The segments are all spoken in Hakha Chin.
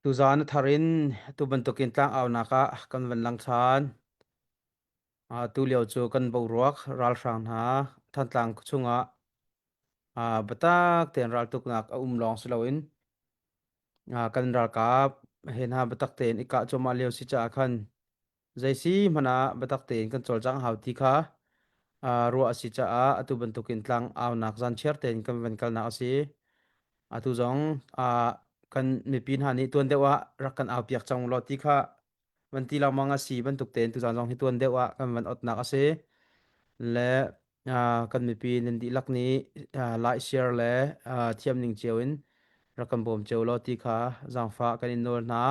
Tuzaan a thar in atu bantukin tlangaunak ah kan van lang ṭhan. Atu lio cu kan boruak ralhrang hna Thantlang chungah biatak tein raltuknak a um lawng si loin kan ralkap he hna biatak tein i kah cuahmah lio si caah khan Zei si hmanh ah biatak tein kan cawlcangh hau ti kha ruah a si caah atu bantukin tlang aunak zanchiar tein kan van kalnak a si. Atu zong kan mipi hna nih tuan deuh ah rak kan aupiak cang law ti kha van ti lengmang a si bantuk tein tuzaan zong hi tuan deuh ah kan van otnak a si. Le kan mipi nan dihlak nih like share le thiam ning cio in rak kan bawm cio law ti kha zaangfah kan in nawl hna.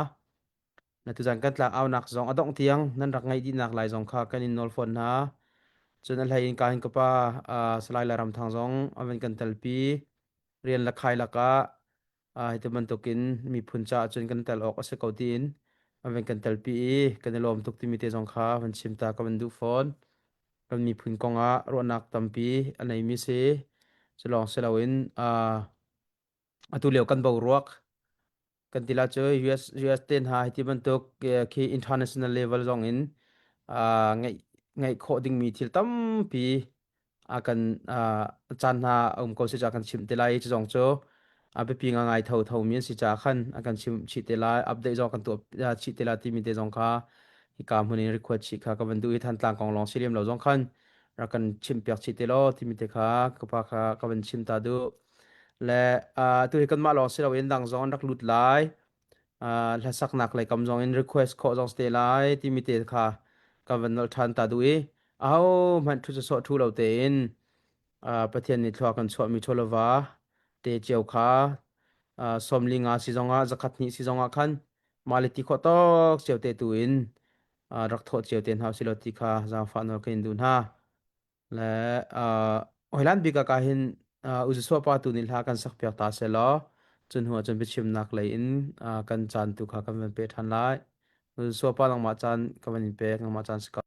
Na tuzan kan tlak aunak zong a dongh tiang nan rak ngaih dihnak lai zong kha kan in nawl fawn hna. Cun a hlei in ka hin ka pa Salai Lairam Thang zong a van kan telpi. Rian le khai lakah hiti bantukin miphun caah cun kan tel awk a si ko tiin a van kan telpi i kan i lawm tuk timi te zong kha van chim ta ka van duh fawn. Kan miphun kongah ruahnak tampi a neimi si. Cu lawng si loin atu lio kan boruak kan ti la cu US te hna hiti bantuk khi international level zong in ngeih ngeih khawh dingmi thil tampi a kan caan hna a um ko si ca kan chimh te lai cu zong cu a biapi ngai tho tho mi an si ca khan a kan chimh chih te lai update zong kan tuah chih te lai timi te zong kha hika hmun in request chih kha ka van duh i Thantlang kong lawng si lem lo zong khan rak kan chimh piak chih te law timi te kha ka pa kha ka van chim ta duh Le tu hi kanmah lawng si loin dang zong an rak lut lai. Hlasaknak lei kam zong in request khawh zong si te lai timi te kha kan van nolh ṭhan ta duh i aho hmanh ṭhu sawsawh ṭhu lo tein Pathian nih thlua kan chuahmi chawlava te cio kha 45 si zongah 102 si zongah khan mah le ti khawh tawk cio te tu in rak thawh cio te hna usih law ti kha zaangfah nawl kan in duh hna. Le hoi bik ah ka hin Uzusuah pa tu nih hla kan sak piak ta seh law cun hnu ah cun biachimnak lei in kan caan tu kha kan van pe ṭhan lai. Uzusuah pa nangmah caan ka van in pek nangmah caan si ko.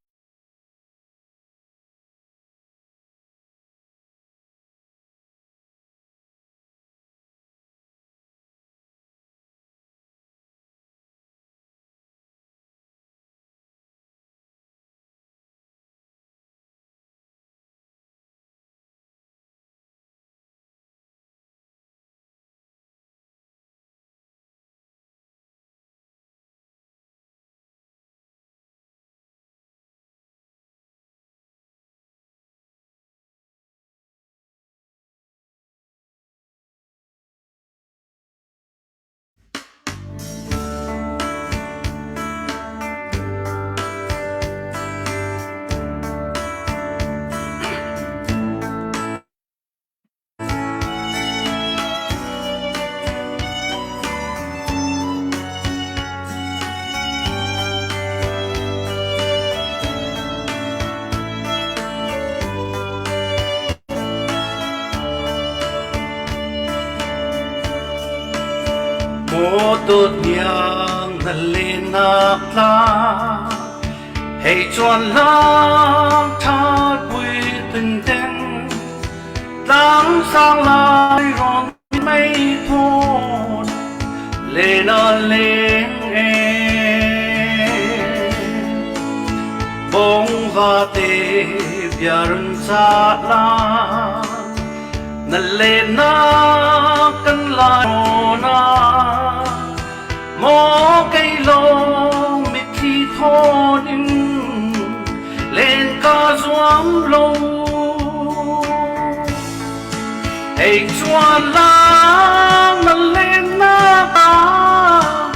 Maw dawtniang na lennak tlang hei chuan hlang ṭhal pui tengteng tlang sang lai rawn mei thawn len a leng e bong vate biarun ca la na lennak kan lai na maw kei lawng mitthli thawn in len ka zuam lo hei chuan lang na lennak ah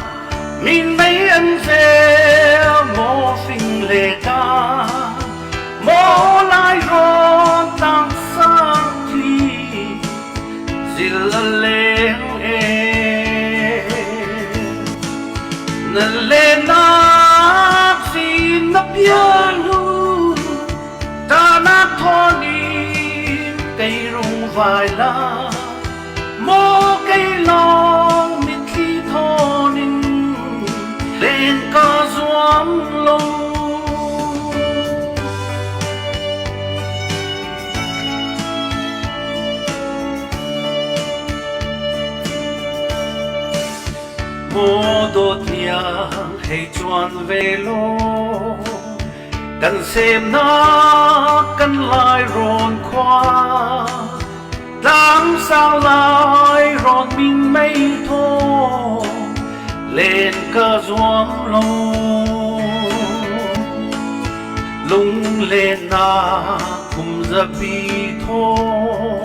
min mei an zel maw fing le ta Maw lai rawn tlang sang thli zil a leng e na lenak sin na pianu tanak thawnin kei rung vai la maw kei lawng mitthli thawnin len ka zuam lo. Maw dawt hniang hei cuan ve law kan semnak kan lai rawn khua tlang sang lai rawn min mei thaw len ka zuam lo lunglennak kum zapi thaw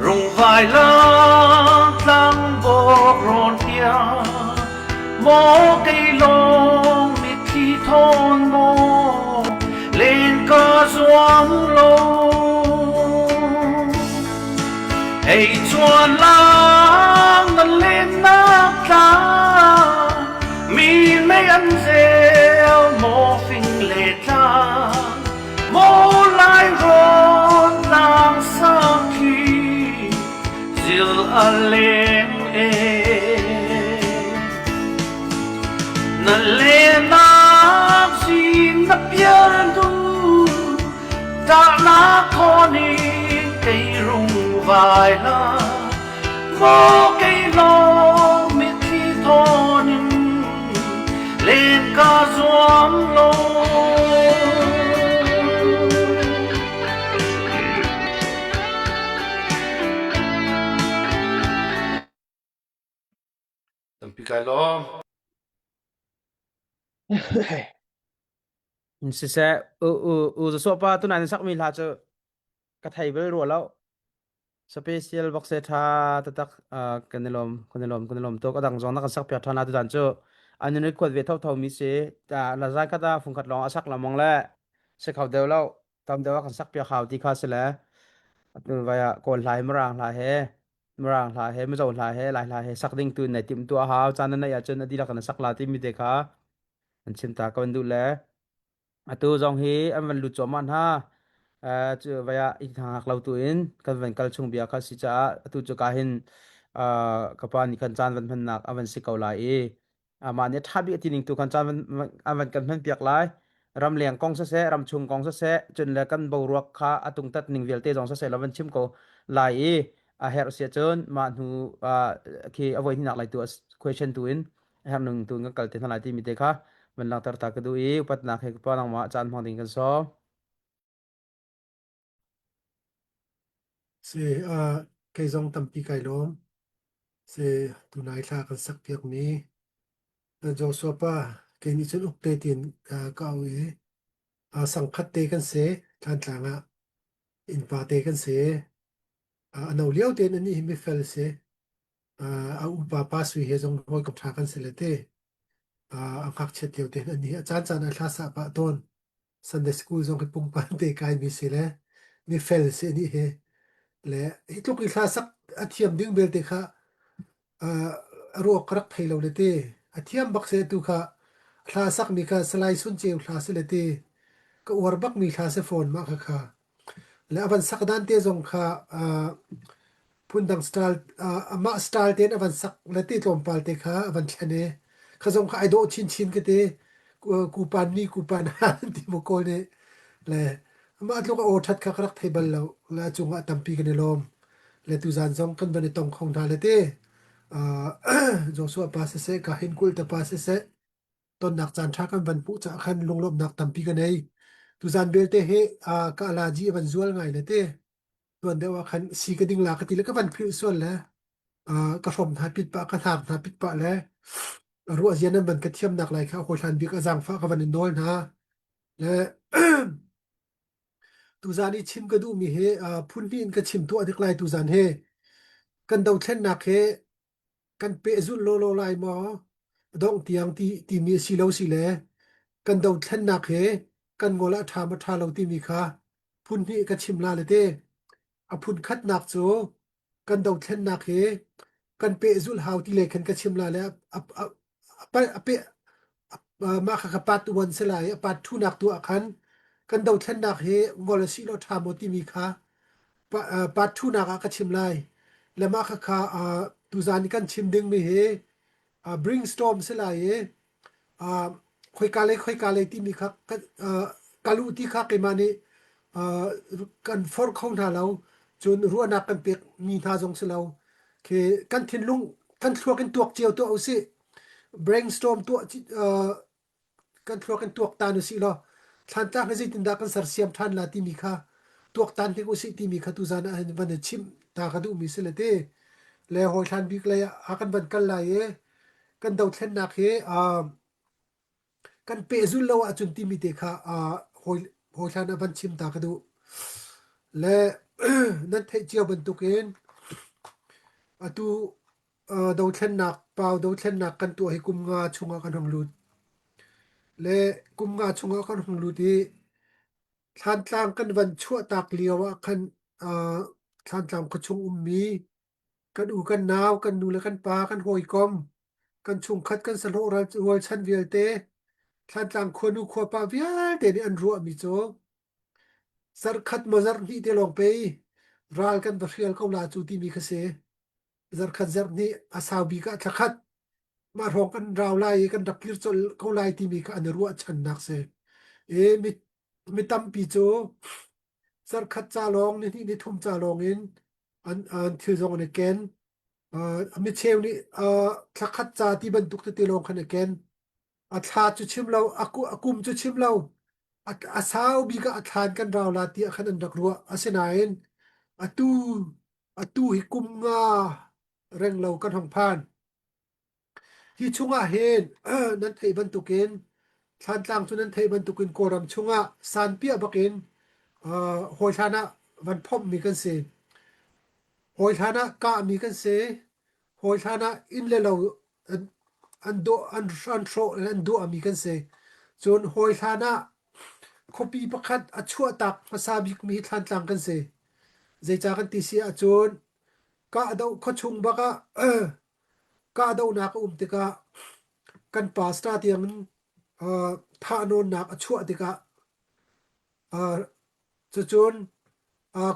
Rungvai lang tlangbawk rawn tiang maw kei lawng mitthli thawn maw len ka zuam lo Hei chuan lang na lennak tlang mi mei an zel maw fing le tlang Maw lai rawn tlang sang khi zil a leng e. Na lenak zing na pial du ṭahnak thawn in kei rung vai la maw kei lawng mitthli thawn in len ka zuam lo. Tampi kai lawm. Siseh, u u u zasawh pa tunai na sakmi hla cu ka thei bal rua lo. Special bak se tha tatak kan i lawm kan i lawm kan i lawm tuk. A dang zong na kan sak piak than atu dan cu an in record ve tho mi si. Ta la zan kata fung khat lawng a sak lamong le se khau deuh lo. Tam deuh a kan sak piak hau ti kha si le. Atu vai ah kawl hla he mirang hla he mirang hla he mizo hla he lai hla he sak ding tu nei tim tu a hau caan na neih ahcun a dihlak in a sak la ti mi te kha an chim ta ka van duh le Atu zong hi an van lut cuahmah hna. Uh, cu vai ah i hngak lo tu in kan van kal chung bia kha si caah atu cu ka hin uh, ka pa nih khan caan van hmannak a van si ko lai i amah nih a ṭha bik a ti ning tu khan caan van, an van kan hman piak lai. Ramleng kong siseh, ramchung kong siseh, cun le kan boruak kha a tungtat ning vialte zong siseh lo van chim ko lai i a herh si ahcun mah hnu uh, khi a voi hnih nak lai tu question tu in herh nung tu kan kal te hna lai timi te kha van langhter ta ka duh i upatnak he pa nangmah caan hmang ding kan sawm. Si, uh, kei zong tampi kai lawm. Si, tunai thla kan sak piak mi Joshua pa kei nih cun ukte tin uh, ka au i uh, sangkhat te kan si Thantlang ah innpa te kan si. Uh, a no lio tein ani hi mifel si. A upa pa Sui he zong hawikom ṭha kan si le te. A ngakchiat lio te an hi a caancaan ah hla sah pah tawn. Sunday school zong hi pungpan te kaimi si le mi fel si anih hi. Le hi tluk i hla sak a thiam ding belte kha a ruak ka rak thei lo le te. A thiam bak si tu kha hla sakmi kha Salai Sun Ceu hla si le te. Ka uar bakmi hla si fawn mah kha kha. Le a van sak dan te zong kha phundang style amah style tein a van sak le ti tlawmpal te kha a van thlen i kha zong kha ai dawh chinchin ka ti. Kupan ni kupan han ti mu kawl nih le amah tluk a aw ṭhat kha ka rak thei bal lo. Le a cungah tampi kan i lawm. Le tuzaan zong kan van i tong kho hna le ti. Joshua pa siseh, ka hin kulh te pa siseh, tonnak caan ṭha kan van hmuh caah khan lunglawmhnak tampi ka nei. Tuzaan belte hi ka alaji a van zual ngai le te. Tuan deuh ah khan si ka ding la ka ti le ka van philh sual le ka hrom hna pit pah ka hnar hna pit pah le ruah zia nan van ka thiamnak lai kha hawi hlan bik a zaangfah ka van in nawl hna. Le tuzaan i chim ka duhmi hi phun hnih in ka chim tuah dik lai tuzaan hi. Kan dothlennak hi kan pehzulh lawlaw lai maw dongh tiang ti timi a si lo si le kan dothlennak hi kan ngol ah a ṭha maw ṭha lo timi kha phun hnih ka chim la le te a phun khatnak cu kan dothlennak hi kan pehzulh hau ti le khan ka chim la le a a a pe mah kha ka part one si lai a part two nak tu ah khan kan dothlennak hi ngol a si lo ṭha maw timi kha part two nak ah ka chim lai. Le mah khakha tuzaan i kan chim dingmi hi brainstorm si lai i khoika lei khoika lei timi kha ka luh ti kha keimah nih kan forh kho hna lo. Cun ruahnak kan pek mi hna zong si lo. Khi kan thinlung kan thluak in tuak cio tuah usih. brainstorm tuah kan thluak in tuaktan usih law Thlantlang hi zeitindah kan sersiam ṭhan la timi kha tuaktan hnik usih timi kha tuzan ah hin van i chimh ta ka duhmi si le ti. Le hawi hlan bik lei ah kan van kal lai i kan dothlennak hi kan pehzul lo ahcun timi te kha hawi hawi hlan ah van chim ta ka duh. Le nan theih cio bantukin atu Dothlennak, pau dothlennak kan tuah hi kum nga chungah kan hung lut. Le kum nga chungah kan hung lut i Thlantlang kan van chuahtak lio ah khan Thlantlang khuachung ummi kan u kan nau, kan nu le kan pa, kan hawikom, kan chungkhat, kan sahlawh rualchan vialte, Thlantlang khuanu khuapa vialte nih an ruahmi cu zarhkhat maw zarhhnih te lawng pei ral kan va hrial ko la cu timi kha si. Zarkhat zarhnih a sau bik ah thlakhat mah hrawng kan rau lai i kan rak kir colh ko lai timi kha an i ruahchannak si. I mi, mi tampi cu zarkhat ca lawng nihnih nithum ca lawng in an, an thil zong an i ken. Uh, mi cheu nih uh, thlakhat ca ti bantuk tete lawng khan i ken. A thla cu chim lo, a, a kum cu chim lo, a, a sau bik ah a thlan kan rau la tiah khan an rak ruah. Asinain atu atu hi kum nga renglo kan hong phan. Hi chungah hin nan theih bantukin Thlantlang cu nan theih bantukin Kawlram chungah sanpiah bakin uh, hawi hlan ah van phomhmi kan si. Hawi hlan ah kahmi kan si. Hawi hlan ah inn le lo an, an dawh an, an hrawh an duahmi kan si. Cun hawi hlan ah khuapi pakhat a chuahtak hmasa bikmi hi Thlantlang kan si. Zeicah kan ti si ahcun kahdoh khuachung bak ah kahdohnak a um tikah kan pastor tiang in thahnawnnak a chuah tikah cucun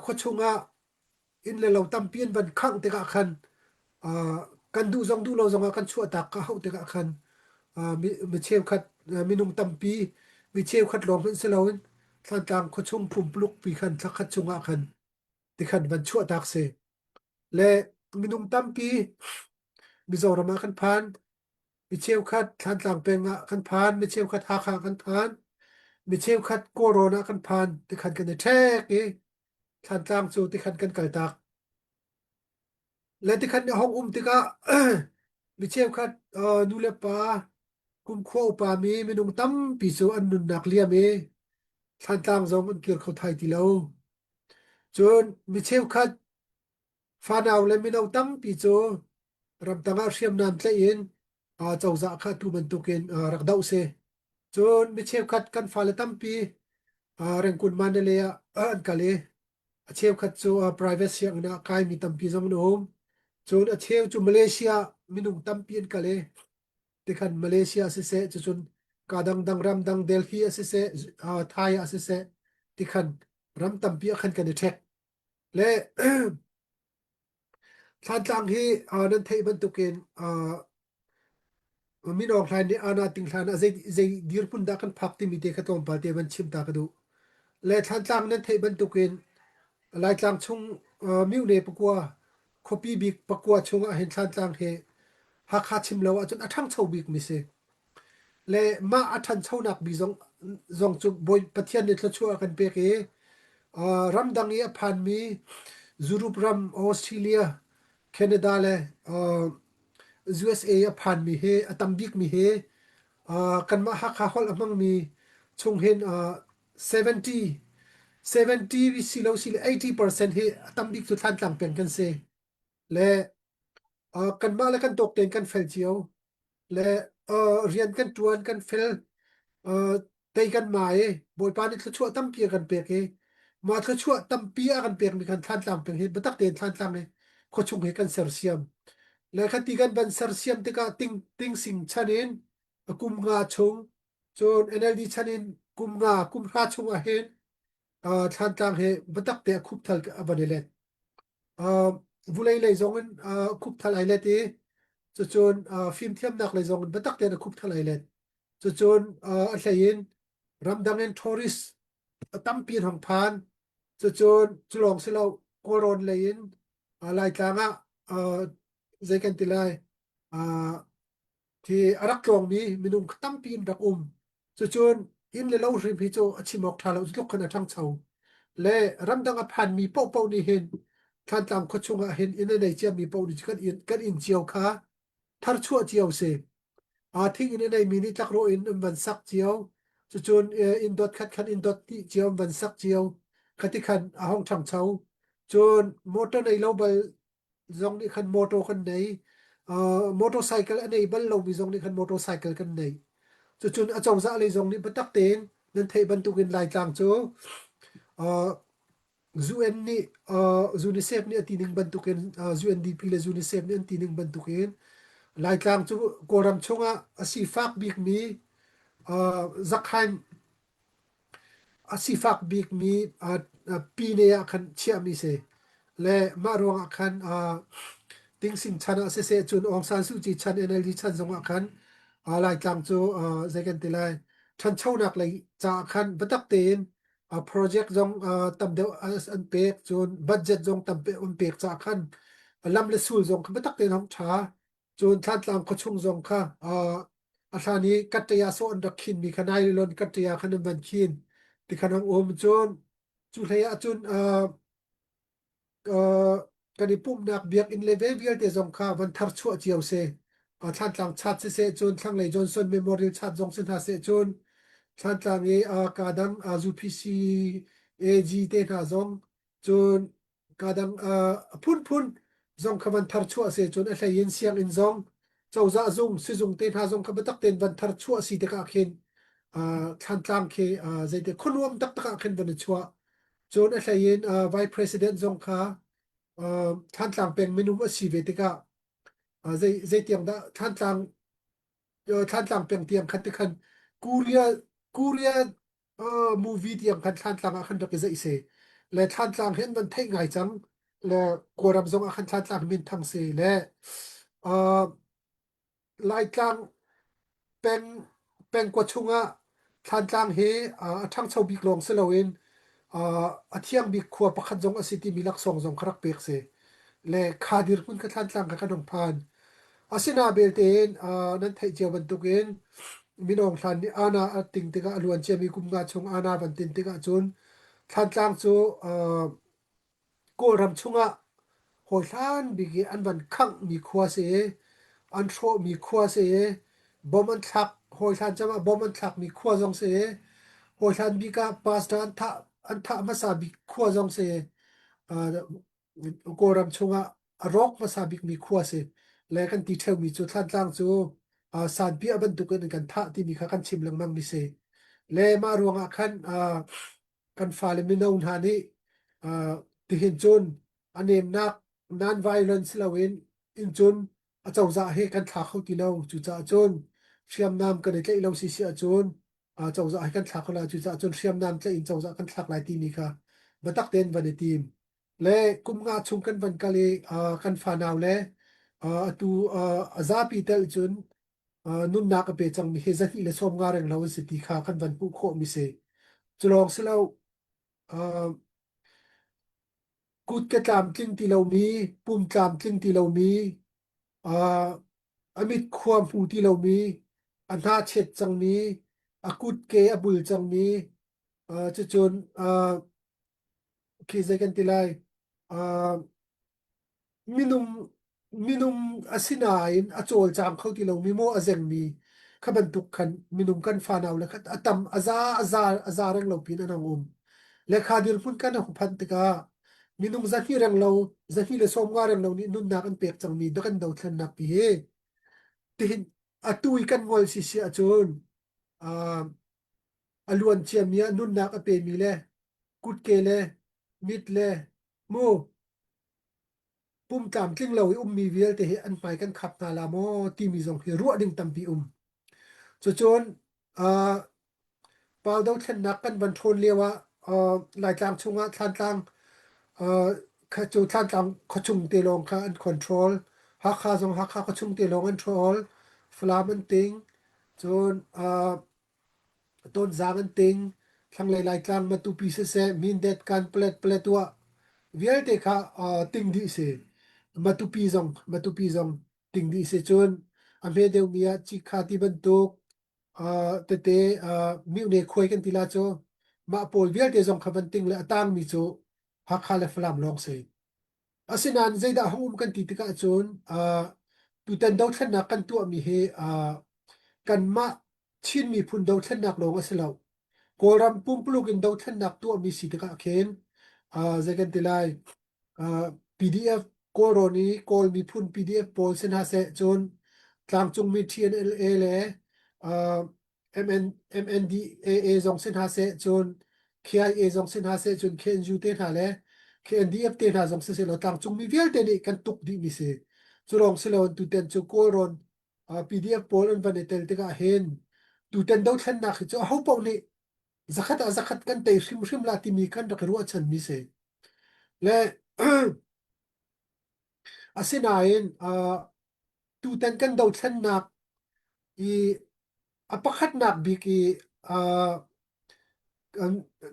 khuachung ah inn le lo tampi an van khangh tikah khan kan duh zong duh lo zongah kan chuahtak ka hauh tikah khan mi cheukhat minung tampi mi cheukhat lawng hmanh si loin Thlantlang khuachung pumpuluk pi khan thlakhat chungah khan tikhan van chuahtak si le minung tampi Mizoram ah kan phan mi cheukhat Thlantlang peng ah kan phan mi cheukhat Hakha kan phan mi cheukhat Kawlrawn ah kan phan tikhan kan i ṭhek i Thlantlang cu tikhan kan kaltak. Le tikhan a hong um tikah mi cheukhat nu le pa kumkhua upa mi minung tampi cu an nunnak liam i Thlantlang zong an kir kho thai ti lo. Cun mi cheukhat fanau le mino tampi cu ramtang ah hriamnam tlaih in cozah kha tu bantukin rak doh si. Cun mi cheukhat kan fale tampi Rengkun Mandalay ah an kal i a cheukhat cu private sianginn ah kaimi tampi zong an um. Cun a cheu cu Malaysia minung tampi an kal i tikhan Malaysia siseh cucun ka dangdang ramdang Delhi ah siseh Thai ah siseh tikhan ram tampi ah khan kan i ṭhek. Le Thlantlang hi nan theih bantukin Min Aung Hlaing nih Ana Ting hlan ah zei, zei dirhmun dah kan phak timi te kha tlawmpal te van chim ta ka duh. Le Thlantlang nan theih bantukin Laitlang chung myohne pakua khuapi bik pakua chungah hin Thlantlang hi Hakha chim lo ahcun a ṭhangcho bik mi si. Le mah a ṭhanchonak bi zong zong cu Bawi Pathian nih thluachuah a kan pek i ramdang i a phanmi Europe ram, Australia, Canada le USA a phanmi hi a tam bikmi hi kanmah Hakha holh a hmangmi chung hin 70 70 si lo si le 80% hi a tam bik cu Thlantlang peng kan si. Le kanmah le kan tawk tein kan fel cio. Le rian kan ṭuan kan fel tei kan ma i Bawipa nih thluachuah tampi a kan pek i mah thluachuah tampi a kan pekmi kan Thlantlang peng hi biatak tein Thlantlang hi khuachung hi kan sersiam. Le khati kan van sersiam tikah ting ting sing chan in a kum nga chung cun NLD chan in kum nga kum hra chung ah hin Thlantlang hi biatak te a khupthal a van i let. Vulei lei zong in khupthal ai let i cucun fimthiamnak lei zong in biatak tein a khupthal ai let. Cucun a hlei in ramdang in tourist a tampi an hong phan. Cucun cu lawng si lo Kawlrawn lei in Laitlang ah zei kan ti lai? Khi a rak tlawngmi minung tampi in rak um. Cucun inn le lo hrim hi cu a chim awk ṭha lo tluk khan a ṭhangcho. Le ramdang a phanmi paohpaoh nih hin Thlantlang khuachung ah hin inn a nei ciami paoh nih kan inn, kan inn cio kha tharchuah cio si. Aa thing inn a neimi nih tlakrawh in an van sak cio. Cucun inn dot khat khan inn dot hnih cio an van sak cio. Khati khan a hong ṭhangcho. Cun motor nei lo bal zong nih khan motor kan nei. Motorcycle a nei bal lomi zong nih khan motorcycle kan nei. Cucun a cozah lei zong nih biatak tein nan theih bantukin Laitlang cu UN nih UNICEF nih a ti ning bantukin UNDP le UNICEF nih an ti ning bantukin Laitlang cu Kawlram chungah a sifak bikmi Zakhain A sifak bikmi pine ah khan chiahmi si. Le mah ruangah khan Tingsing chan ah siseh cun Aung San Suu Kyi chan NLD chan zongah khan Laitlang cu zei kan ti lai ṭhanchonak lei caah khan biatak tein project zong tam deuh an pek cun budget zong tam an pek caah khan lam le sul zong kha biatak tein hong ṭha. Cun Thlantlang khuachung zong kha a hlan i kattaya sawh an rak khinmi kha nylon kattaya khan an van khin ti khan an um. Cun cu hlei ah cun kan i pumhnak biakinn le ve vialte zong kha van tharchuah cio si. Thlantlang chat siseh cun thlanglei Johnson Memorial chat zong si hna seh cun Thlantlang i kaa dang UPC AG te hna zong cun Kadang a phunphun zong kha van tharchuah si cun a hlei in sianginn zong cozah zung sizung te hna zong kha biatak tein van tharchuah si tikah khin Thlantlang khi zeite khuanuam taktak ah khin van i chuah. Cun a hlei in Vice President zong kha Thlantlang peng minung a si ve tikah zei zeitiang dah Thlantlang Thlantlang peng tiang khan tikhan Korea Korea movie tiang khan Thlantlang ah khan rak i zeih si. Le Thlantlang hi an van theih ngai cang. Le Kawlram zong ah khan Thlantlang min thang si. Le uh, Laitlang peng pengkua chungah Thlantlang hi uh, a ṭhangcho bik lawng si loin uh, a thiang bik khua pakhat zong a si timi laksawng zong kha rak pek si. Le kha dirhmun kha Thlantlang kha kan hung phan. Asina belte in nan theih cio bantukin Min Aung Hlaing nih aana a ting tikah a luan ciami kum nga chung aana van tin tikah cun Thlantlang cu Kawlram chungah hawihlan bik i an van khanghmi khua si i an hrawhmi khua si i bom an thlak hawihlan cem ah bom an thlakmi khua zong si i hawihlan bik ah pastor an thah an thah hmasa bik khua zong si i Kawlram chungah a rawk hmasa bikmi khua si le kan ti ṭheumi cu Thlantlang cu sanpiah bantukin an kan thah timi kha kan chim lengmang mi si. Le mah ruangah khan kan fale mino hna nih tihin cun a nemnak non-violence loin in cun a cozah hi kan thla kho ti lo. Cucaah cun hriamnam kan i tlaih lo si si ahcun cozah hi kan thla kho lai. Cucaah cun hriamnam tlaih in cozah kan thlak lai timi kha biatak tein van i tim. Le kum nga chung kan van kal i kan fanau le atu a zapi tel cun nunnak a pe cangmi hi 250 reng lo an si ti kha kan van hmuh khawhmi si. Cu lawng si lo kut ke tlamtling ti lomi, pum tlamtling ti lomi, a mit khua hmu ti lomi, a hna chet cangmi, a kut ke a bul cangmi, cucun khi zei kan ti lai minung minung asinain a cawlcang kho ti lomi maw a zengmi kha bantuk khan minung kan fanau le kha a tam a za a za a za reng lo pin an hung um le kha dirhmun kan hung phanh tikah minung zahni reng lo zahni le 50 reng lo nih nunnak an pek cangmi da kan dothlennak pi hi tihin atu i kan ngol si si ahcun a luan ciami ah nunnak a pemi le kutke le mit le mu pum tlamtling lo i ummi vialte hi an hmai kan khap hna la maw timi zong hi ruah ding tampi um. Cucun uh, Pau dothlennak kan van ṭhawn lio ah uh, Laitlang chungah Thlantlang uh, kha cu Thlantlang khuachung te lawng kha an control. Hakha zong Hakha khuachung te lawng an control. Falam an ting. Cun uh, Tonzang an ting, thlanglei Laitlang Matupi siseh, Mindat, Kanpalet, Paletwa vialte kha ting dih si. Matupi zong, Matupi zong ting dih si. Cun A hme deuhmi ah cikha ti bantuk tete mihne khuai kan ti la cu mah pawl vialte zong kha van ting le a tangmi cu Hakha le Falam lawng si. Asinain zeidah hung um kan ti tikah cun tutan dothlennak kan tuahmi hi kanmah Chin miphun dothlennak lawng a si lo. Kawlram pumpuluk in dothlennak tuahmi si tikah khin zei kan ti lai PDF Kawlrawn i Kawl miphun PDF pawl si hna seh cun tlangcungmi TNLA le MN, MNDAA zong si hna seh cun KIA zong si hna seh cun KNU te hna le KNDF te hna zong si seh law tlangcungmi vialte nih kan tuk dihmi si. Cu lawng si loin tutan cu Kawlrawn PDF pawl an van i tel tikah hin tutan dothlennak hi cu aho paoh nih zakhat ah zakhat kan tei hrimhrim la timi kan rak i ruahchanmi si. Le asinain tutan kan dothlennak i a pakhatnak bik i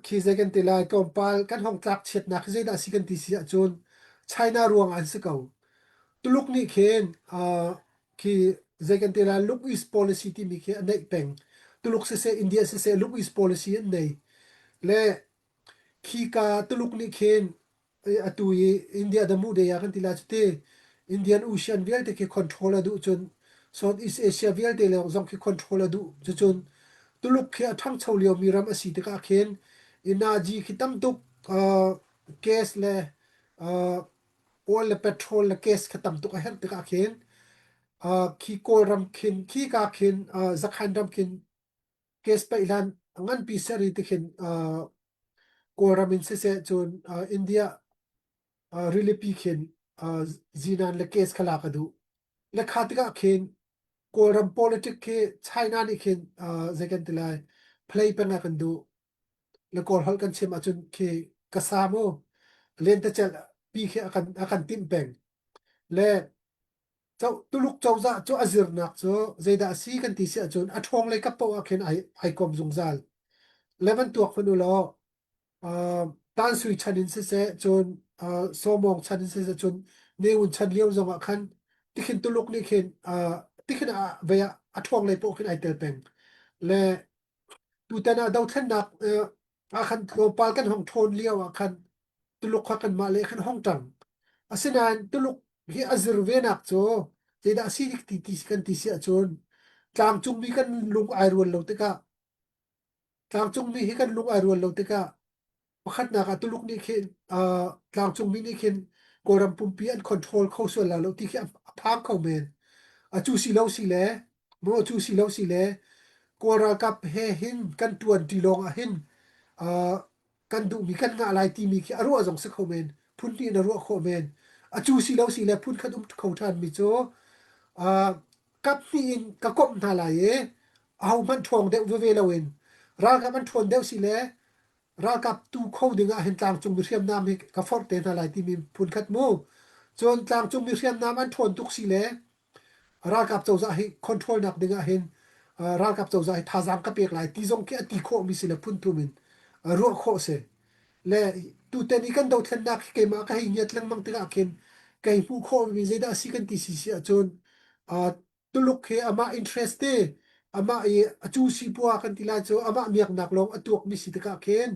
khi zei kan ti lai tlawmpal kan hong tlak chiatnak hi zeidah a si kan ti si ahcun China ruang an si ko. Tuluk nih khin khi zei kan ti lai Look East policy timi khi a neih peng. Tuluk siseh India siseh Look East policy an nei. Le khika Tuluk nih khin atu i India da muh de ya kan ti lai cu ti Indian Ocean vialte khi control a duh cun Southeast Asia vialte leng zong khi control a duh cucun Tuluk khi a ṭhangcho liomi ram a si tikah khin energy khi tam tuk gas le oil le petrol le gas kha tam tuk a herh tikah khin khi Kawlram khin khi ka khin Zakhan ram khin gas paih hlan nganpi ser i tikhin Kawlram in siseh cun India rilipi khin zinan le case kha lak a duh. Le kha tikah khin Kawlram politic khi China nih khin zei kan ti lai play peng ah kan duh. Le Kawl holh kan chim ahcun khi ka sa mu lentecelh pi khi a kan timh peng. Le Tuluk cozah cu a zirnak cu zeidah a si kan ti si ahcun a ṭhawng lei kap paoh ah khin ai kom zungzal. Le van tuak hmanh u law Tansui chan in siseh cun Sawmawng chan in siseh cun Ne Win chan lio zongah khan tikhin Tuluk nih khin tikhin vei ah a ṭhawng lei paoh khin ai tel peng. Le tutan ah dothlennak ah khan tlawmpal kan hong ṭhawn lio ah khan Tuluk kha kanmah le khan hong ṭang. Asinain Tuluk hi a zir venak cu zeidah a si ti ti kan ti si ahcun tlangcungmi kan lung ai rual lo tikah tlangcungmi hi kan lung ai rual lo tikah pakhatnak ah Tuluk nih khin tlangcungmi nih khin Kawlram pumpi an control kho sual la lo ti khi a phang kho men. A cu si lo si le maw cu si lo si le Kawl ralkap he hin kan ṭuan ṭi lawng ah hin kan duhmi kan ngah lai timi khi a ruah zong si kho men phun hnih in a ruah khawh men a cu si lo si le phun khat um kho ṭhan mi cu kap hnih in ka komh hna lai i aho hmanh ṭhawng deuh veve loin ralkap an ṭhawn deuh si le ralkap tu kho ding ah hin tlangcung mi hriamnam hi ka forh te hna lai timi phun khat mu cun tlangcung mi hriamnam an ṭhawn tuk si le ralkap cozah hi control nak ding ah hin ralkap cozah hi thazaang ka pek lai ti zong khi a ti khawh mi si le phun thum in ruah khawh si le tuten i kan dothlennak hi keimah ka hei ngiat lengmang tikah khin kei hmuh khawh mi zeidah si kan ti si si ahcun Tuluk hi amah interest te amah i a cu si pua kan ti lai cu amah miaknak lawng a tuak mi si tikah khin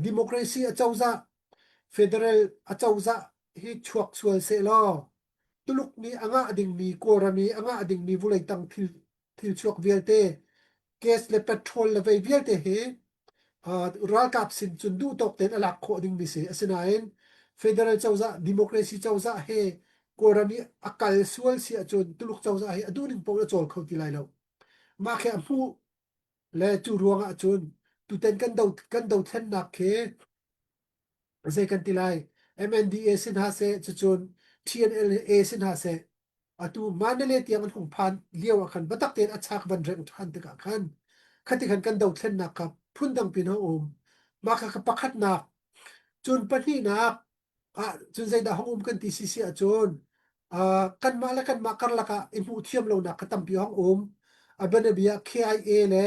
democracy a cozah federal a cozah hi chuak sual seh law Tuluk nih a ngah dingmi Kawlram i a ngah dingmi vawlei tang thil thilchuak vialte gas le petrol le vei vialte hi ralkap sin cun duh tawk tein a lak khawh dingmi si. Asinain federal cozah democracy cozah he Kawlram i a kal sual si ahcun Tuluk cozah hi a duhning paoh a cawl kho ti lai lo. Mah khi a hmuh le cu ruangah cun tutan kan do kan dothlennak khi zei kan ti lai MNDA sin ha seh cucun TNLA sin ha seh atu Mandalay tiang an hung phan lio ah khan biatak tein a chak van reng ṭhan tikah khan khati khan kan dothlennak kha phundang pin a um mah kha pakhatnak cun pahnihnak ah cun zeidah hong um kan ti si si ahcun kanmah le kanmah karlak ah i hmuh thiam lonak kha tampi hong um a bianabia KIA le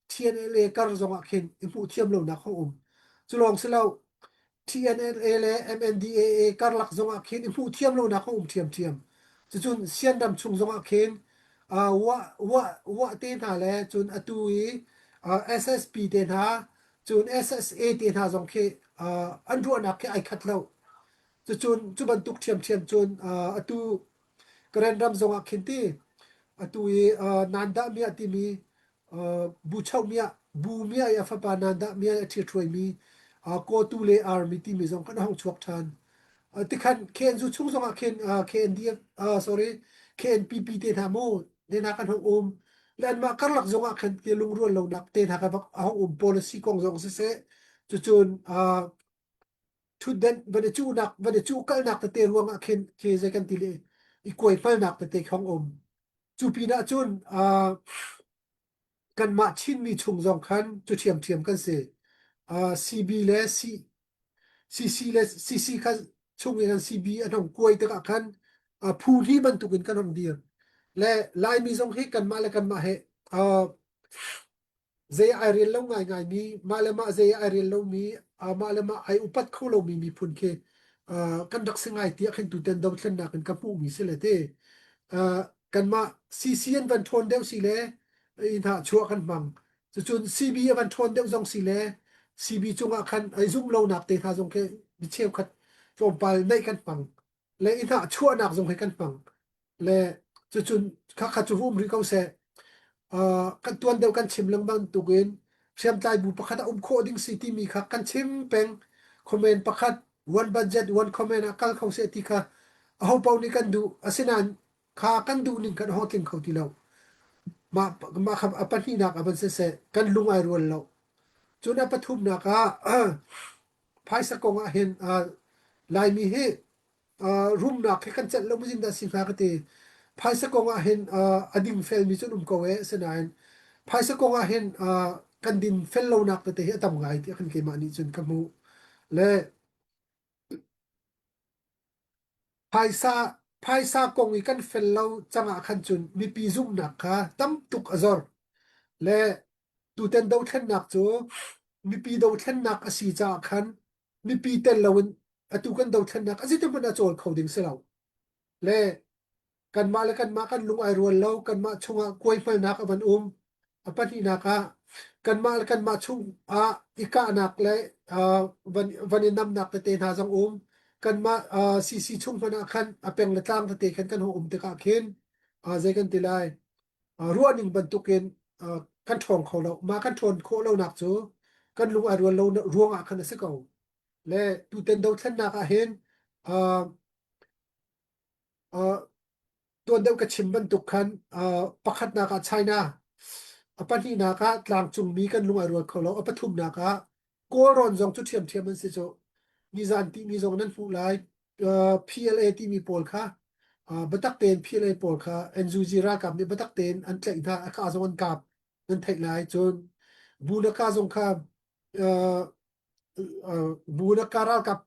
TNLA kar zong ah khin i hmuh thiam lonak hong um cu lawng si lo TNLA le MNDAA karlak zong ah khin i hmuh thiam lonak hong um ṭhiamṭhiam cucun Sian ram chung zong ah khin. Wah wah wah te hna le cun atu i SSP te hna cun SSA te hna zong khi an ruahnak khi ai khat lo. Cucun cu bantuk ṭhiamṭhiam cun atu Karen ram zongah khin ti atu i Nandah Miah timi Bu Choh Miah Bu Miah i a fapa Nandah Miah i a ṭhiṭhuaimi Kawtu le Army timi zong kan hong chuak ṭhan. Tikhan KNU chung zongah khin KNDF sorry KNPP te hna mu te hna kan hong um. Le anmah karlak zongah khan ti lungrual lonak te hna ka a hong um policy kong zong siseh cucun ṭhutdenh van i cuhnak van i cuhkalhnak tete ruangah khin khi zei kan ti le i kuaihmalnak tete khong um. Cu pinah cun uh, kanmah Chinmi chung zong khan cu ṭhiamṭhiam kan si. Uh, CB le C, CC le CC kha chung in an CB an hong kuai tikah khan uh, phu hli bantukin kan hong dir. Le Laimi zong hi kanmah le kanmah he uh, Zei ai rel lo ngaingaimi, mah le mah zei ai rel lomi, mah le mah ai upat kho lomi miphun khi kan rak si ngai tiah khin tuten dothlennak in ka hmuhmi si le te. Kanmah CC an van ṭhawn deuh si le i hna chuah kan hmang. Cucun CB a van ṭhawn deuh zong si le CB cungah khan ai zumh lonak te hna zong khi mi cheukhat tlawmpal neih kan hmang. Le i hna chuahnak zong hi kan hmang. Le cucun khakha cu um rih ko seh. Kan tuan deuh kan chim lengmang tukin hriamtlai bu pakhat a um khawh ding si timi kha kan chim peng. Comment pakhat one budget one comment ah kal kho seh ti kha aho paoh nih kan duh. Asinain kha kan duh ning kan hlawhtling kho ti lo. Mah mah kha a pahnihnak ah van siseh kan lung ai rual lo. Cun a pathumnak ah phaisa kong ah hin Laimi hi rumnak hi kan celh lo maw dah si hnga ka ti. Phaisa kong ah hin a dingfelmi cu an um ko e asinain phaisa kong ah hin kan dinfel lonak tete hi a tam ngai tiah kan keimah nih cun ka hmuh. Le phaisa phaisa kong i kan fel lo cang ah khan cun mipi zumhnak kha tam tuk a zor. Le tutan dothlennak cu mipi dothlennak a si caah khan mipi tel loin atu kan dothlennak a zeitik hmanh ah cawl kho ding si lo. Le kanmah le kanmah kan lung ai rual lo, kanmah chungah kuaihmalnak a van um. A pahnihnak ah kanmah le kanmah chungah i kahnak le uh, van, van i namnak tete hna zong um. Kanmah uh, CC chung hmanh ah khan a peng le tlang tete khan kan hung um tikah khin uh, zei kan ti lai uh, ruahning bantukin uh, kan ṭhawng kho lo. Mah kan ṭhawn khawh lonak cu kan lung ai rual lo ruangah khan a si ko. Le tuten dothlennak ah hin uh, uh, tuan deuh ka chim bantuk khan uh, pakhatnak ah China, a pahnihnak ah tlangcungmi kan lung ai rual kho lo, a pathumnak ah Kawlrawn zong cu ṭhiamṭhiam an si cu. Nizan timi zong nan hmuh lai. Uh, PLA timi pawl kha uh, biatak tein PLA pawl kha NUG ralkap nih biatak tein an tlaih hna, a ka zong an kap nan theih lai. Cun Bunaka zong kha uh, uh, Bunaka ralkap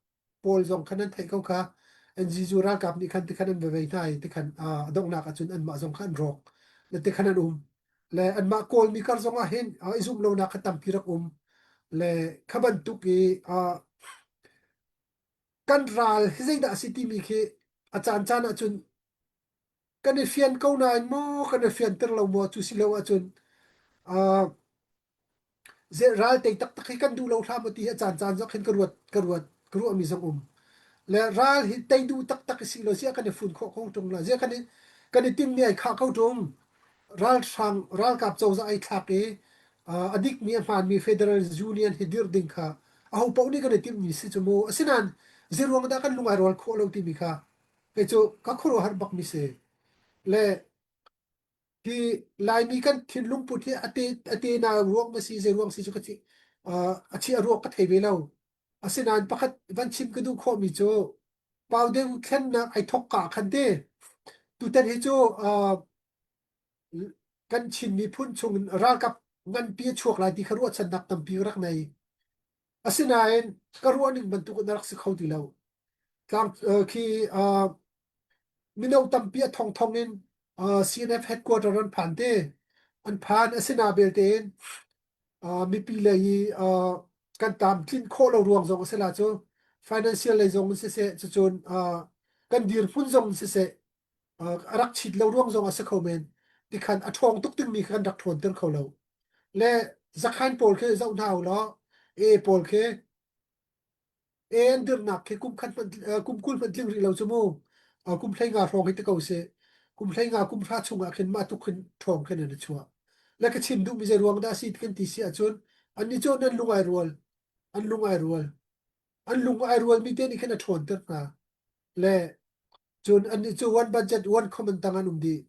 pawl zong khan an theih ko kha. NGU ralkap nih khan tikhan an va vei hna i tikhan uh, a donghnak ahcun anmah zong kha an rawk. Le tikhan an um. Le anmah Kawlmi kar zong ah hin uh, i zumh lonak kha tampi rak um. Le kha bantuk i uh, kan ral hi zeidah a si timi khi a caancaan ahcun kan i fian ko nain maw kan i fianter lo maw cu si lo ahcun uh, ral tei taktak hi kan duh lo hlah maw ti hi a caancaan zong khin ka ruat ka ruat ka ruahmi zong um. Le ral hi tei duh taktak si lo ziah kan i fun khawh ko ṭung la ziah kan i kan i timmi ai khah ko ṭung. Ralhrang ralkap cozah ai thlak i a dikmi a hmaanmi Federal Union hi dirh ding kha aho paoh nih kan i timhmi si cu mu. Asinain zeiruang dah kan lung ai rual khawh lo timi kha kei cu ka khuaruahhar bakmi si. Le hi Laimi kan thinlung put hi a te a te na ruang ma si zei ruang si cu ka thi a chi a ruak ka thei ve lo. Asinain pakhat van chim ka duh khawhmi cu pau deuh thlennak ai thok ka khan te tutan hi cu kan Chin miphun chung in ralkap nganpi a chuak lai ti kha ruahchannak tampi ka rak nei. Asinain ka ruahning bantuk in a rak si kho ti lo. Tlang khi mino tampi a thongthong in CNF headquarter an phan te. An phan asina belte in mipi lei i kan tam tlinh khawh lo ruang zong a si la cu financial lei zong in siseh cucun kan dirhmun zong in siseh a rak chit lo ruang zong a si kho men. Tikhan a ṭhawng tuk dingmi kha kan rak ṭhawnter kho lo. Le zakhan pawl khi zoh hna u law e pawl khi e an dirnak khi kum khat hmanh kum 20 hmanh tling rih lo cu mu. Kum 15 hrawng hi ti ko sih. Kum 15 kum hra chungah khin mah tuk khin ṭhawng khin an i chuah. Le ka chim duhmi zei ruang dah a si kan ti si ahcun annih cu an lung ai rual. An lung ai rual. An lung ai rualmi te nih khin a ṭhawnter hna. Le cun annih cu one budget one common tang an um dih.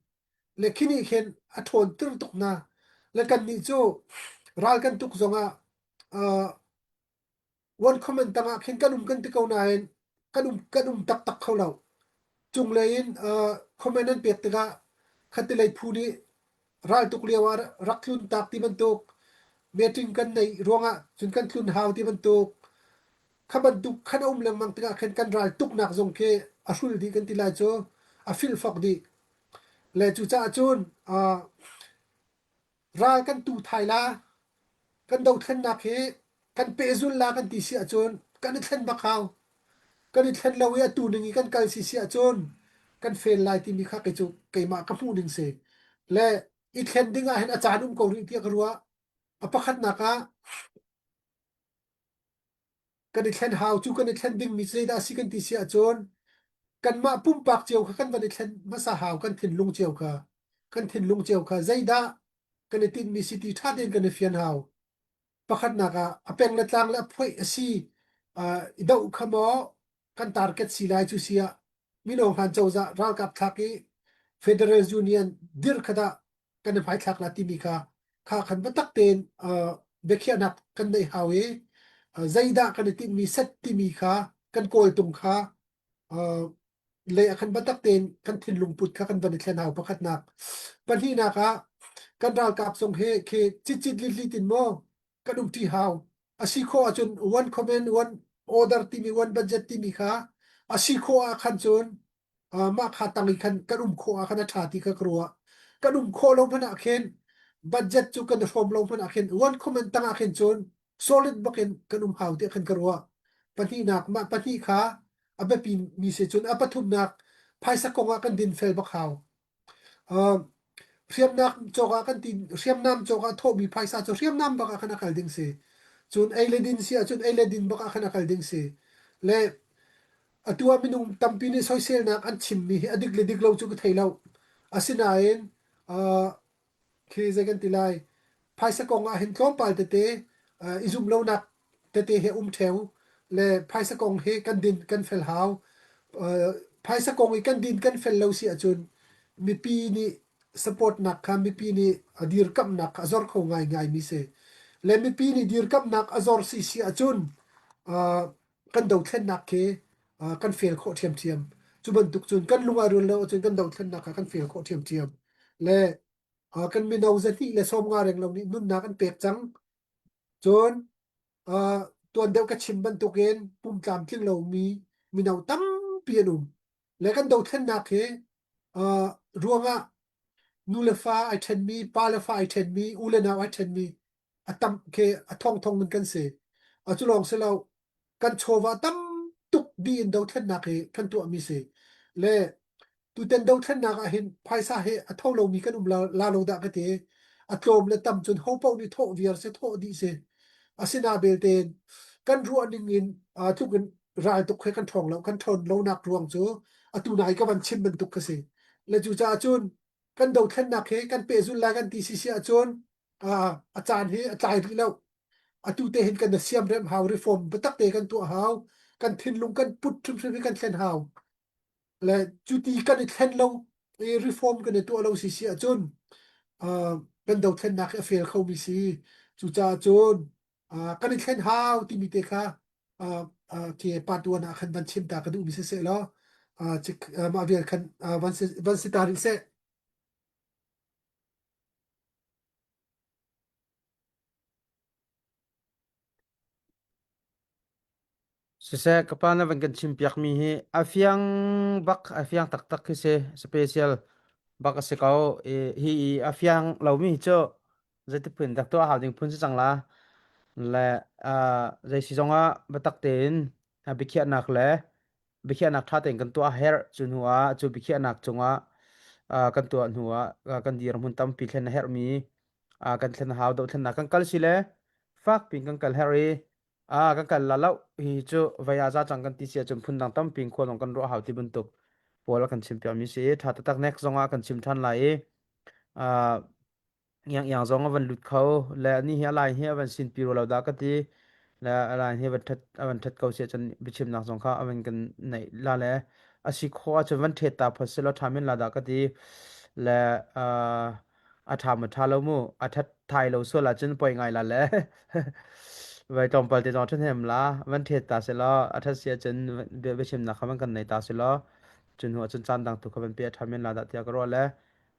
Le khi nih khin a ṭhawnter tuk hna. Le kannih cu ral kan tuk zongah uh, one common tangah khin kan um kan ti ko nain kan um kan um taktak kho lo. Cunglei in uh, comment an pek tikah khatilei phu nih raltuk lio ah rak tlun tak ti bantuk meeting kan neih ruangah cun kan tlun hau ti bantuk kha bantuk khan a um lengmang tikah khan kan ral tuknak zong khi a hrul dih kan ti lai cu a filfok dih le cucaah cun uh, ral kan tu thai la kan dothlennak hi kan pehzul la kan ti si ahcun kan i thlen bak hau kan i thlen lo i atu ning i kan kal si si ahcun kan fail lai timi kha kei cu keimah ka hmuh ning si le i thlen ding ah hin a caan um ko rih tiah ka ruah a pakhatnak ah kan i thlen hau cu kan i thlen dingmi zeidah a si kan ti si ahcun kanmah pumpak cio kha kan van i thlen hmasa hau kan thinlung cio kha kan thinlung cio kha zeidah kan i tinhmi si ti ṭha tein kan i fian hau pakhatnak ah a peng le tlang le a phoih a si uh, i doh kha maw kan target si lai cu si ah mino hlan cozah ralkap thlak i Federal Union dir kha dah kan i hmaithlak la timi kha kha khan biatak tein uh, biakhiahnak kan neih hau i uh, zeidah kan i tinhmi set timi kha kan kawltung kha uh, lei ah khan biatak tein kan thinlung put kha kan van i thlen hau pakhatnak pahnihnak ah kan ralkap zong he khi citcit litlit in maw kan umṭi hau a si khawh ahcun one command one order timi one budget timi kha a si khawh ah khan cun mah kha tang i khan kan um khawh ah khan a ṭha ti kha ka ruah. Kan um khawh lo hmanh ah khin budget cu kan i hrawm lo hmanh ah khin one comment tang ah khin cun solid bak in kan um hau tiah khan ka ruah. Pahnihnak mah pahnih kha a biapi mi si cun a pathumnak phaisa kong ah kan dinfel bak hau. Uh, hriamnak cawk ah kan ti hriamnam cawk ah thawhmi phaisa cu hriamnam bak ah khan a kal ding si. Cun ei le din si ahcun ei le din bak ah khan a kal ding si. Le Atu ah minung tampi nih soiselnak an chimmi hi a dik le dik lo cu ka thei lo. Asinain uh, khi zei kan ti lai phaisa kong ah hin tlawmpal tete uh, i zumh lonak tete he um ṭheo le phaisa kong hi kan din kan fel hau. Uh, phaisa kong i kan din kan fel lo si ahcun mipi nih supportnak kha mipi nih a dirkamhnak kha a zor kho ngaingai mi si. Le mipi nih dirkamhnak a zor si si ahcun uh, kan dothlennak khi kan fail khawh ṭhiamṭhiam. Cu bantuk cun kan lung aa rual lo ahcun kan dothlennak kha kan fail khawh ṭhiamṭhiam. Le kan mino zahnih le 50 renglo nih nunnak an pek cang. Cun tuan deuh ka chim bantukin pum tlamtling lomi mino tampi an um. Le kan dothlennak hi ruangah nu le fa ai ṭhenmi, pa le fa ai ṭhenmi, u le nau ai ṭhenmi a tam khi a thongthong in kan si. A cu lawng si lo kan chawva tam tuk dih in dothlennak hi kan tuahmi si. Le tuten dothlennak ah hin phaisa hi a tho lomi kan um la, la lo dah ka ti. A tlawm le tam cun ho paoh nih thawh viar si thawh dih si. Asina belte kan ruah ning in uh, tluk in ral tuk he kan ṭhawng lo kan ṭhawn lonak ruang cu atu nai ka van chim bantuk ka si. Le cucaah cun kan dothlennak hi kan pehzul lai kan ti si si ahcun a caan hi a tlai rih lo. Atu te hin kan siamremh hau, reform biatak te kan tuah hau, kan thinlung kan put hrimhrim hi kan thlen hau. Le cuti kan i thlen lo i reform kan i tuah lo si si ahcun kan dothlennak hi a fail khomi si. Cucaah cun kan i thlen hau timi te kha khi part 1 ah khan van chim ta ka duhmi si seh law mah vial khan van si van si ta rih seh. Siseh, ka pa na van kan chimpiakmi hi a fiang bak, a fiang taktak khi si. Special bak a si ko. I, hi i a fiang lomi hi cu zeiti phun dak tuah hau ding phun si cang la. Le uh, zei si zongah biatak tein a biakhiahnak le biakhiahnak ṭha tein kan tuah a herh. Cu hnu ah cu biakhiahnak cungah Kan tuah hnu ah kan dirhmun tampi thlen a herhmi kan thlen a hau dohthlennak kan kal si le fak pin kan kal herh i kan kal la lo hi cu vei a za cang kan ti si ahcun phundang tampi in khua zong kan ruah hau ti bantuk pawl a kan chim piakmi si i ṭha taktak next zong ah kan chim ṭhan lai i Iang iang zong a van lut kho le ani hi a line hi a van sin pi lo dah ka ti le a line hi a van that a van that ko si ahcun biachimnak zong kha a van kan neih la le a si khawh ahcun van thet ta phot selaw tha men la dah ka ti le a tha ma tha lo mu a that thai lo sual ahcun poi ngai la le vai tlawmpal te zong then hem la van thet ta selaw a that si ahcun biachimnak kha van kan nei ta selaw cun hnu ahcun caan dang tu kha van pe a tha men la dah tiah ka ruah le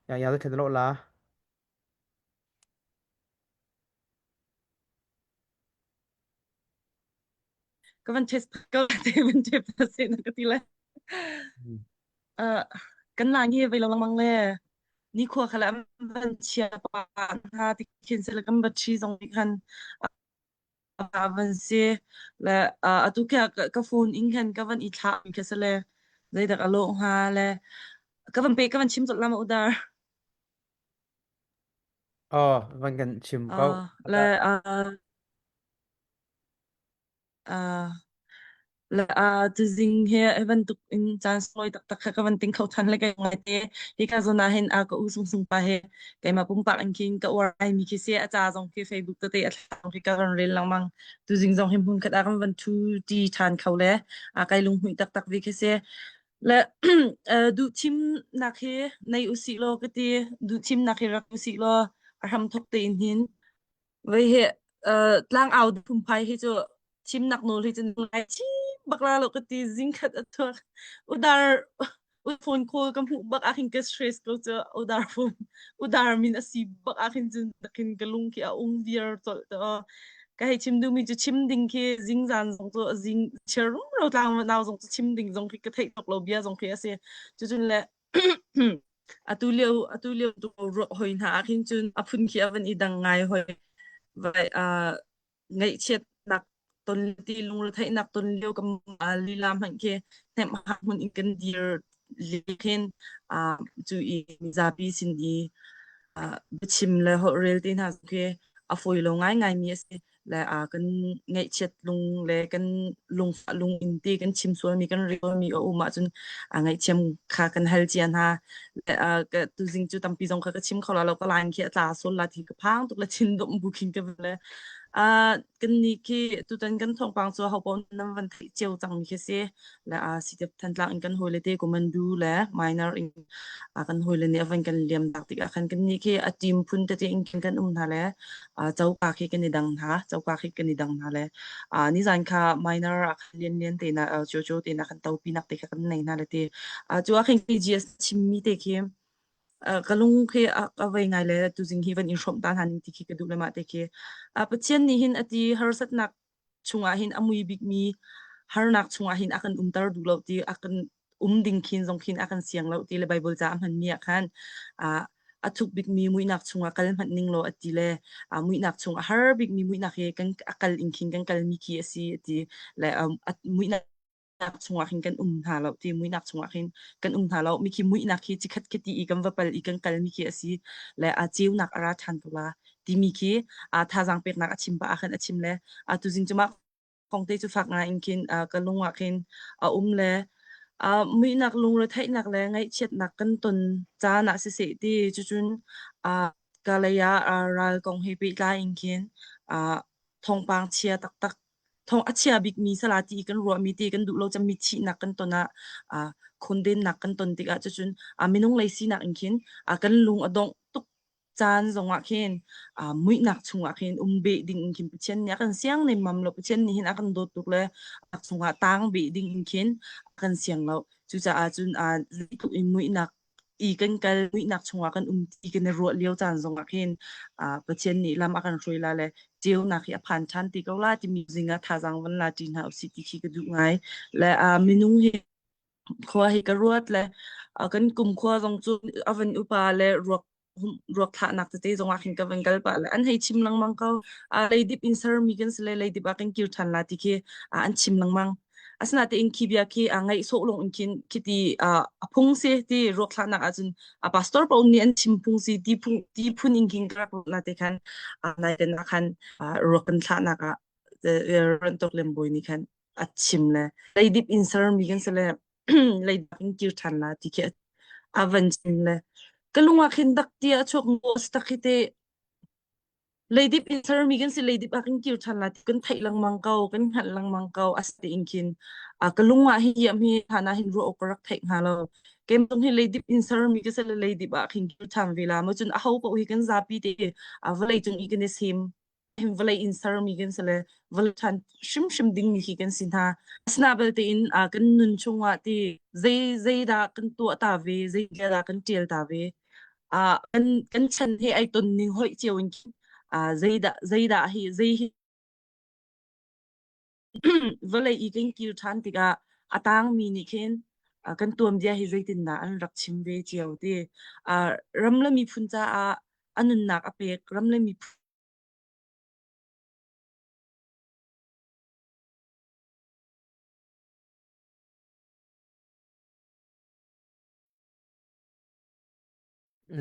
yang yang te thlen lo la. Ka van test ka te van test ta se na ka ti le. Kan lang hi vei lo lengmang le ni khua khala van chia pa hna ti khin se le kan ba chi zong ni khan a van si le atu kya ka phone in khan ka van i thla mi kha se le zeidak a lawh hnga le ka van pe ka van chim cawlh lama udar. Oh, van kan chim ko. Le uh, le tuzing he hi bantuk in caan sunglawi taktak kha ka van ting kho than le kai ngai te. Hi ka zawn ah hin a ka u sung sung pa he keimah pumpak in khin ka uar ai mi khi si a ca zong khi Facebook tete a thla khi ka van rel lengmang. Tuzing zong hi hmun khat ah kan van thu ti than kho le a kai lunghmuih taktak vi khi si. Le duh thimnak hi nei usih law ka ti. Duh thimnak hi rak usih law a hram thok tein hin Vei hi tlangau phungphai hi cu thimnak nawl hi cu ngai chim bak la lo ka ti zingkhat a chuak udar phone call ka hmuh bak ah khin ka stress ko cu udar phone udar min a si bak ah khin cun khin ka lung khi a ung viar colh te aw ka hei chim duhmi cu chim ding khi zingzan zong cu zing chiar rumro tlang nau zong cu chim ding zong khi ka theih tuk lo bia zong khi a si cucun le Atu lio atu lio tu ruak hoi hna ah khin cun a phun khi a van i dang ngai hoi. Vai ngaihchiatnak ton ti lungretheihnak ton lio kam lila hmanh khi hnemh hmun in kan dir li khin cu i mizapi sin i biachim le holhrel te hna khi a fawi lo ngaingai mi a si. Le kan ngaihchiat lung le kan lungfah lung in ti kan chim sualmi kan relmi a um ahcun ngaihthiam kha kan hal cia hna. Le tuzing cu tampi zong kha ka chim kho la lo ka line khi a tla sual la ti ka phang tuk le thin dom bu khin ka le kan ni khi tutan kan thawngpang cu ho paoh nan van theih cio cangmi khi si. Le CTF Thantlang in kan hawile te Kumandu le minor in kan hawile nih a van kan liam tak tikah khan kan nih khi a team phun tete in khin kan um hna le coka khi kan i dang hna coka khi kan i dang hna le nizan kha minor ah khan lian lian te na jojo te na kan topi nak te kha kan nei hna le te cu ah khin KGS chimmi te khi ka lung khi a vei ngai le tuzing hi van in hrawmh ta hna ning ti khi ka duh le mah te khi Pathian nih hin ati harsatnak chungah hin a mui bikmi harnak chungah hin a kan umter duh lo ti a kan um ding khin zong khin a kan siang lo ti le Bible ca a hmanmi ah khan a thuk bikmi muihnak chungah kal hmanh ning law a ti le muihnak chung a har bikmi muihnak hi kan a kal in khin kan kalmi khi a si a ti le muihnak chungah khin kan um hna lo ti muihnak chungah khin kan um hna lo mi khi muihnak khi chikhat khi ti i kan va pal i kan kal mi khi a si le a ceunak a ra ṭhan ko la timi khi a thazaang peknak a chim pah ah khan a chim le a tuzing cu mah kong te cu fak ngai in khin ka lung ah khin a um le muihnak lungretheihnak le ngaihchiatnak kan ton caan ah siseh ti cucun ka lei ah ral kong he pehtlai in khin thawngpang chia taktak thawng a chia bikmi sala ti kan ruahmi ti kan duh lo cemmi thihnak kan ton ah khondennak kan ton tikah cucun minung lei sinak in khin kan lung a dongh tuk caan zongah khin muihnak chungah khin um beh ding in khin Pathian nih a kan siang nemmam lo. Pathian nih hin a kan dawt tuk le a chungah tang beh ding in khin a kan siang lo. Cucaah cun zeitluk in muihnak i kan kal muihnak chungah kan um ti kan i ruah lio caan zongah khin Pathian nih lam a kan hruai la le ceunak hi a phan ṭhan ti ko la timi zingah thazaang van la ṭi hna usih ti khi ka duh ngai. Le minung hi Khua hi ka ruat le kan kumkhua zong cu a van upa le ruak ruak thlahnak tete zong ah khin ka van kal pah le an hei chim lengmang ko. Leidip in sermi kan si le leidip ah kan kir ṭhan la ti khi an chim lengmang. Asinain khi bia khi a ngaih sawh lawng in khin khiti a phung si ti ruak thlahnak ahcun a pastor paoh nih an chim phung si ti phung ti phun in khin ka rak ruah na te khan nai ten ah khan ruak kan thlahnak ah Rantok Lembawi nih khan a chim le leidip in sermi kan si le leidip in kir ṭhan la ti khi a van chim le ka lung ah khin dak ti a chuak ngo tak hi te leidip in sermi kan si leidip ah kan kir ṭhan la ti kan theih lengmang ko kan hngalh lengmang ko as ti in khin a ka lung ah hi hiam hi hlan ah hin ruah awk ka rak theih hnga lo kem tung hi leidip in sermi ka si le leidip ah khin kir ṭhan ve la ma cun a ho paoh hi kan zapi te a vawlei cung i kan i sem vawlei in sermi kan si le vawlei ṭhan hrimhrim dingmi khi kan si hna. Asina belte in kan nun chungah ti zei zeidah kan tuah ta ve, zei bia dah kan ṭial ta ve. Uh, kan kan chan he ai ton ning hoih cio in khin uh, zeidah zeidah hi zei hi vawlei i kan kir ṭhan tikah a tangmi nih khin uh, kan tuanbia hi zeitindah an rak chim ve cio ti. Uh, ram le miphun caah a nunnak a pek, ram le miphun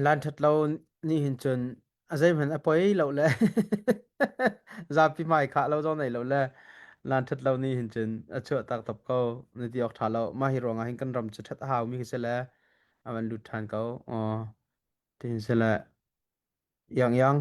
Lan ṭhat lo nih hin cun a zeihmanh a poi lo le zapi hmai khah lo zong nei lo le lan ṭhat lo nih hin cun a chuah tak tap ko na ti awk ṭha lo mah hi ruangah hin kan ram cu ṭhat a hau mi khi si le a van lut ṭhan ko aw ti hin si le yang yang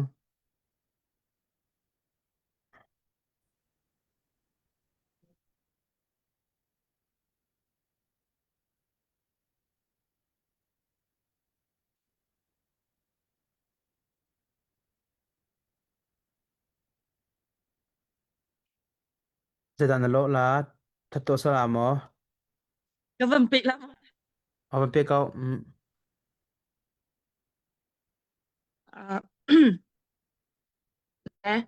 Zeidah na lawh la? That tuah sal ah maw? Ka van pek la. A van pe ko. Mm. Uh, eh,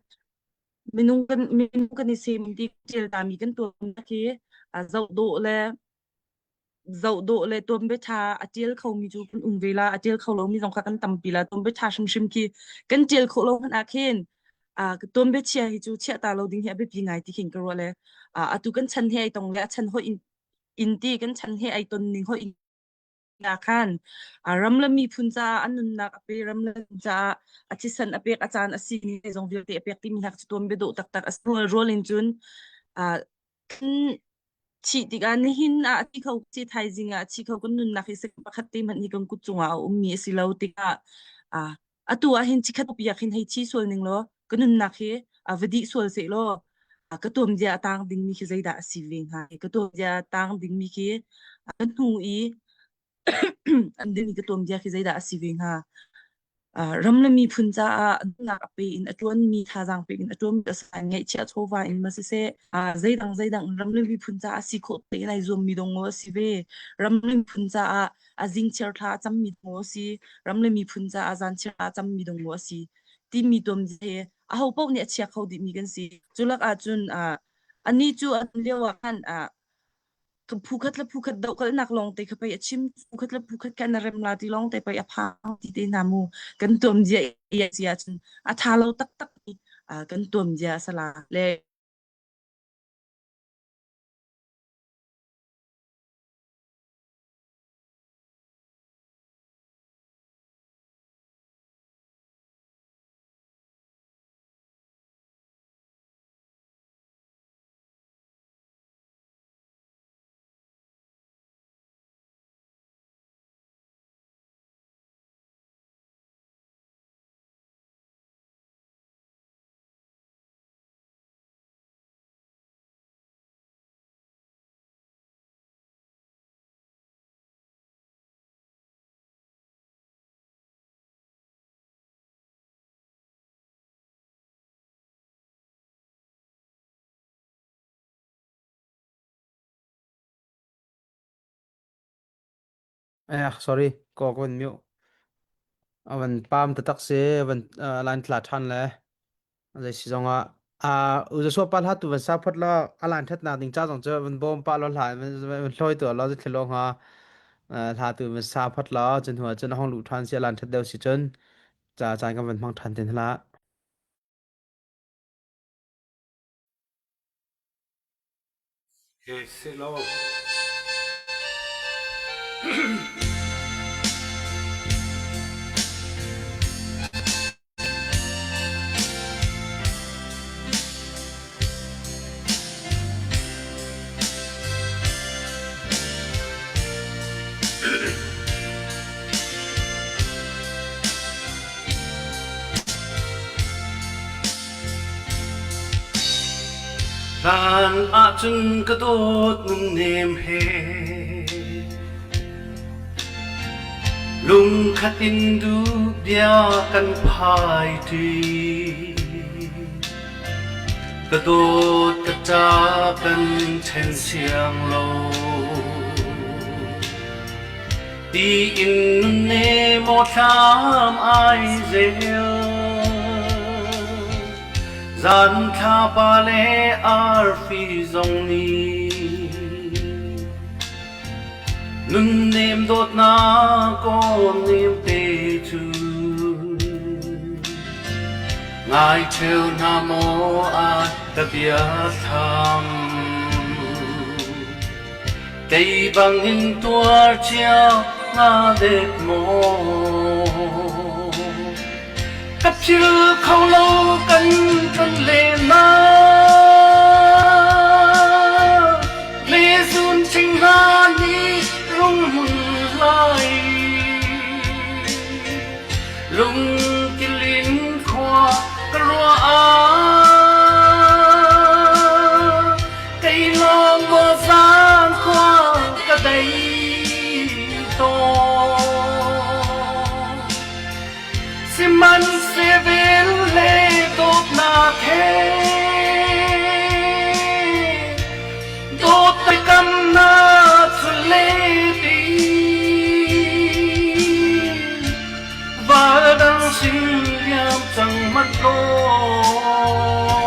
minung kan minung kan i sem ti ṭial tami kan tuamnak hi zoh dawh le zoh dawh le tuanbia ṭha a ṭial khomi cu kan um ve la a ṭial kho lomi zong kha kan tampi la tuanbia ṭha hrimhrim khi kan ṭial khawh lo hmanh ah khin tuanbia chia hi cu chiah ta lo ding hi a biapi ngai ti khin ka ruah le atu kan chan he ai tong le a chan hoih in in ti kan chan he ai ton ning hoih in ah khan ram le miphun caah a nunnak a pe ram le caah a thisen a pek a caan a si ni zong vialte a pek timi hna cu tuan biadawh taktak a rual rual in cun thih tikah nihin ah a thi kho si thaizing ah a thi kho kan nunnak hi second pakhat te hmanh hi kan kut cungah a ummi a si lo tikah atu ah hin chikhat piak hin hei thi sual ning law ka nunnak hi va dih sual seh law ka tuamdia a tang dingmi khi zeidah a si ve hnga ka tuamdia a tang dingmi khi ka hnu i an dingmi ka tuamdia khi zeidah a si ve hnga ram le miphun caah nunnak a pe in a ṭuanmi thazaang pe in a ṭuanmi a si ngeihchiah chawva in ma siseh zeidang zeidang ram le miphun caah si khawh tein ai zuammi dong a si ve ram le miphun caah a zingchiar thla a cammi dong a si ram le miphun caah zanchiar thla a cammi dong a si timi tuamzia hi aho paoh nih a chia kho dihmi kan si. Cu lak ahcun anih cu an lio ah khan phu khat le phu khat dohkalhnak lawng te kha pei a chim phu khat le phu khat kha na rem la ti lawng te pei a phang ti te hna mu kan tuamzia ia si ahcun a tha lo taktak mi kan tuamzia a sala le Eh, sorry, ko ka van mute. A van pam taktak si, a van line tla ṭhan le zei si zong ah uh Joshua pa hla tu van sa phot la a lan ṭhatnak ding ca zong cu van bawm pah lo hla van van hlawi tu lo thil hnga hla tu van sa phot la cun hnu ah cun a hong luh ṭhan si a lan ṭhat deuh si cun ca caan kan van hmang ṭhan tin hla. Okay, silo. Hlan ahcun ka dawt nunnem he lungkhat in duh bia kan phai ṭi. Ka dawt ka ṭa kan ṭhen siang lo. Tiin nunnem aw thlam ai zel. Zan thlapa le arfi zong nih nunnem dawtnak aw nem te cu ngai ṭheo hna maw a ka bia thlam. Kei bangin tuar cia hnga dek maw? Ka phil kho lo kan tlun len na. Le zun thing hna nih rung hmun lai. Lungkil in khua ka ruah ah kei lawng maw zan khua ka dei tawn. Sihmanhsehlaw le dawtnak he dawt biakamnak cu le ti val dang sin liam cang hmanh law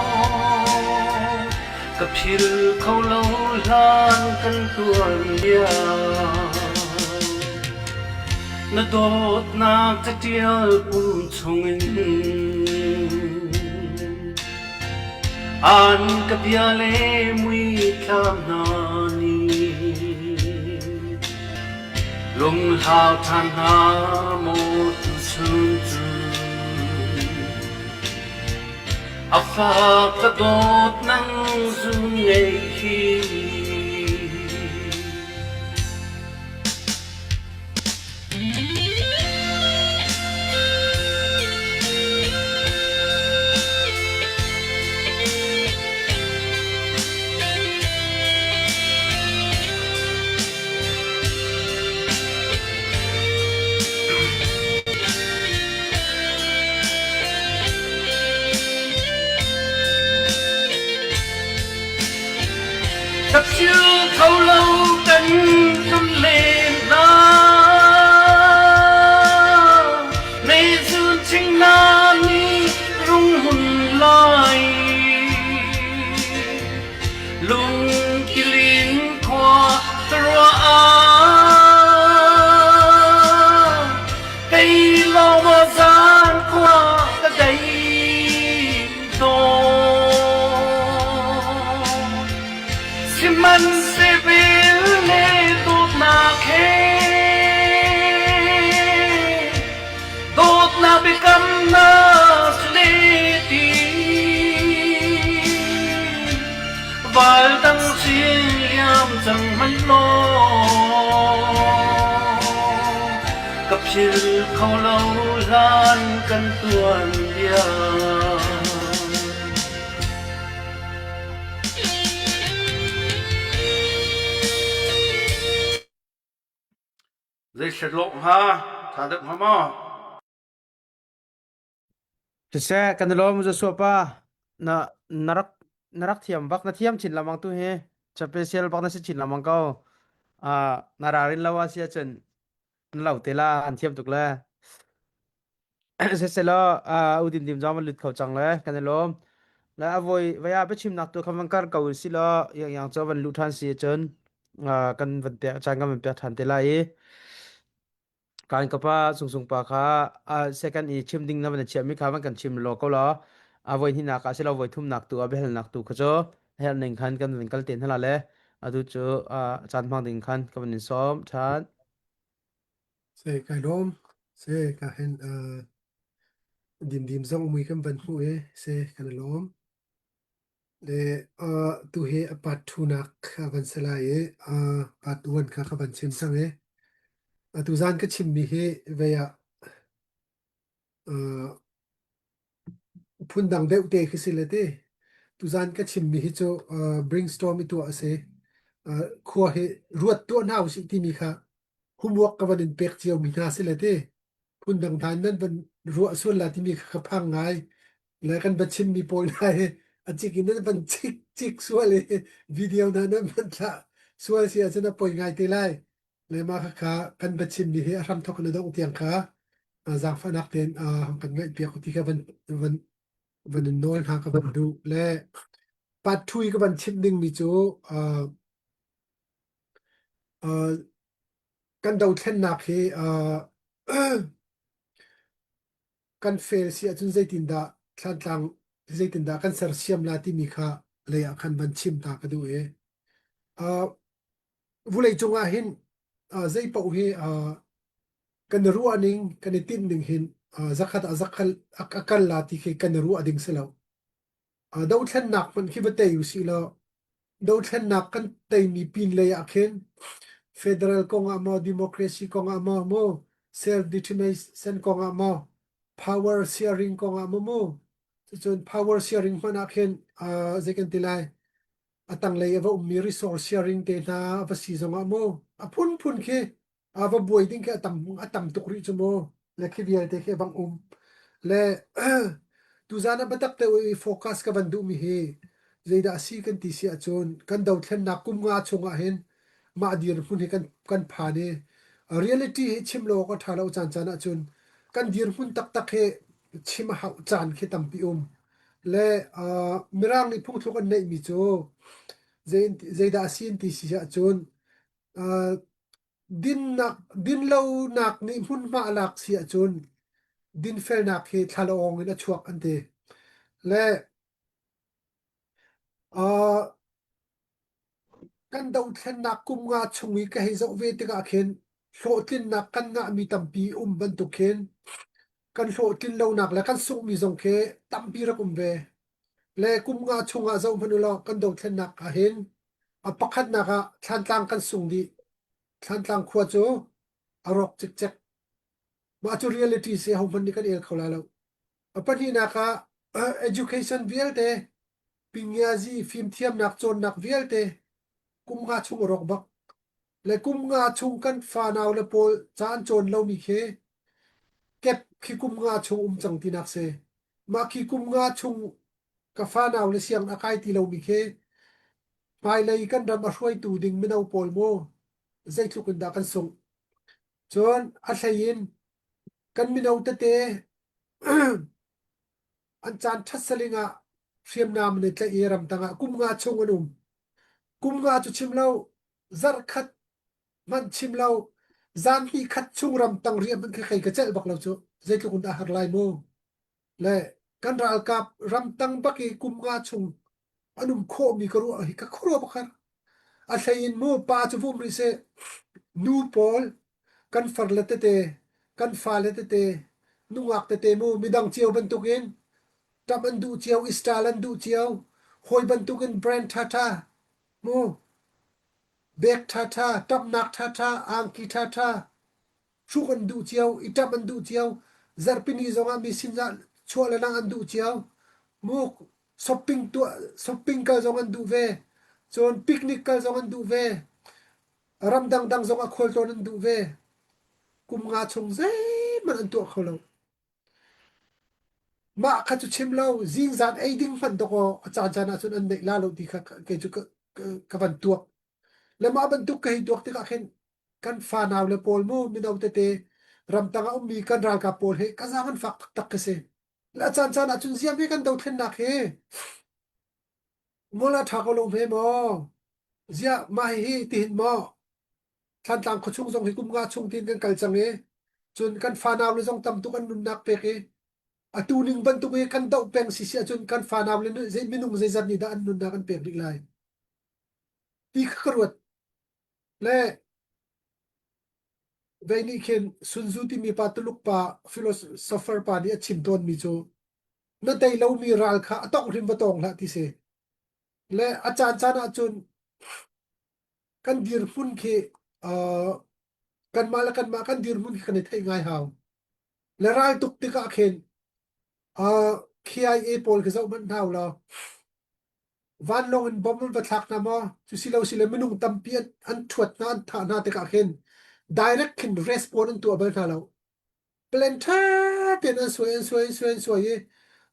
ka phil kho lo hlan kan tuan bia. Na dawtnak catial pum chungin an ka bia le muithlam hna nih lunghlau ṭhan hna maw tuchun cu a fak ka dawt nang zun ngei hi. Ka phil kho lo kan tlun len na. Mei-zun ching na nih rung hun lai. Lungkilin khua ka ruah ah kei lawng maw zan khua ka dei Sihmanhsehlaw le dawtnak he dawtnak biakamnak le ti val dang sin liam cang hmanh law ka phil kho lo hlan kan tuan bia. Zei hlet hnga? Tha deuh hnga maw? Siseh, kan i lawm Joshua pa. Na na rak na rak thiam bak na thiam chin lamang tu hi. Special bak na si chin lamang ko. Ah, na rarin lo a si ahcun na lo te la an thiam tuk le. Siselaw uh, u dim dim zong van lut kho cang le kan i lawm. Le a voi vai ah biachimnak tu kha van kar ko si law yang yang cu van luh ṭhan si cun uh, kan van pek caan kan van pek ṭhan te lai i kan ka pa Sung Sung pa kha uh, second i chim ding na van chiah mi kha van kan chim law ko law a voi hnih nak ah si lo voi thumnak tu a biahalnak tu kha cu herh ning khan kan van kal te hna la le. Atu cu caan hmang ding khan ka van in sawm ṭhan. Se kai lawm. Se ka hen dimdim zong mui kan van hmuh i se kan i lawm. Le uh, tu hi a part 2 nak a van si lai i uh, part 1 kha ka van chim cang i atu zan ka chimmi hi vei ah uh, phundang deuh te khi si le ti. Tuzan ka chimmi hi cu uh, brainstorm i tuah a si. Uh, khua hi ruat tuah hna usih timi kha homework ka van in pek cio mi hna si le ti. Phundang hna in nan van ruah sual la timi kha ka phang ngai. Le kan va chimmi pawl hna hi a cik in nan van cik cik sual i video hna nan van thlah sual si ahcun a poi ngai te lai. Le mah khakha kan va chimmi hi a hramthawk in a dongh tiang kha zaangfahnak tein kan ngaihpiak u ti kha van van van in nawl hna ka van duh. Le part 2 i ka van chimh dingmi cu uh, uh, kan dothlennak hi uh, kan fail si ahcun zeitindah Thlantlang zeitindah kan sersiam la timi kha lei ah khan van chim ta ka duh i uh, Vuleicung ah hin uh, zei paoh hi uh, kan i ruah ning, kan i tinh ning hin uh, zakhat ah zakhal a a kal la ti khi kan i ruah ding si lo. Uh, dothlennak hmanh khi va tei usih law dothlennak kan teimi pin lei ah khin federal kong ah maw, democracy kong ah maw, maw self determination kong ah maw, power sharing kong ah maw mu, cucun power sharing hmanh ah khin uh, zei kan ti lai, a tanglei a va ummi resource sharing te hna a va si zongah mu a phunphun khi a va buai ding khi a tam a tam tuk rih cu mu le khi vialte khi a bang um le tuzan ah biatak te i focus ka van duhmi hi zeidah a si kan ti si ahcun kan dothlennak kum nga chungah hin mah dirhmun hi kan kan phan i reality hi chim lo awk a ṭha lo caan caan ahcun kan dirhmun taktak hi chim a hauh caan khi tampi um Le uh, Mirang nih phungthluk an neihmi cu zei, zeidah a si an ti si ahcun uh, dinnak dinlonak nih hmunhma a lak si ahcun dinfelnak hi thlalawng in a chuak an ti. Le uh, kan dothlennak kum nga chung i ka hei zoh ve tikah khin hlawhtlinnak kan ngahmi tampi um bantuk khin kan hlawhtlin lonak le kan sunghmi zong khi tampi rak um ve. Le kum nga chungah zoh hmanh u law kan dothlennak ah hin a pakhatnak ah Thlantlang kan sung dih. Thlantlang khua cu a rawk cikcek. Mah cu reality si hohmanh nih kan el kho lai lo. A pahnihnak ah education vialte pingiazi fimthiamnak cawnnak vialte kum nga chung a rawk bak. Le kum nga chung kan fanau le pawl ca an cawn lomi khi kep khi kum nga chung um cang tinak si. Mah khi kum nga chung ka fanau le siang a kai ti lomi khi hmailei kan ram a hruaitu ding mino pawl mu zeitluk in dah kan sungh. Cun a hlei in kan mino tete an caan ṭhat saling ah hriamnam an i tlaih i ramtang ah kum nga chung an um. Kum nga cu chim lo, zarh khat hmanh chim lo, zan hnih khat chung ramtang riah hmanh khi kei ka celh bak lo cu. Zeitluk in dah har lai mu. Le kan ralkap ramtang bak i kum nga chung an um khawhmi ka ruah hi ka khuaruah bak har. A hlei in mu pa cu vum rih seh, nu pawl kan farle tete, kan fale tete, nungak tete mu midang cio bantukin ṭap an duh cio, style an duh cio, hawi bantukin brand ṭhaṭha mu bag ṭhaṭha, ṭapnak ṭhaṭha, angki ṭhaṭha, hruk an duh cio, i ṭamh an duh cio, zarhpini zongah mi sin ah chuah le lang an duh cio, mu shopping tuah shopping kal zong an duh ve, cun picnic kal zong an duh ve, ram dangdang zong ah khualtlawn an duh ve. Kum nga chung zeihmanh an tuah kho lo. Mah kha cu chim lo, zingzan ei ding hmanh dawkaw a caan caan ahcun an neih la lo ti kha kei cu ka, ka, ka van tuak. Le mah bantuk ka hei tuak tikah khin kan fanau le pawl mu mino tete ramtang ah ummi kan ralkap pawl hi ka zaang an fak taktak ka si. Le a caan caan ahcun ziam hi kan dothlennak hi ngol a ṭha ko lo hme maw? Ziah mah hihi tihin maw Thlantlang khuachung zong hi kum nga chung tiin kan kal cang i cun kan fanau le zong tam tuk an nunnak pek i atu ning bantuk i kan doh peng si si ahcun kan fanau le minung zeizat nih dah an nunnak an pek rih lai? Ti kha ka ruat. Le vei nih khin Sun Tzu timi pa Tuluk pa philosopher pa nih a chim tawnmi cu na tei lomi ral kha a tongh hrim va tawng hlah ti si. Le a caan caan ahcun kan dirhmun khi uh, kanmah le kanmah kan dirhmun khi kan i theih ngai hau. Le ral tuk tikah khin uh, KIA pawl khi zoh hmanh hna u law vanlawng in bomb an va thlak hna maw cu si lo si le minung tampi an, an ṭhuat hna an thah hna tikah khin direct khin response an tuah bal hna lo. Plan ṭha tein an suai an suai an suai an suai i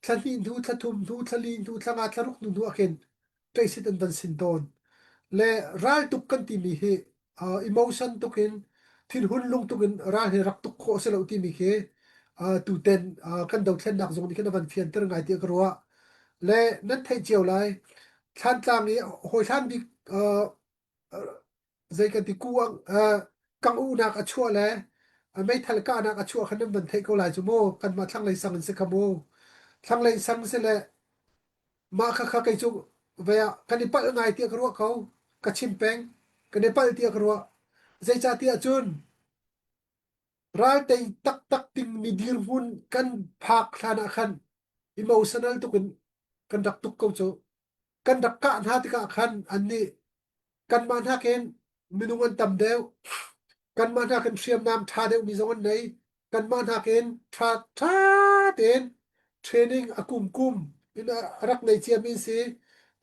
thla hnih hnu thla thum hnu thla li hnu thla nga thla ruk hnu hnu ah khin ṭeisit an van sin tawn. Le raltuk kan timi hi uh, emotion tuk in thinhun lung tuk in ral hi rak tuk khawh a si lo timi khi uh, tuten uh, kan dothlennak zong nih khin a van fianter ngai tiah ka ruah. Le nan theih cio lai Thlantlang i hawihlan bik uh, zei kan ti ku ang kang uhnak a chuah le meithal kahnak a chuah kha nan van theih ko lai cu mu kanmah thlanglei sang in si kha mu thlanglei sang si le mah kha kha kei cu ve ah kan i palh ngai tiah ka ruah ko ka chim peng kan i palh tiah ka ruah zeicahtiah cun raltei taktak dingmi dirhmun kan phak hlan ah khan emotional tuk in kan rak tuk ko cu kan rak kah hna tikah khan annih kanmah nakin minung an tam deuh kanmah nakin hriamnam ṭha deuhmi zong an nei kanmah nakin ṭha ṭha tein training a kum kum in a rak nei ciami an si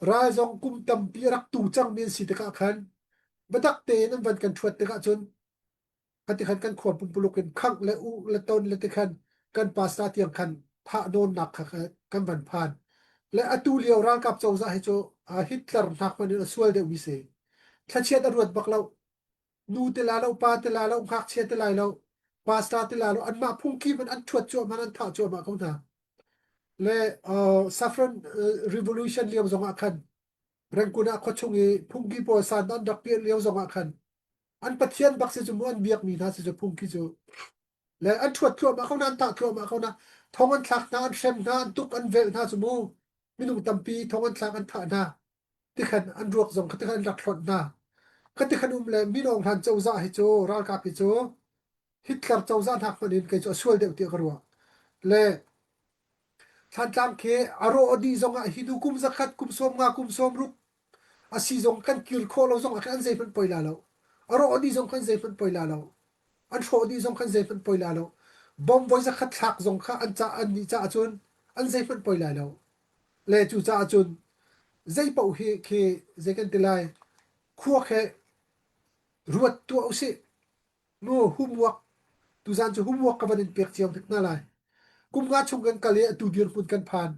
ral zong kum tampi a rak tu cangmi an si tikah khan biatak tein an van kan ṭhuat tikah cun Khati khan kan khua pumpuluk in khangh le uh le ton le tikhan kan pastor tiang khan thah nawnnak kha kan van phan. Le atu lio ralkap cozah hi cu Hitler hnak hmanh in a sual deuhmi si. Thlachiat a ruat bak lo. Nu te la lo, pa te la lo, ngakchia te lai lo, pastor te la lo, anmah phungki man an ṭhuat cuahmah an thah cuahmah ko hna. Le uh, Saffron uh, Revolution lio zong ah khan Rangoon ah khuachung i phungki pawl san an rak piah lio zong ah khan an pathian bak si cu mu an biakmi hna si cu phungki cu le an ṭhuat thluahmah ko hna an tah thluahmah ko hna thong an thlak hna an hrem hna an tuk an velh hna cu mu minung tampi thong an thlak an thah hna tikhan an ruak zong kha tikhan an rak hlonh hna kha tikhan um le minawng hlan cozah hi cu ralkap hi cu Hitler cozah hnak hmanh in kei cu a sual deuh tiah ka ruah le Thlantlang khi a rawh dih zongah hi hnu kum zakhat kum 50 kum 60 a si zong kan kir khawh lo zong ah khan an zeihmanh poi la lo. A rawh dih zong khan zeihmanh poi la lo. An hrawh dih zong khan zeihmanh poi la lo. Bom voi zakhat thlak zong kha an ca an nih caah cun an zeihmanh poi lai lo. Le cu caah cun zei paoh hi khi zei kan ti lai khua khi ruat tuah usih. Nu homework tuzaan cu homework ka van in pek cio hnik hna lai. Kum nga chung kan kal i atu dirhmun kan phan.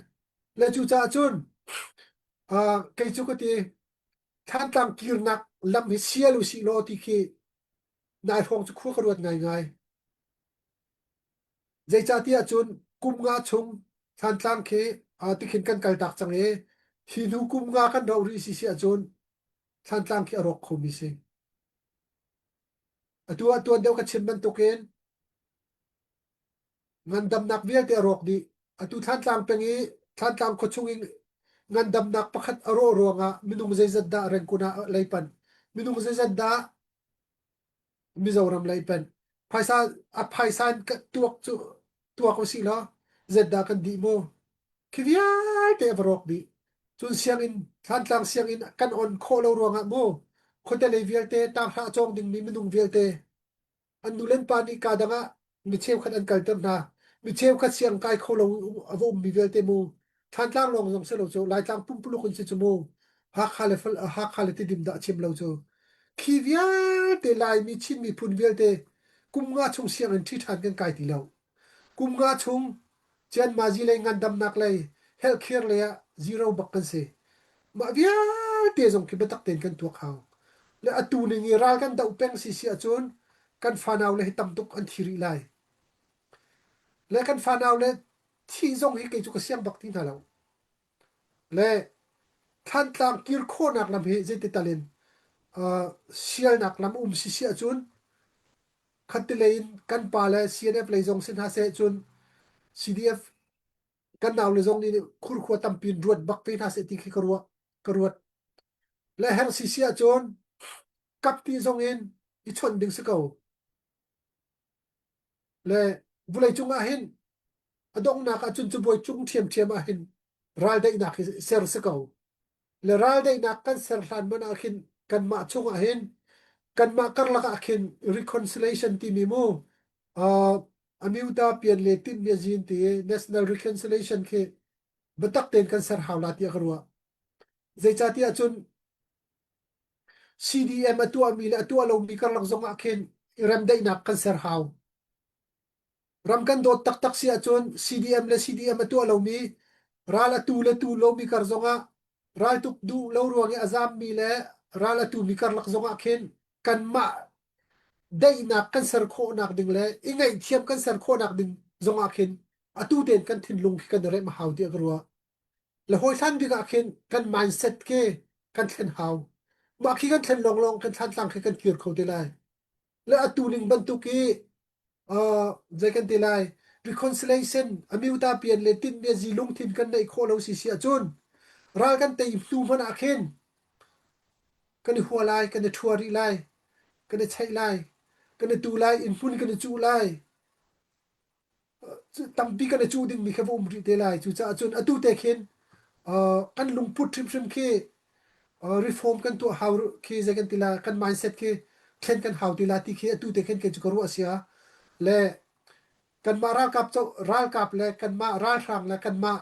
Le cucaah cun uh, kei cu ka ti Thlantlang kirnak lam hi sial usih law ti khi nai hrawng cu khua ka ruat ngaingai. Zeicahtiah cun kum nga chung Thlantlang khi uh, tikhin kan kaltak cang i hi hnu kum nga kan rauh rih si si ahcun Thlantlang khi a rawk khomi si. Atu ah tuan deuh ka chim bantukin ngandamnak vialte a rawk dih. Atu Thlantlang peng i Thlantlang khuachung in ngandamnak pakhat a rawh ruangah minung zeizat dah Rangoon ah lei panh, minung zeizat dah Mizoram lei panh. Phaisa a phaisa in tuak cu tuak usih law zetdah kan dih mu? Khi vialte a va rawk dih. Cun sianginn, Thlantlang sianginn kan on khawh lo ruangah mu khuate lei vialte tanghra a cawng dingmi minung vialte an nu le an pa nih kaa dang ah mi cheukhat an kalter hna. Mi cheukhat siang kai kho lo a va ummi vialte mu Thlantlang lawng zong si lo cu Laitlang pumpuluk in si cu mu Hakha le Hakha le Tidim dah chim lo cu khi vialte Laimi Chin miphun vialte kum nga chung sianginn ṭhi ṭhan kan kai ti lo. Kum nga chung Cianmazi lei ngandamnak lei healthcare lei ah zero bak kan si. Mah vialte zong khi biatak tein kan tuak hau. Le atu ning i ral kan doh peng si si ahcun kan fanau le hi tam tuk an thi rih lai. Le kan fanau le thih zong hi kei cu ka siang bak ti hna lo. Le Thlantlang kir khawhnak lam hi zeiti tal in uh, sialnak lam um si si ahcun Khattelei in kan pa le CNF lei zong si hna seh cun CDF kan nau le zong nih khurkhua tampi in ruat bak ve hna seh ti khi ka ruah ka ruat. Le herh si si ahcun kap ti zong in i chawnh ding si ko. Le vawleicung ah hin a donghnak ahcun cabuai cung ṭhiamṭhiam ah hin raldaihnak hi ser si ko. Le raldaihnak kan ser hlan man ah khin kanmah chungah hin kanmah karlak ah khin reconciliation timi mu uh, amyuta pian le tin mya zin ti national reconciliation khi biatak tein kan ser hau la tiah ka ruah. Zeicahtiah cun CDM a tuahmi le a tuah lomi karlak zong ah khin i remdaihnak kan ser hau. Ram kan dawt taktak si ahcun CDM le CDM a tuah lomi ral a tu le tu lomi kar zongah raltuk duh lo ruang i a zammi le ral a tumi karlak zongah khin kanmah daihnak kan ser khawhnak ding le i ngaihthiam kan ser khawhnak ding zongah khin atu tein kan thinlung khi kan i remh a hau tiah ka ruah. Le hawi hlan bik ah khin kan mindset khi kan thlen hau. Mah khi kan thlen lawnglawng kan thlantlang khi kan kir kho te lai. Le atu ning bantuk i uh, zei kan ti lai reconciliation amyuta pian le tin bia zi lungthin kan neih khawh lo si si ahcun ral kan tei hnu hmanh ah khin kan i hua lai kan i ṭhua rih lai kan i cheih lai kan i tu lai inn hmun kan i cuh lai tampi kan i cuh dingmi kha va um rih te lai. Cucaah cun atu te khin kan lungput hrimhrim khi reform kan tuah hau khi zei kan ti la kan mindset khi thlen kan hau ti la ti khi atu te khin kei cu ka ruah sia le kanmah ralkap co ralkap le kanmah ralhrang le kanmah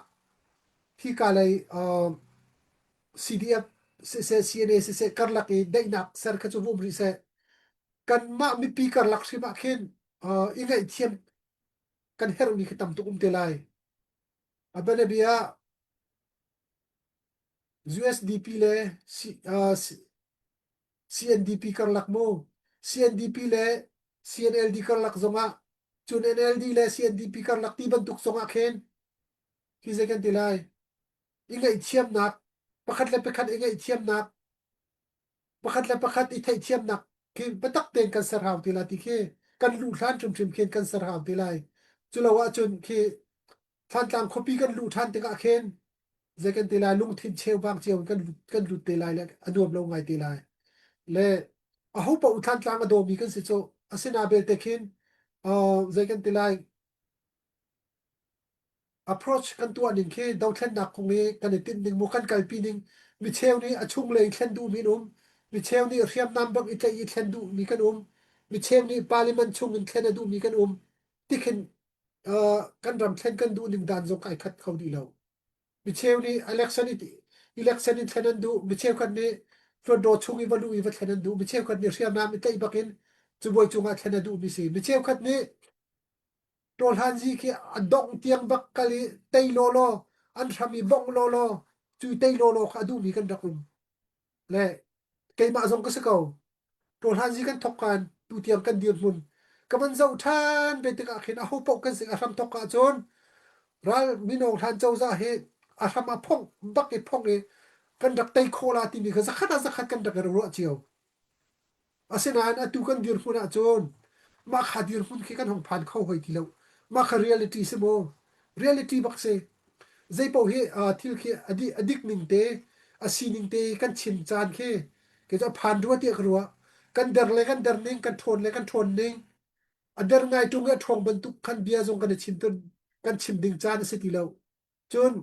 hika lei CDF siseh CNA siseh karlak i daihnak ser kha cu va um rih seh kanmah mipi karlak hrim ah khin i ngaihthiam kan herhmi khi tam tuk um te lai. A bianabia ah USDP le C, uh, CNDP karlak mu CNDP le CNLD karlak zongah cun NLD le CNDP karlak ti bantuk zongah khin hi zei kan ti lai i ngaihthiamnak pakhat le pakhat i ngaihthiamnak pakhat le pakhat i theihthiamnak khi biatak tein kan ser hau ti lai ti khi kan luh hlan hrimhrim khin kan ser hau ti lai. Cu lo ahcun khi Thantlang khuapi kan luh ṭhan tikah khin zei kan ti lai lungthin cheubang cio in kan kan lut te lai le a nuam lo ngai te lai. Le aho paoh Thantlang a dawmi kan si cu asina belte khin uh, zei kan ti lai Approach kan tuah ning khi dothlennak kong i kan i tinh ning mu kan kalpi ning micheu nih a chunglei thlen duhmi an um micheu nih hriamnam bak i tlaih i thlen duhmi kan um micheu nih parliament chung in thlen a duhmi kan um tikhin uh, kan ram thlen kan duh ning dan zong kai khat kho dih lo micheu nih election i election in thlen an duh micheu khat nih Hluatdaw chung i va luh i va thlen an duh micheu khat nih hriamnam i tlaih bakin cubuai cungah thlen a duhmi si micheu khat nih Tawhlanzi khi a dongh tiang bak kal i tei lawlaw an hram i bongh lawlaw cu tei lawlaw kha a duhmi kan rak um. Le keimah zong ka si ko. Tawhlanzi kan thok kan tu tiang kan dirhmun ka van zoh ṭhan ve tikah khin aho paoh kan si a hram thok ahcun ral mino hlan cozah hi a hram a phongh bak i phongh i kan rak tei khawh la timi kha zakhat ah zakhat kan rak i ruah cio. Asinain atu kan dirhmun ahcun mah kha dirhmun khi kan hung phan kho hoi ti lo. Mah kha reality si mu. Reality bak si. Zeipaoh hi uh, thil khi a, di, a dik ning te, a sining te kan chim caan khi kei cu a phan rua tiah ka ruah. Kan der le kan der ning, kan ṭhawn le kan ṭhawn ning. A der ngai ṭung i a ṭhawng bantuk khan bia zong kan i chim kan chim ding caan a si ti lo. Cun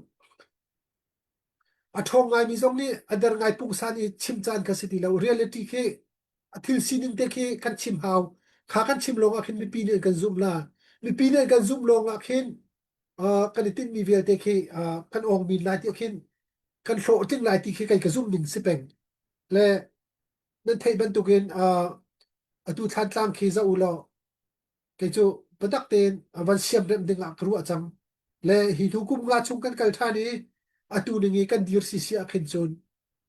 A ṭhawng ngaimi zong nih a der ngai pungsan i chim caan kha si ti lo. Reality khi a thil sining te khi kan chim hau. Kha kan chim lawngah khin mipi nih an kan zumh la. Mipi nih an kan zumh lawngah khin uh, kan i tinhmi vialte khi uh, kan awng min lai ti khin kan hlawhtling lai ti khi kai ka zumh ning si peng. Le nan theih bantukin uh, atu Thlantlang khi zoh u law kei cu biatak tein van siamremh ding ah ka ruah cang. Le hi hnu kum nga chung kan kal ṭhan i atu ning i kan dir sisi ah khin cun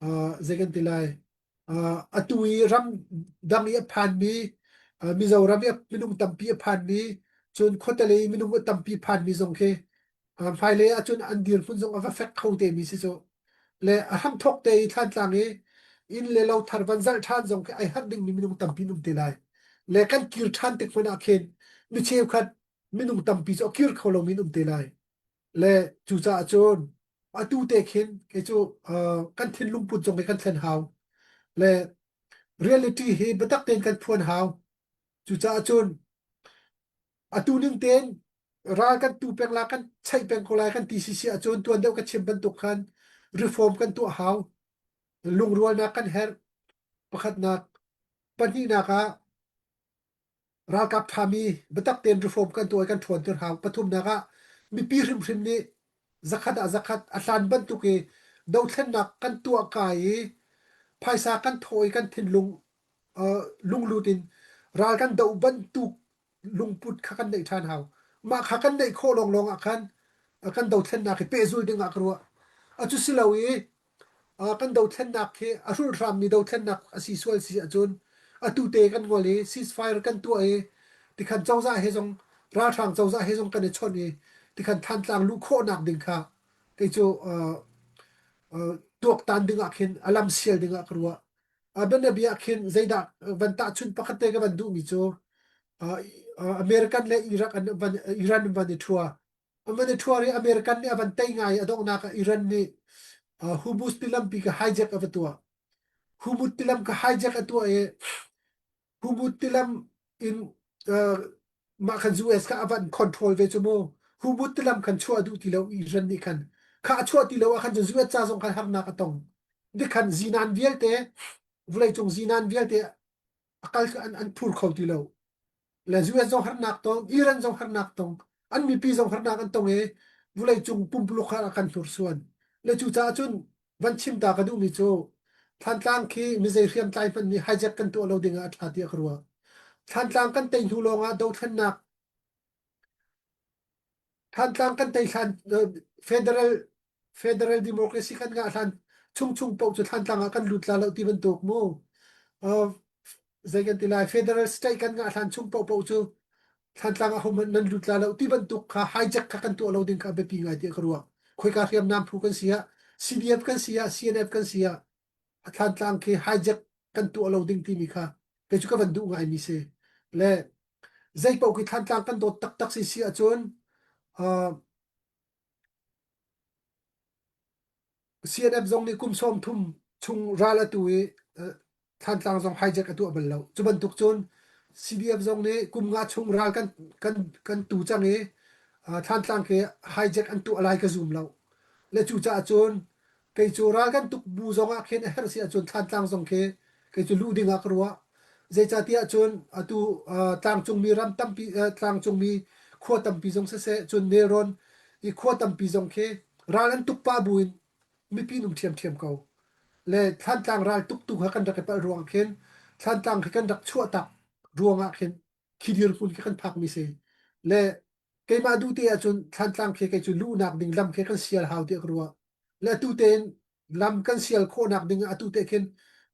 uh, zei kan ti lai uh, atu i ram dang i a phanmi uh, Mizoram i minung tampi a phanmi cun khuate i minung tampi phanmi zong khi uh, hmailei ahcun an dirhmun zong a va fek kho te mi si cu le a hramthawk te i Thlantlang i inn le lo thar van zalh ṭhan zong khi ai harh dingmi minung tampi an um te lai. Le kan kir ṭhan tik hmanh ah khin mi cheukhat minung tampi cu a kir kho lomi an um te lai. Le cucaah cun atu te khin kei cu uh, kan thinlung put zong hi kan thlen hau. Le reality hi biatak tein kan phuan hau. Cucaah cun atu ning tein ral kan tu peng la kan chaih peng ko lai kan ti sisi ahcun tuan deuh ka chim bantuk khan reform kan tuah hau. Lungrualnak kan herh. Pakhatnak. Pahnihnak ah ralkap ṭhami biatak tein reform kan tuah i kan ṭhawnter hau. Pathumnak ah mipi hrimhrim nih zakhat ah zakhat a hlan bantuk i dothlennak kan tuah kai i phaisa kan thawh i kan thinlung uh, lunglut in ral kan doh bantuk lungput kha kan neih ṭhan hau. Mah kha kan neih khawh lawnglawng ah khan kan dothlennak hi pehzul ding ah ka ruah. A cu si lo i kan dothlennak hi a hrulhrammi dothlennak a si sual si ahcun atu te kan ngol i ceasefire kan tuah i tikhan cozah he zong ralhrang cozah he zong kan i chawnh i tikhan Thantlang luh khawhnak ding kha kei cu tuaktan ding ah khin a lam sial ding ah ka ruah. Bianabia ah khin zeidah van tahchunh pakhat te ka van duhmi cu American le Iraq an van Iran an van i ṭhua. An van i ṭhua i American nih a van tei ngai i a donghnak ah Iran nih Hormuz tilampi kha hijack a va tuah. Hormuz tilam kha hijack a tuah i Hormuz tilam in mah khan US kha a van control ve cu mu. Hormuz tilam khan chuah duh ti lo Iran nih khan. Kha a chuah ti lo ah khan cun US ca zong khan harnak a tong. Dikhan zinan vialte vawleicung zinan vialte a kal an, an phur kho ti lo. Le US zong harnak tong, Iran zong harnak tong, an mipi zong harnak an tong i vawleicung pumpuluk kha a kan hnursuan. Le cucaah cun van chim ta ka duhmi cu Thantlang khi mizei hriamtlai hmanh nih hijack kan tuah lo ding ah a ṭha tiah ka ruah. Thantlang kan tei hnu lawngah dothlennak Thantlang kan tei hlan federal federal democracy kan ngah hlan chung chung paoh cu Thantlang ah kan lut la lo ti bantuk mu. Uh, zei kan ti lai federal state kan ngah hlan chung paoh paoh cu Thantlang ah hohmanh nan lut la lo ti bantuk kha hijack kha kan tuah lo ding kha biapi ngai tiah ka ruah. Khoika hriamnam phu kan si ah CDF kan si ah CNF kan si ah Thantlang khi hijack kan tuah lo ding timi kha kei cu ka van duh ngaimi si. Le zei paoh khi Thantlang kan dawt taktak si si ahcun uh, CNF zong nih kum 30 chung ral a tu i Thantlang zong hijack a tuah bal lo. Cu bantuk cun CDF zong nih kum nga chung ral kan kan kan tu cang i Thantlang khi hijack an tuah lai ka zum lo. Le cucaah cun kei cu ral kan tuk bu zong ah khin a herh si ahcun Thantlang zong khi kei cu luh ding ah ka ruah. Zeicahtiah cun atu tlangcungmi ram tampi tlangcungmi khua tampi zong siseh cun nelrawn i khua tampi zong khi ral an tuk pah buin mipi an um ṭhiamṭhiam ko. Le Thlantlang ral tuk tu kha kan rak i palh ruang khin Thlantlang khi kan rak chuahtak ruangah khin khi dirhmun khi kan phakmi si. Le keimah duh te ahcun Thlantlang khi kei cu luhnak ding lam khi kan sial hau tiah ka ruah. Le atu tein lam kan sial khawhnak ding ah atu te khin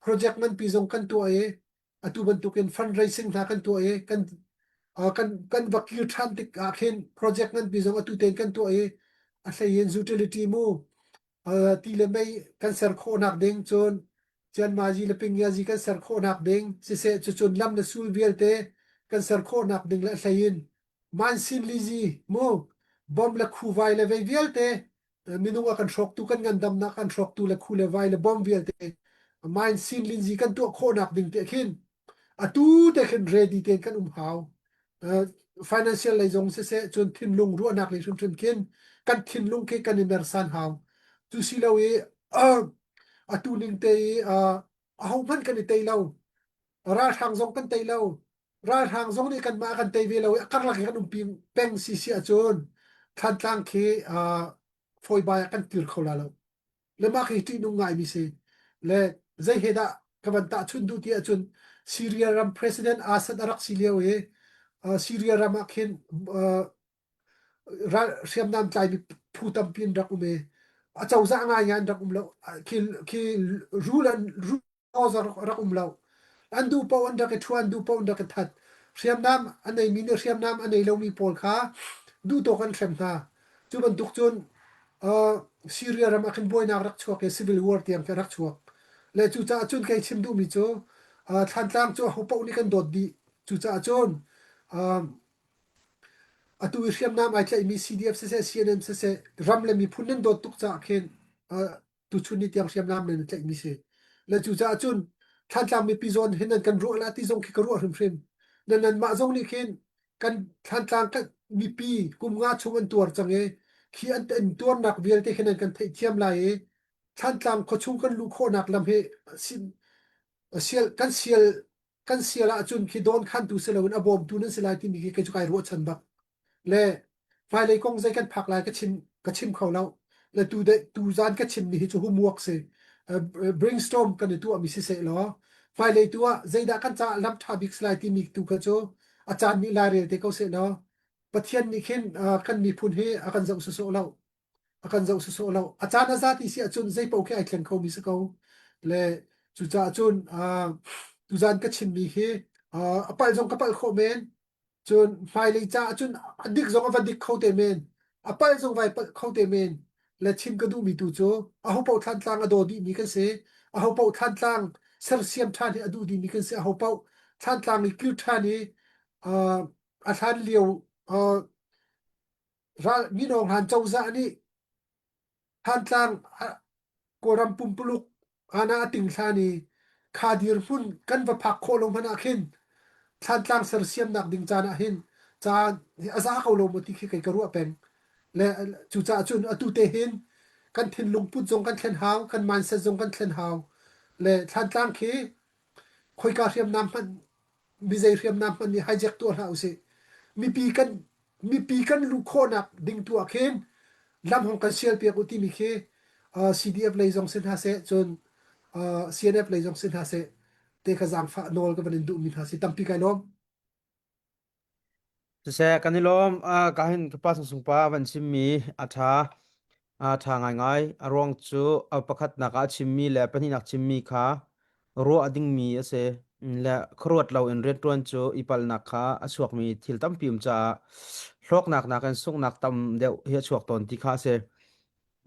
project nganpi zong kan tuah i atu bantukin fundraising hna kan tuah i kan kan kan va kir ṭhan tik ah khin project nganpi zong atu tein kan tuah i a hlei in utility mu ti le mei kan ser khawhnak ding cun Cianmazi le Pingyazi kan ser khawhnak ding siseh cucun lam le sul vialte kan ser khawhnak ding le a hlei in Mansin lizi mu bom le khuvai le vei vialte minung a kan hrawktu kan ngandamnak kan hrawktu le khu le vai le bom vialte mine sin linzi kan tuah khawhnak ding te khin atu te khin ready tein kan um hau financial lei zong siseh cun thinlung ruahnak lei hrimhrim khin kan thinlung khi kan i mersan hau cu si lo i atu ning te i aho hmanh kan i tei lo ralhrang zong kan tei lo ralhrang zong nih kanmah kan tei ve lo i a karlak i kan umpi peng si si ahcun Thantlang khi fawibai ah kan kir kho la lo le mah khi ṭihnung ngaimi si le zei he dah ka van tahchunh duh ti ahcun Syria ram president Assad a rak si lio i Syria ram ah khin ral hriamnam tlaimi phu tampi an rak um i a cozah ngaingai an rak um lo khi khi rule an rak um lo. An duh paoh an rak i ṭhu, an duh paoh an rak i that. Hriamnam a neimi nih hriamnam a nei lomi pawl kha duhtawk an hrem hna. Cu bantuk cun uh, Syria ram ah khin buainak rak chuak i civil war tiang khi rak chuak. Le cucaah cun kei chim duhmi cu uh, Thlantlang cu aho paoh nih kan dawt dih. Cucaah cun uh, atu i hriamnam ai tlaihmi CDF siseh CNM siseh ram le miphun nan dawt tuk caah khin uh, tuchun ni tiang hriamnam nan tlaihmi si. Le cucaah cun Thlantlang mipi zawn hin nan kan ruah la ti zong khi ka ruah hrimhrim. Nan nanmah zong nih khin kan Thlantlang kan mipi kum nga chung an tuar cang i khi an an tuarnak vialte khi nan kan theihthiam lai i Thlantlang khuachung kan luh khawhnak lam hi sial kan sial kan sial ahcun khi dawn khantu si loin a bawmtu nan si lai timi khi kei cu kai ruahchan bak. Le hmailei kong zei kan phak lai ka chim ka chim kho lo. Le tu de tu zan ka chimmi hi cu homework si. Brainstorm kan i tuahmi si seh law hmailei tu ah zeidah kan caah lam ṭha bik si lai timi tu kha cu a caan nih lai rel te ko seh law Pathian nih khin kan miphun hi a kan zoh sawsawh lo. A kan zoh sawsawh lo. A caan a za ti si ahcun zei paoh khi ai thleng khomi si ko. Le cucaah cun tuzan ka chimmi hi a palh zong ka palh khawh men. Cun hmailei caah cun a dik zong a va dik kho te men. A palh zong vai palh kho te men. Le chim ka duhmi tu cu ahopaoh Thlantlang a daw dihmi kan si. Ahopaoh Thlantlang sersiam ṭhan hi a duh dihmi kan si. Ahopaoh Thlantlang i kir ṭhan i a hlan lio ral mino hlan cozah nih Thantlang Kawlram pumpuluk ana a ting hlan i kha dirhmun kan va phak khawh lo hmanh ah khin Thlantlang sersiamnak ding caan ah hin caan a za ko lo maw ti khi kei ka ruah peng. Le cucaah cun atu te hin kan thinlung put zong kan thlen hau, kan mindset zong kan thlen hau. Le Thlantlang khi khoika hriamnam hmanh mizei hriamnam hmanh nih hijack tuah hlah usih. Mipi kan mipi kan luh khawhnak ding tu ah khin lam hong kan sial piak u timi khi CDF lei zong si hna seh cun CNF lei zong si hna seh te kha zaangfah nawl ka van in duhmi hna si tampi kai lawm. Siseh, kan i lawm. Ka hin ka pa sungsung pa van chimmi a ṭha. A ṭha ngaingai. A ruang cu a pakhatnak ah a chimmi le pahnihnak chimmi kha ruah dingmi a si. Le khuaruat loin rianṭuan cu i palhnak kha a chuakmi thil tampi um caah hlawknak nakin sunghnak tam deuh hi a chuak tawn ti kha a si.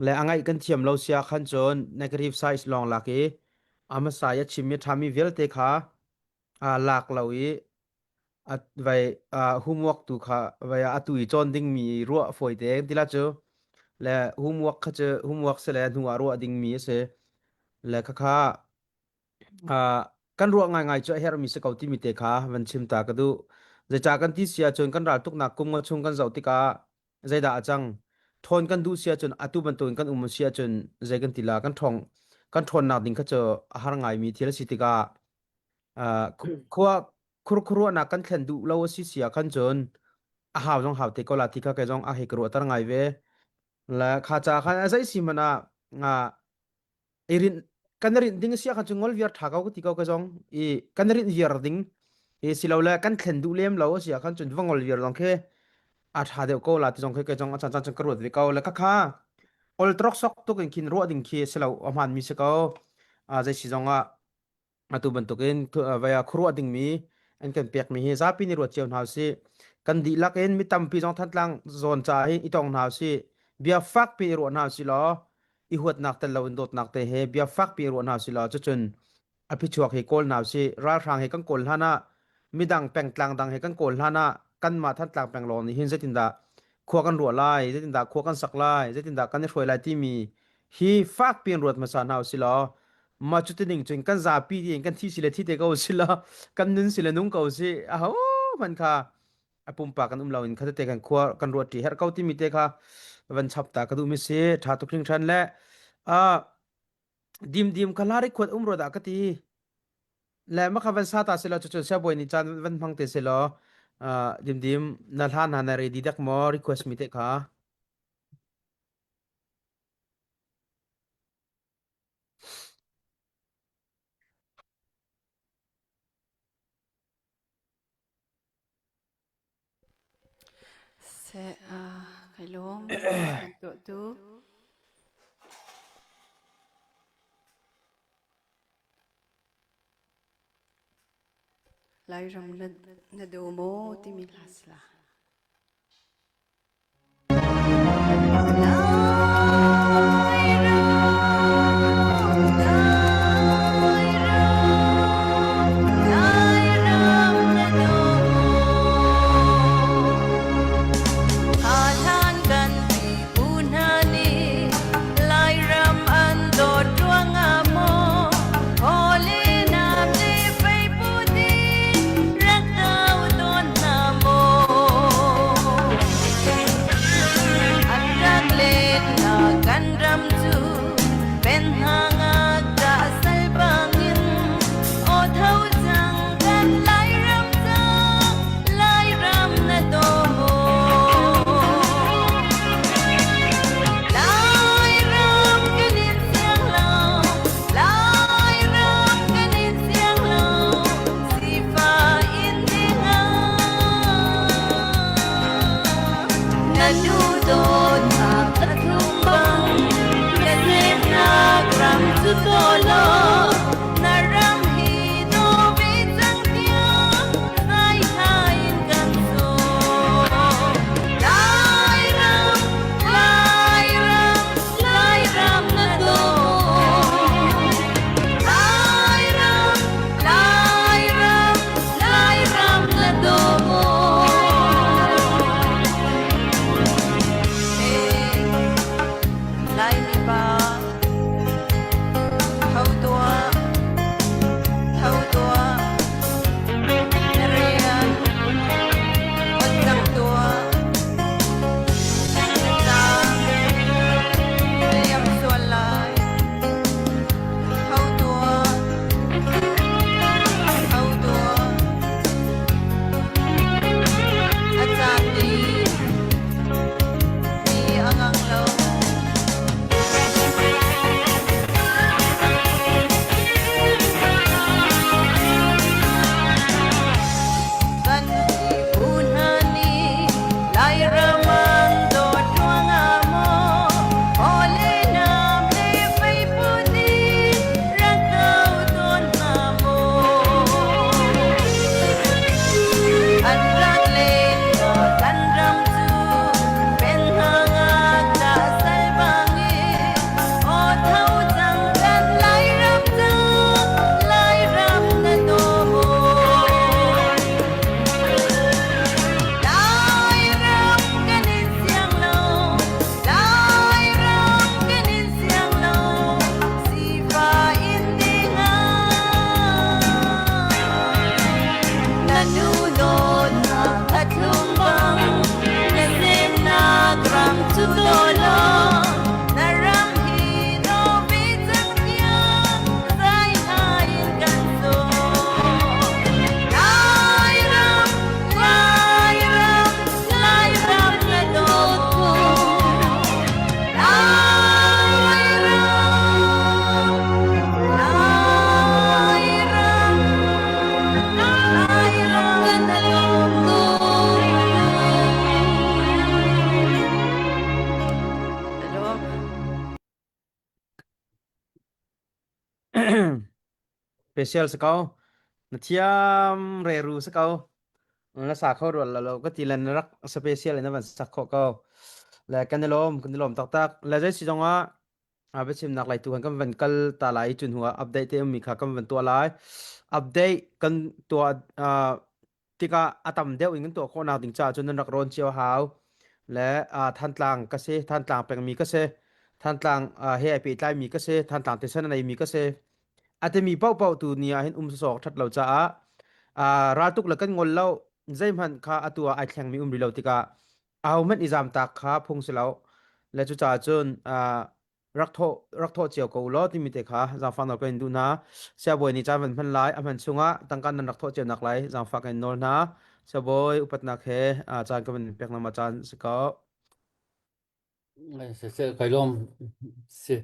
Le a ngaih kan thiam lo sia khan cun negative size lawng lak i a hmasa i a chimmi a ṭhami vialte kha aa lak lo i a vai homework tu kha vai atu i cawn dingmi ruah fawi te tila cu le homework kha cu homework si le hnu ah ruah dingmi a si le khakha kan ruah ngaingai cu a herhmi si ko timi te kha van chim ta ka duh zeicah kan ti si ahcun kan ral tuknak kum nga chung kan zoh tikah zeidah a cang ṭhawn kan duh si ahcun atu bantukin kan um si ahcun zei kan ti la kan ṭhawng kan ṭhawnnak ding kha cu a har ngaimi thil a si tikah khua khurkhuruahnak kan thlen duh lo a si si ah khan cun a hau zong hau te ko la ti kha kei zong a hei ka ruahter ngai ve le kha ca khan a zei si hmanh ah i rinh kan rinh ding si ah khan cun ngol viar tha ko ka ti ko ka zong i kan rinh viar ding i si lo le kan thlen duh lem lo a si ah khan cun va ngol viar zong khi a tha deuh ko la ti zong khi kei zong a chan chan cun ka ruat ve ko le kha kha ol trok sok tuk in khin ruah ding khi si lo a hmaan mi si ko a zei si zong ah Atu bantukin vai ah khuaruah dingmi an kan pekmi hi zapi nih ruat cio hna usih. Kan dihlak in mi tampi zong Thantlang zawn ca hi i tong hna usih. Bia fakpi i ruah hna usih law i huatnak tel loin dawtnak te he bia fakpi i ruah hna usih law cucun a phichuak hi kawl hna usih. Ralhrang hi kan kawl hlan ah midang pengtlang dang he kan kawl hlan ah kanmah Thantlang peng lawng nih hin zeitindah khua kan ruah lai, zeitindah khua kan sak lai, zeitindah kan i hruai lai timi hi fakpi in ruat hmasa hna usih law mah cu tining cun kan zapi tiin kan thi si le thi te ko si law kan nun si le nung ko si aho hmanh kha a pumpak kan um lo in kha tete kan khua kan ruat ṭi herh ko timi te kha van chap ta ka duh mi si ṭha tuk hringhran le a dim dim kha hlari khuat um ro dah ka ti le ma kha van sa ta si law cucun siabawi nih caan van hmang te si law dim dim na hla hna na ready dek maw request mi te kha Seh, kai lawm. Kan tuahtu. Lairam na, na daw maw timi hla si la. Na nu dawtnak a thlum bang na semnak ram cu daw law na ram hi daw ve cang tiang ngai hna in kan sawm. Lairam, Lairam, Lairam na daw maw? Lairam, Lairam, Lairam na daw maw? Hey, Laimi pa, tho tuah, tho tuah, na rian ot cang tuah, na caan na liam sual lai. Tho tuah, tho tuah, a caan nih mi a ngang lo. Kan pipu hna nih Lairam an dawt ruangah maw haw le nam le feiput in rak kau tawn hna maw? An rak len kan ram cu pen hna ngakṭah sal bangin aw tho cang kan Lairam cu Lairam na daw maw? Lairam kan in siang lo, Lairam kan in siang lo, sifa in dingah. Na nu dawtnak a thlum bang, na semnak ram cu daw law, na ram hi daw ve cang tiang, zai hna in kan sawm. Lairam, Lairam, Lairam na dawt ko. Lairam, Lairam, Lairam na dawt ko. Hello. Special sa ko. Na thiam reru sa ko. Na sa kho rual lo ka ti lan rak special in van sak kho ko. Le kan i lawm kan i lawm taktak. Le zei si zong ah a biachimnak lai tu kan kan van kal ta lai cun hnu ah update te ummi kha kan van tuah lai. Update kan tuah uh, tikah a tam deuh in kan tuah khawhnak ding caah cun nan rak rawn cio hau le uh, Thantlang ka si Thantlang pengmi ka si Thantlang uh, he ai pehtlaimi ka si Thantlang tisen a neimi ka si a timi paohpaoh tu ni ah hin um sawk that lo caah uh, raltuk le kan ngol lo zeihmanh kha atu ah ai thlengmi um rih lo tikah ahohmanh i zamtak kha phung si lo le cucaah cun uh, rak thawh rak thawh cio ko law timi te kha zaangfah nawl kan in duh hna. Siabawi nih caan van hman lai a hman chungah tangka nan rak thawh cio nak lai zaangfah kan in nawl hna. Siabawi upatnak he caan ka van pek nama caan si ko. Se se kai lom si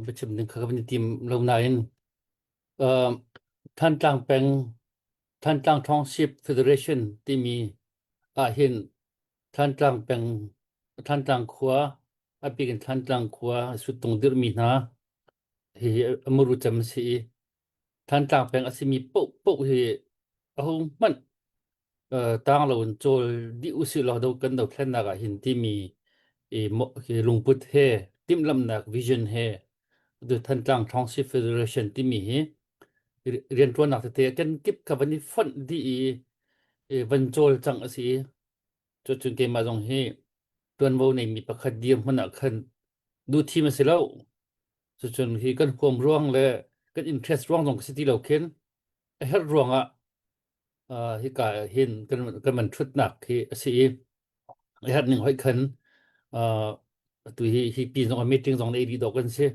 biachim ding kha ka van i tim lo nain Thantlang peng Thantlang Township Federation timi ah hin Thantlang peng Thantlang khua a bik in Thantlang khua suttung dirhmi hna hihi a muru cem a si i Thantlang peng a simi paohpaoh hi ahohmanh tang loin cawl dih usih law do kan dothlennak ah hin timi i hi lungput he timhlamhnak vision he tu Thantlang Township Federation timi hi rianṭuannak tete kan kip kha van i fonh dih i van cawl cang a si i cucun keimah zong hi ṭuanvo neimi pakhat dirhmun ah khan duhthim a si lo. Cucun hi kan huam ruang le kan interest ruang zong si ti lo khin a herh ruangah uh, hika hin kan kan man ṭhutnak hi a si i a herh ning hoih khan uh, atu hi hi pi zong meeting zong nei dih dawh kan si.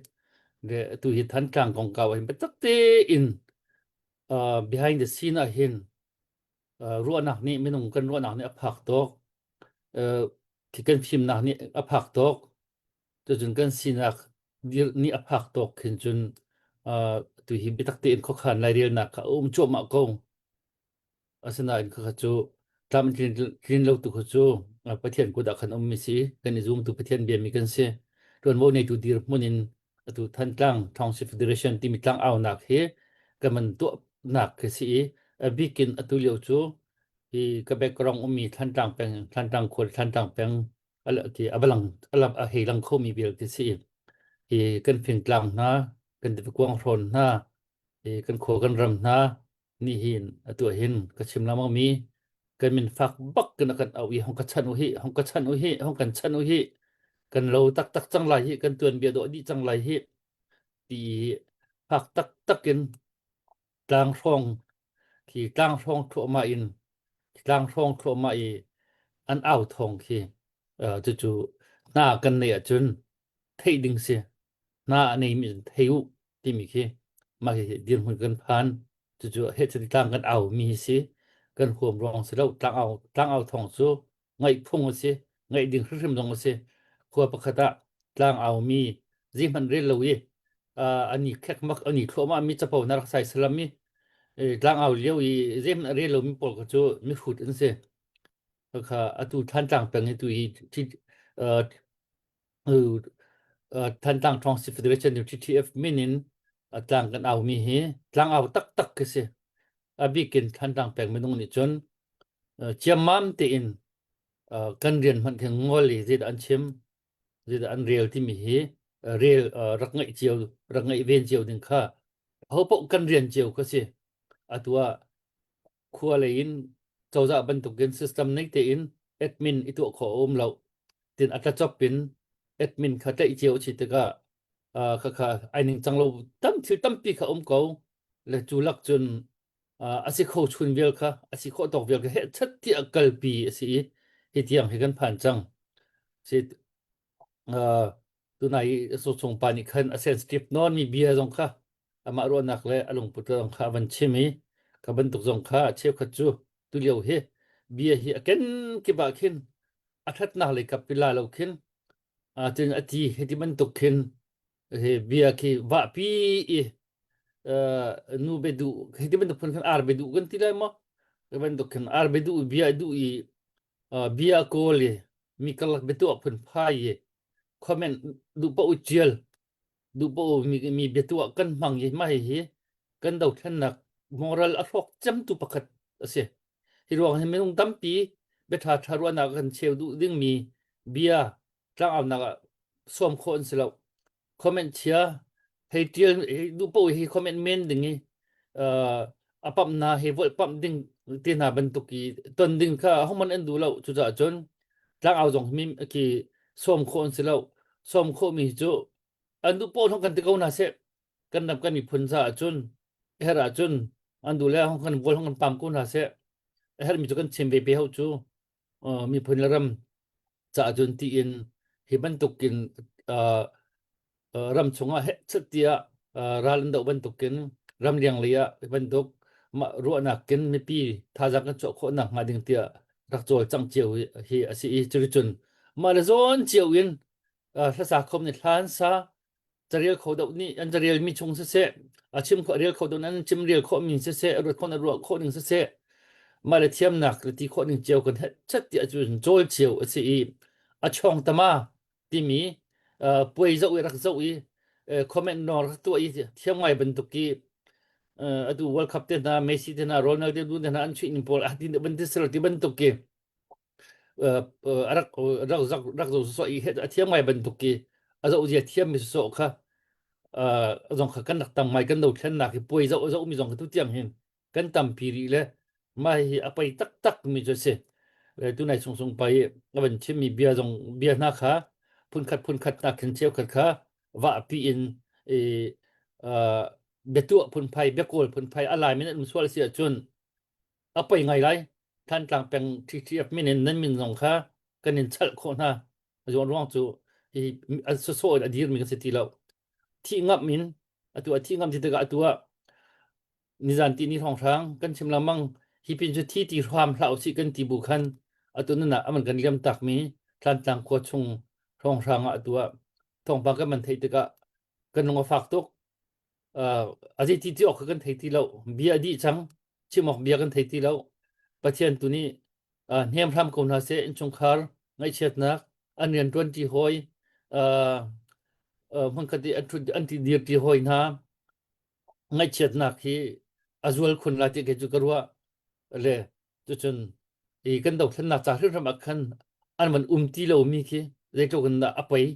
Le atu hi Thantlang kongkau ah hin biatak tein uh, behind the scene ah hin ruahnak nih minung kan ruahnak nih a phak tawk khi kan fimnak nih a phak tawk cucun kan sinak nih a phak tawk khin cun tu hi biatak tein khuakhan lairelnak kha a um cuahmah ko asinain khakha cu tlam tlin lo tu kha cu Pathian kut ah khan ummi si kan i zumtu Pathian biami kan si. Ṭuanvo neitu dirhmun in atu Thantlang Township Federation timi tlang aunak hi kan man tuahnak khi si i a bikin atu lio cu hi ka background ummi Thantlang peng Thantlang khua Thantlang peng ti a lang a hei lang khomi vial khi si hi kan fingtlang hna kan kuang hrawn hna hi kan khua kan ram hna nih hin atu hin ka chim lengmang mi kan min fak bak kan kan au i hong ka chan u hi hong ka chan u hi hong kan chan u hi kan lo taktak cang lai hi kan tuan bia dawh dih cang lai hi ti fak taktak in tlang hrawng khi tlang hrawng thluahmah in tlang hrawng thluahmah i an au thawng khi cucu hna kan neih ahcun theih ding si hna a neimi cun thei u timi khi mah hi dirhmun kan phan cucu heh cu tlang kan au mi hi si kan huam ruang si lo tlang au tlang au thawng cu ngaih phung a si ngaih ding hrimhrim zong a si khua pakhat ah tlang au mi zeihmanh rel lo i ani khek mak ani thluahmah mi capo na rak sai salam i tlang au lio i zeihmanh rel lo mi pawl kha cu mihrut an si kha atu Thantlang peng i tu hi Thantlang Township Federation TTF min in tlang kan au mi hi tlang au taktak khi si. A bikin Thantlang peng minung nih cun ciammam tein kan rian hmanh khi ngol i zeidah an chim, zeidah an rel timi hi rel rak ngaih cio, rak ngaih ven cio ding kha hopaoh kan rian cio kha si. Atu ah khua lei in cozah bantukin system nei tein admin i tuah khawh a um lo. Tin a tlacop in admin kha tlaih cio a si tikah uh, kha kha ai ning cang lo tam thil tampi kha um ko le cu lak cun uh, a si kho chun vial kha a si khawh tawk vial kha heh chat tiah kalpi a si i hi tiang hi kan phan cang si uh, tunai sosung pa nih khan a sensitive nawn mi bia zong kha amah ruahnak le a lungput zong kha a van chim i ka bantuk zong kha cheukhat cu tulio hi bia hi a ken kip ah khin a thatnak lei kap pila lo khin cun a ti hiti bantuk khin he bia khi vahpi i nu be duh hiti bantuk phun khan ar be duh kan ti lai maw hi bantuk khin ar be duh bia duh i bia kawl i mi karlak biatuah phun phai i comment duh paoh tial duh paoh mi mi biatuah kan hmang i mah hi kan dothlennak moral a hrawk cemtu pakhat a si. Hi ruang hi minung tampi biaṭha ṭha ruahnak kan cheu duh dingmi bia tlangaunak ah sawm khawh an si lo. Comment chia hei ṭial hei duh paoh hi comment men ding i uh, a pamh hna hi volh pamh ding te hna bantuk i ton ding kha ahohmanh an duh lo. Cucaah cun tlangau zong mi khi sawm khawh an si lo. Sawm khawhmi cu an duh paoh kan ti ko hna seh. Kan ram kan miphun caah cun her ahcun an duh le hong kan vual hong kan pam ko hna seh. A herhmi cu kan chim ve pe hau cu uh, miphun le ram caah cun tiin hi bantukin uh, ram chungah hehchet tiah ral an doh bantukin ramriang lei ah bantuk mah ruahnak kin mipi thazaang kan chuah khawh nak hnga ding tiah rak cawlcangh cio hi a si i cuticun mah le zawn cio in hlasa khom nih hlan sa carel kho doh nih an carel mi chung siseh a chim kho rel kho doh an chim rel khawh mi siseh ruat khawh na ruah khawh ning siseh mah le thiamnak le ti khawh ning cio kan chat tiah cun cawl cio a si i a chong tama timi uh, puai zoh i rak zoh i uh, comment no rak tuah i thiam ngai bantuk i uh, atu World Cup te hna Messi te hna Ronaldo te hna an chuih ning pawl ah ti ban ti sel ti bantuk ki uh, rak rak rak rak zo so i a thiam ngai bantuk ki a zoh zia thiam mi so kha uh, zong kha kan rak tam ngai kan do thlen nak hi puai zoh zoh mi zong kha tu tiang hin kan tampi rih le mah hi a pei taktak mi cu a si. Tunai sung sung pa i a van chimmi bia zong bia hna kha phunkhat phunkhat nak khin cheukhat kha vahpi in i uh, biatuah phunphai biakawl phunphai a lai min an um sual si ahcun a pei ngai lai Thantlang peng TTF min in nan min zong kha kan in chalh khawh hna zuan ruang cu hi a sawsawh in a dirmi kan si ti lo thih ngam in atu a thih ngam ti tikah atu ah Nizan tihni hrawnghrang kan chim lengmang hi pin cu thi ti hram hlah usih kan ti bu khan atu nan ah aman kan liam takmi Tlantlang khua chung hrawnghrang ah atu ah thawngpang kan man theih tikah kan lung a fak tuk. Uh, a zei ti ti awk kha kan thei ti lo. Bia a dih cang. Chim awk bia kan thei ti lo. Pathian tu nih. Uh, hnem hram ko hna seh innchungkhar ngaihchiatnak an rian ṭuanṭi hawi uh, uh, hmunkhat i an ṭhut an ti dirṭi hawi hna ngaihchiatnak hi a zual khun lai ti kei cu ka ruah le cucun i kan dothlennak ca hrimhrim ah khan an van um ti lomi khi zeitluk in dah a pei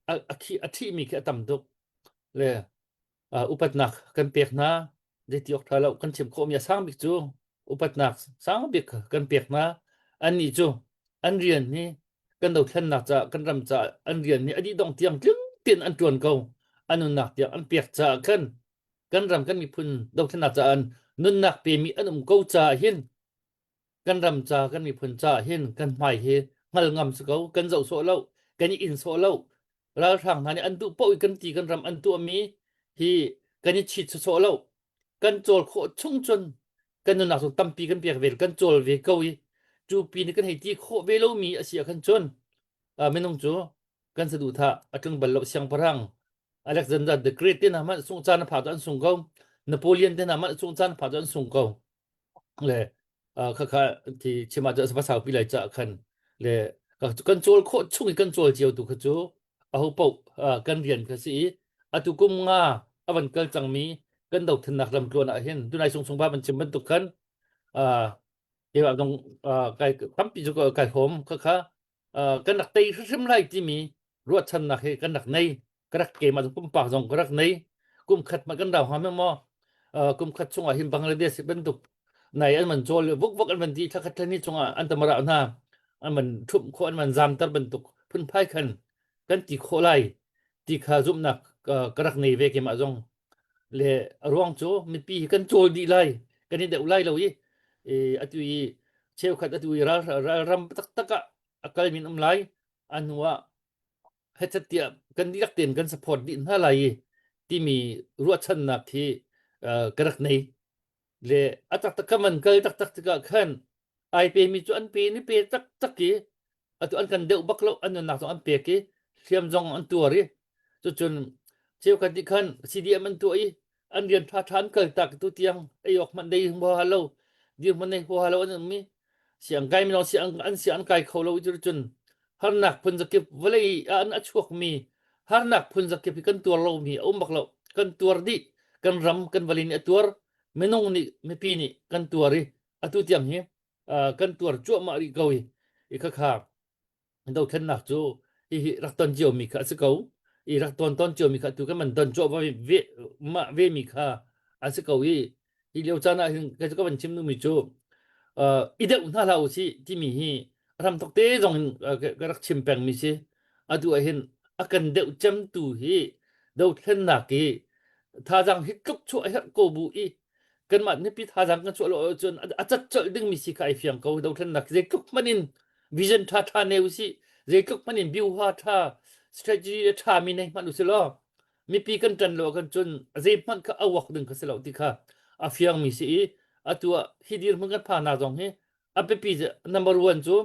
a, a, khi, a thihmi khi a tam tuk le uh, upatnak kan pek hna zeiti awk ṭha lo kan chim khawhmi a sang bik cu upatnak sang bik kan pek hna annih cu an rian hi kan dothlennak ca kan ram ca an rian hi a dih dong tiang tling tein an ṭuan ko an nunnak tiang an pek caah khan kan ram kan miphun dothlennak caah an nunnak pemi an um ko caah hin kan ram ca kan miphun ca hin kan hmai hi hngal ngam si ko kan zoh sawh lo kan i in sawh lo ralhrang hna nih an duh paoh i kan ti kan ram an tuahmi hi kan i chit sawh lo kan cawl khawh chung cun kan nunnak zong tampi kan pek ve kan cawl ve ko i cu pi nih kan hei ti khawh ve lomi a si ah khan cun minung cu kan saduhthah a tlung bal lo siangpahrang Alexander the Great te hna hmanh sung caan a phak cu an sung ko Napoleon te hna hmanh sung caan a phak cu an sung ko le khakha ti chim ah cun va saupi lai ca khan le kan cawl khawh chung i kan cawl cio tu kha cu aho paoh kan rian kha si i atu kum nga a van kal cangmi kan dothlennak lam tluan ah hin tunai sung sung ba van chim bantuk khan keimah zong kai tampi cu kai hom khakha kan rak tei hrimhrim lai timi ruahchannak hi kan rak nei ka rak keimah zong pumpak zong ka rak nei kum khat ma kan rau hnga maw kum khat chungah hin Bangladesh bantuk nai an man chawl vuk vuk an man di thla khat thla ni chungah an tamara hna an man thum kho an man zamter bantuk phunphai khan kan ti khawh lai ti kha zumhnak ka rak nei ve keimah zong le a ruang cu mipi hi kan cawl dih lai kan i deuh lai lo i atu i cheukhat atu i ral ram taktak ah a kal min um lai a hnu ah hetchat tiah kan dihlak tein kan support dih hna lai i timi ruahchannak hi ka rak nei le a taktak ka man kal taktak tikah khan ai pemi cu an pe ni pe taktak i atu an kan deuh bak lo an nunnak zong an pek i hliam zong an tuar i cucun cheukhat nih khan CDM an tuah i an rian ṭha ṭha an kal tak tu tiang ei awk hmanh dei huaha lo dirhmun nei huaha lo an um i siang kai mi lawng siang an siang an kai kho lo i cun harnak phun zakip vawlei ah an a chuakmi harnak phun zakip hi kan tuar lomi a um bak lo kan tuar dih kan ram kan vawlei nih a tuar minung nih mipi nih kan tuar i atu tiang hi kan tuar cuahmah rih ko i i khakha dothlennak cu hihi rak ton ciomi kha a si ko i rak ton ton ciomi kha tu kan man ton cuahmah ve mah ve mi kha a si ko i hi lio caan ah hin kei cu ka van chim duhmi cu uh, i deuh hna hlah usih timi hi ram thok te zong in ka rak chim pengmi si atu ah hin a kan deuh cemtu hi dothlennak i thazaang hi tluk chuah a herh ko bu i kanmah nipi thazaang kan chuah lo ahcun a cat colh dingmi si kha ai fiang ko dothlennak zeitluk hmanh in vision ṭha ṭha ne usih zeitluk hmanh in biuha ṭha strategy ṭha mi nei hmanh usih law mipi kan ṭan lo kan cun zeihmanh kha a wak ding kha si lo ti kha a fiangmi si i atu ah hi dirhmun kan phak zong hi a biapi number one cu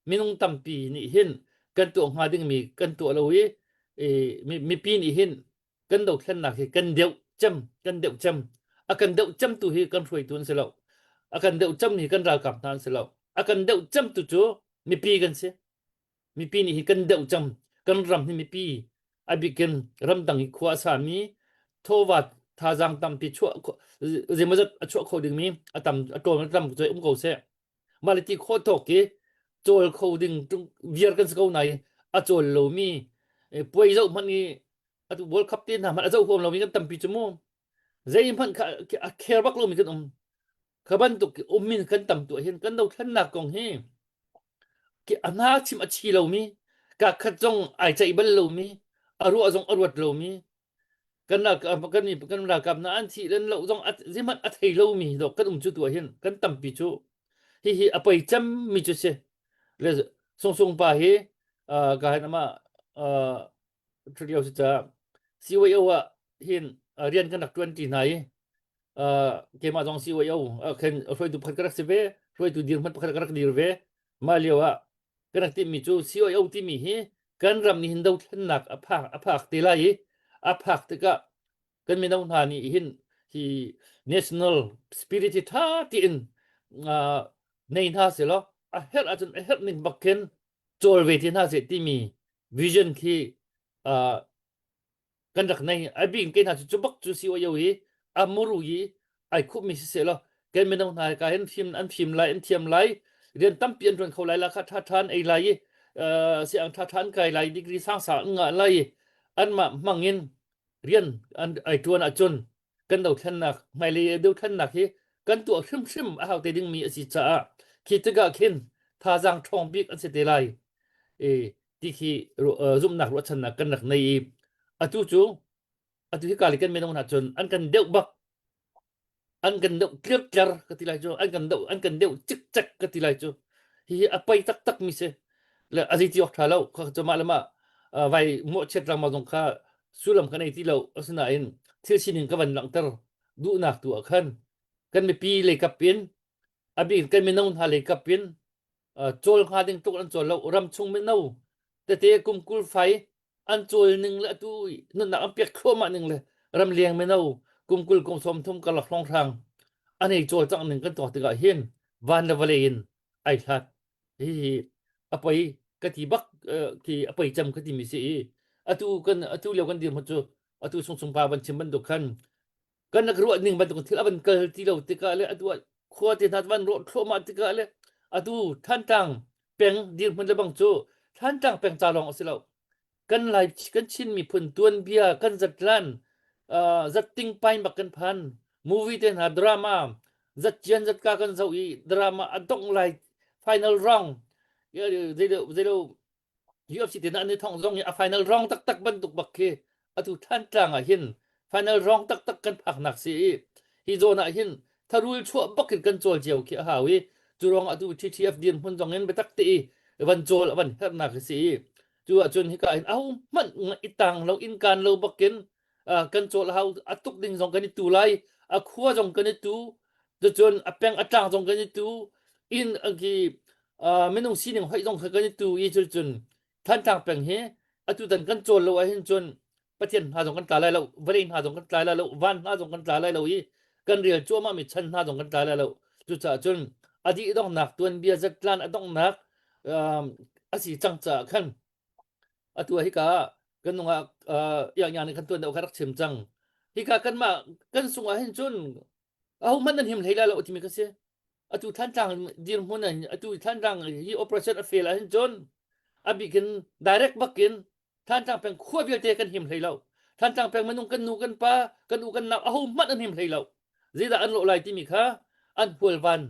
minung tampi nih hin kan tuah hnga dingmi kan tuah lo i mipi nih hin kan dothlennak hi kan deuh cem kan deuh cem a kan deuh cem tu hi kan hruaitu an si lo a kan deuh cem hi kan ralkap hna an si lo a kan deuh cem tu cu mipi kan si mipi nih hi kan deuh cem kan ram hi mipi a bikin ramdang i khua a sami thawva thazaang tampi chuah zeimawzat a chuah kho dingmi a tam a ṭawn a tam cu um ko seh mah le ti khawh tawk i cawl kho ding viar kan si ko nai a cawl lomi puai zoh hmanh i atu World Cup te hna hmanh a zoh huam lomi kan tampi cu mu zeihmanh kha a care bak lomi kan um kha bantuk ummin kan tam tuah hin kan dothlennak kong hi a hna chim a chi lomi ka khat zong ai ceih bal lomi a ruah zong a ruat lomi kan ralkap kan kan ralkap na an thih len lo zong zeihmanh a thei lomi dok kan um cu tuah hin kan tampi cu hihi a poi cem mi cu si le sung sung pa hi ka hin ama lio si ca CYO ah hin rian kan rak tuan ti hna i keimah zong CYO khen hruaitu pakhat ka rak si ve hruaitu dirhmun pakhat ka rak dir ve mah lio ah kan rak timmi cu CYO timi hi kan ram nih hin dothlennak a phak a phak te lai i a phak tikah kan mino hna nih hin hi national spirit hi tha tiin nei hna selaw. a herh ahcun a herh ning bak khin cawl ve te hna seh timi vision khi uh, kan rak nei. A bik in ke hna cu cu bak cu si o i a muru i ai khup mi siseh law kan mino hna ka hin fim an fim lai an thiam lai rian tampi an ṭuan kho lai la kha ṭha ṭha an ei lai i uh, si ang ṭha ṭha an kai lai degree sang sang an ngah lai i anmah hmang in rian an ai ṭuan ahcun kan dothlennak hmailei dothlennak hi kan tuah hrimhrim a hau te dingmi a si caah khi tikah khin thazaang ṭhawng bik an si te lai e ti khi zumhnak ruahchannak kan rak nei i atu cu atu hi ka le kan minung hna cun an kan deuh bak an kan deuh tlirtler ka ti lai cu an kan deuh an kan deuh cikcek ka ti lai cu hihi a pei taktak mi si le a zei ti awk ṭha lo kha cu mah le mah vai mawhchiat lengmang zong kha sullam ka nei ti lo asinain thil sining ka van langhter duhnak tu ah khan kan mipi lei kap in a bik kan mino hna lei kap in cawl hnga ding tluk an cawl lo ram chung mino tete kum 20 fai an cawl ning le atu nunnak an pek thluahmah ning le ramleng mino kum 20 kum 30 karlak hrawnghrang an ei cawl cang ning kan tuak tikah hin van le vawlei in ai hlat. Hihi a poi ka ti bak khi a poi cem ka ti mi si i atu kan atu lio kan dirhmun cu atu sung sung pa van chim bantuk khan kan rak ruah ning bantuk thil a van kal ti lo tikah le atu khua te hna van rawh thluahmah tikah le atu Thantlang peng dirhmun le bang cu Thantlang peng ca lawng a si lo kan lai kan Chin miphun tuanbia kan zatlan uh, zatting pai bak kan phan movie te hna drama zatcian zatka kan zoh i drama a dongh lai final round zeilo zeilo UFC te na an i thong zong hi a final round taktak bantuk bak khi atu Thantlang ah hin final round taktak kan phaknak si i hi zawn ah hin tharul chuah bak in kan cawl cio khi a hau i cu ruang atu TTF dir hmun zong in biatak te i van cawl van hernak hi si i cu ahcun hika hin aho hmanh i tang lo in kan lo bakin kan cawl hau a tuk ding zong kan i tu lai a khua zong kan i tu cucun a peng a tlang zong kan i tu in ki minung sining hoih zong kha kan i tu i cucun Thantlang peng hi atu tan kan cawl lo ahhin cun Pathian hna zong kan tla lai lo vawlei hna zong kan tla lai lo van hna zong kan tla lai lo i kan rel cuahmah mi chan hna zong kan tla lai lo cucaah cun a dih donghnak tuanbia zatlan a donghnak a si cang caah khan atu ah hika kan nungak iang nih kan tuan deuh kha rak chim cang hika kanmah kan sung ah hin cun aho hmanh nan him hlei lai lo timi ka si atu Thantlang dirhmun ah atu Thantlang hi operation a fail ah hin cun a bikin direct bakin Thantlang peng khua vialte kan him hlei lo Thantlang peng minung kan nu kan pa kan u kan nau aho hmanh an him hlei lo zeidah an lawh lai timi kha an hualvan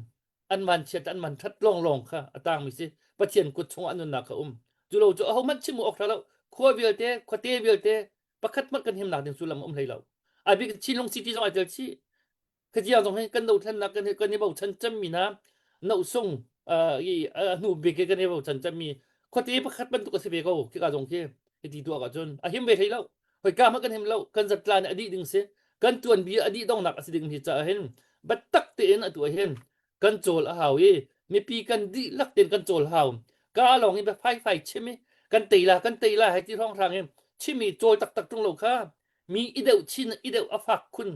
an van chiat an man that lawng lawng kha a tang mi si Pathian kut chungah an nunnak kha um cu lo cu aho hmanh chim awk hlah lo khua vialte khuate vialte pakhat hmanh kan himnak ding sullam um hlei lo a bik Chinlung City zong ai tel chih Khajiang zong hi kan dothlennak kan kan i bochan cemmi hna Nohsung i a hnu bik i kan i bochan cemmi khuate pakhat bantuk a si ve ko khika zong khi hiti tuah ahcun a him ve hlei lo hoi ka hmanh kan him lo kan zatla nih a dih ding si kan tuanbia a dih donghnak a si ding hi caah hin biatak tein atu ah hin kan cawl a hau i mipi kan dihlak tein kan cawl hau ka lawng in fai fai chim i kan tei la kan tei la hei ti hrawnghrang in chim i cawl taktak ṭung lo kha mi i deuh chin i deuh a fak khun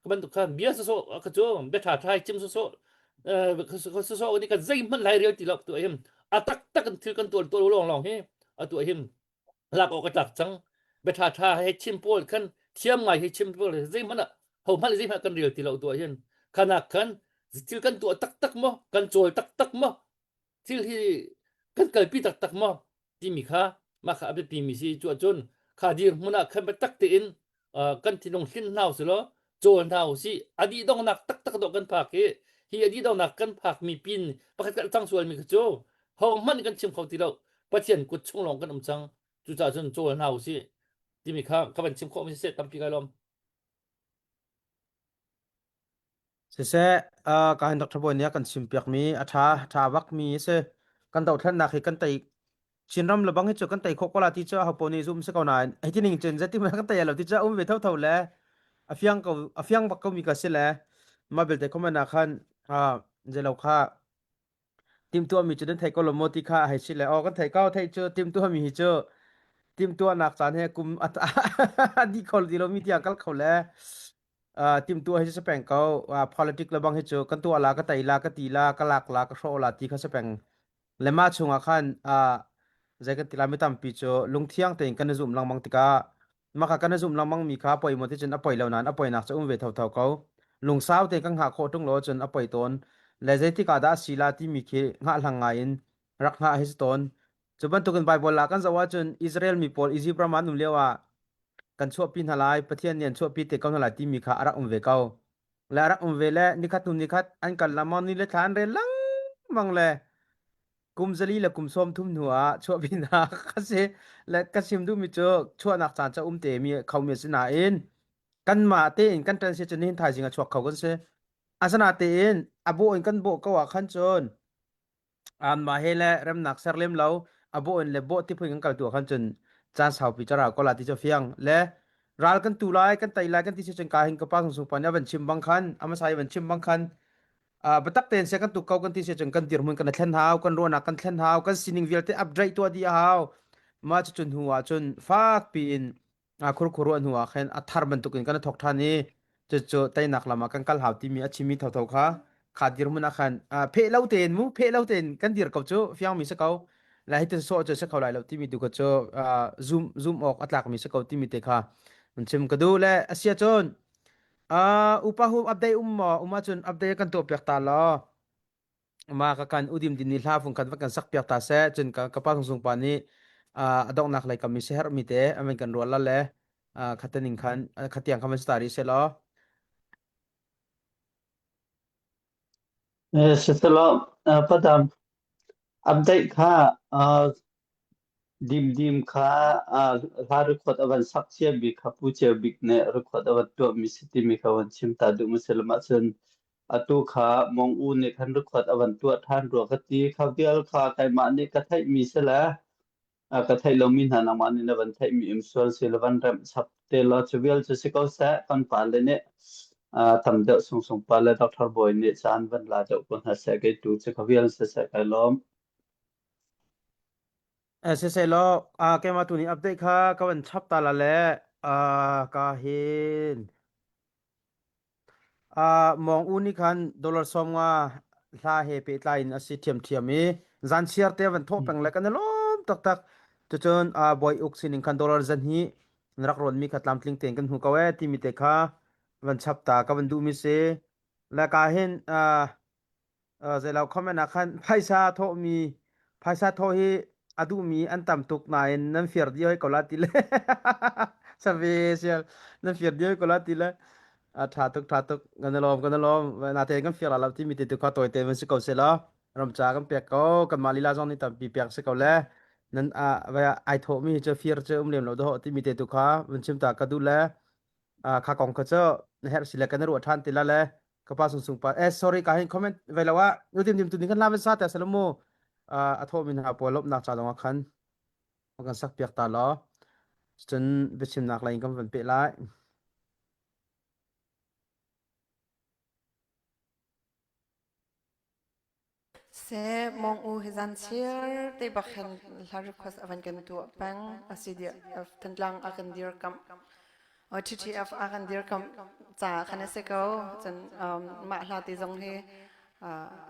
ka bantuk kha bia sawsawh ka cu bia ṭha ṭha chim sawsawh sawsawh nih kan zeihmanh lai rel ti lo tu ahim a taktak in thil kan tuan tuan lawng lawng hi atu ahim lak awk a tlak cang bia ṭha ṭha he chim pawl khan thiam ngai he chim pawl zeihmanh ah ho hmanh zeihmanh kan rel ti lo tu ahhin khanak khan thil kan tuah taktak maw kan cawl taktak maw thil hi kan kalpi taktak maw timi kha mah kha a biapi mi si cu ahcun kha dirhmun ah khan biatak tein kan thinlung hlin hna usih law cawl hna usih a dih donghnak taktak dawh kan phak i hi a dih donghnak kan phak mi pin pakhat khat cang sual mi kha cu ho hmanh kan chim kho ti lo Pathian kut chung lawng kan um cang cucaah cun cawl hna usih timi kha ka van chim khawh mi siseh tampi kai lawm Siseh, uh, ka hin Dr. Bawi nih a kan chimpiakmi a ṭha, ṭha bakmi a si. Kan dothlennak hi kan tei Chinram le bang hi cu kan tei khawh ko la ti cu aho paoh nih zum si ko nain hei ti ning cun zeitin hmanh kan tei lo ti cu a um ve thotho le a fiang ko a fiang bak ko mi ka si le mah belte comment ah khan uh, zeilo kha timhtuahmi cu nan thei ko lo maw ti kha a hei si le aw kan thei ko theih cu timhtuahmi hi cu timhtuahnak caan he kum a a dih kho ti lomi tiang kal kho le uh, timhtuah hi cu si peng ko uh, politic le bang hi cu kan tuah la ka tei la ka ti la ka lak la ka hrawh la ti kha si peng. Le mah chungah khan zei kan ti lai mi tampi cu lungthiang tein kan i zumh lengmang tikah mah kha kan i zumh lengmang mi kha poi maw ti cun a poi lo nain a poinak cu um ve thotho ko. Lungsau tein kan hngah khawh ṭung lo ahcun a poi tawn. Le zeitik ah dah a si la timi khi hngahhlang ngai in rak hngah hi si tawn. Cu bantukin Baibal ah kan zoh ahcun Israel mi pawl Izipt ram ah an um lio ah kan chuahpi hna lai, Pathian nih an chuahpi te ko hna lai timi kha a rak um ve ko. Le a rak um ve le nikhat hnu nikhat an kal lengmang ni le thla an rel lengmang le kum zali le kum 30 hnu ah chuahpinak a si. Le ka chim duhmi cu chuahnak caan cu a um te mi kho mi a si nain kanmah tein kan ṭan si cun nihin thaizing a chuak kho kan si. Asinain a bawh in kan bawh ko ah khan cun Anmah he le remnak ser lem lo a bawh in le bawh ti phun kan kal tu ah khan cun caan saupi cu rau ko la ti cu fiang le ral kan tu lai kan tei lai kan ti si cun ka hin ka pa sung sung pa nih a van chim bang khan a hmasa i van chim bang khan biatak tein se kan tuk ko kan ti si cun kan dirhmun kan thlen hau kan ruahnak kan thlen hau kan sining vialte upgrade tuah dih a hau mah cucun hnu ah cun fak piin khurkhur ruah hnu ah khin a thar bantukin kan i thawk ṭhan i cucu teinak lam ah kan kal hau timi a chimmi thotho kha kha dirhmun ah khan pheh lo tein mu pheh lo tein kan dir ko cu fiangmi si ko la hi sawh cu si kho lai lo timi tu kha cu zoom zoom awk a tlakmi si ko timi te kha an chim ka duh le asia cun upa hu update um maw um ahcun update kan tuah piak ta law ma ka kan udim din ni hla fung khat va kan sak piak ta seh cun ka ka pa sung pa nih a donghnak lei kam mi se herh mi te amen kan rual la le khataning khan khatiang khan man stari se law. Siselaw padam update kha Dimdim kha hla record a van sak cia bik kha Pu Ceu Bik nih record a van tuahmi si timi kha van chim ta duh maw si ahcun atu kha Mong U nih khan record a van tuah ṭhan rua ka ti. Kha vial kha keimah nih ka theihmi si le ka theih lomi hna nangmah nih na van theihmi um sual si le van remh chap te law cu vial cu si ko seh. Kan pale nih tam deuh sungsung pa le Dr. Bawi nih caan van la deuh ko hna seh kei tu cu kha vial siseh kai lawm. Siseh law keimah tu nih update kha ka van chap ta la le ka hin Mong U nih khan dollar 50 hla he pehtlai in a si ṭhiamṭhiam i zan chiar te van thawh peng le kan i lawm taktak. Cucun Bawi Uk sinin khan dollar zan hi na rak rawnmi kha tlamtling tein kan hmu ko ee timi te kha van chap ta ka van duhmi si. Le ka hin Zeilo comment ah khan phaisa thawhmi phaisa thawh hi a duhmi an tam tuk nain nan fir dih hoi ko la ti le save sial nan fir dih hoi ko la ti le a tha tuk tha tuk kan i lawm kan i lawm natein kan fir la lo timi te tu kha tawi te van si ko se law ramca kan pek ko kanmah lila zong nih tampi pek si ko le nan a vai ai thawhmi hi cu fir cu um lem lo dawh timi te tu kha van chim ta ka duh le kha kong kha cu na herh si le kan i ruah ṭhan ti la le ka pa sung sung pa eh sorry ka hin comment ve lo ah nu tim tim tu ni kan la sa te salamu a tho min ha pawl lop nak cha dong khan kan sak piak ta lo cun biachimnak lai kan van pe lai. Se mong u hi zan chiar te bak hen hla request avan kan tuah peng asi dia Thantlang a kan dir kam TTF a kan dir kam ca khan ase ko cun mah hla ti zong hi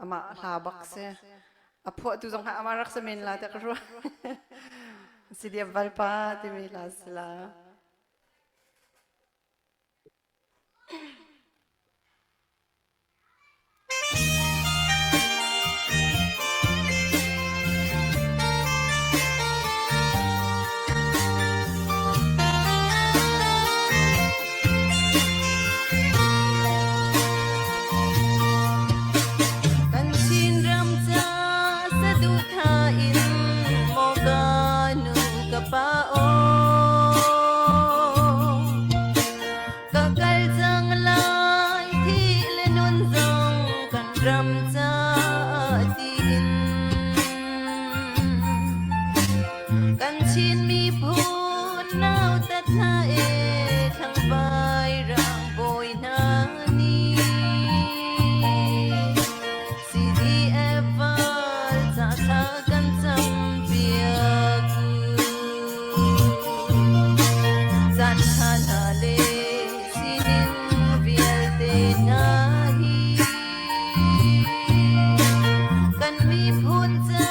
amah hla bak si a phuah tu zong ha ama rak sa men la te ka ruah CDF valpa timi la sila. Kan Chinram ca saduhthah in maw ka nu ka pa aw Ka kal cang lai thi le nun zong kan ram ca tiin kan Chin miphun nautat hna e thangvai rang bawi hna nih CDF val ca thla kan cam piak Caan ṭha hna le sining vialte hna hi kan miphun ca.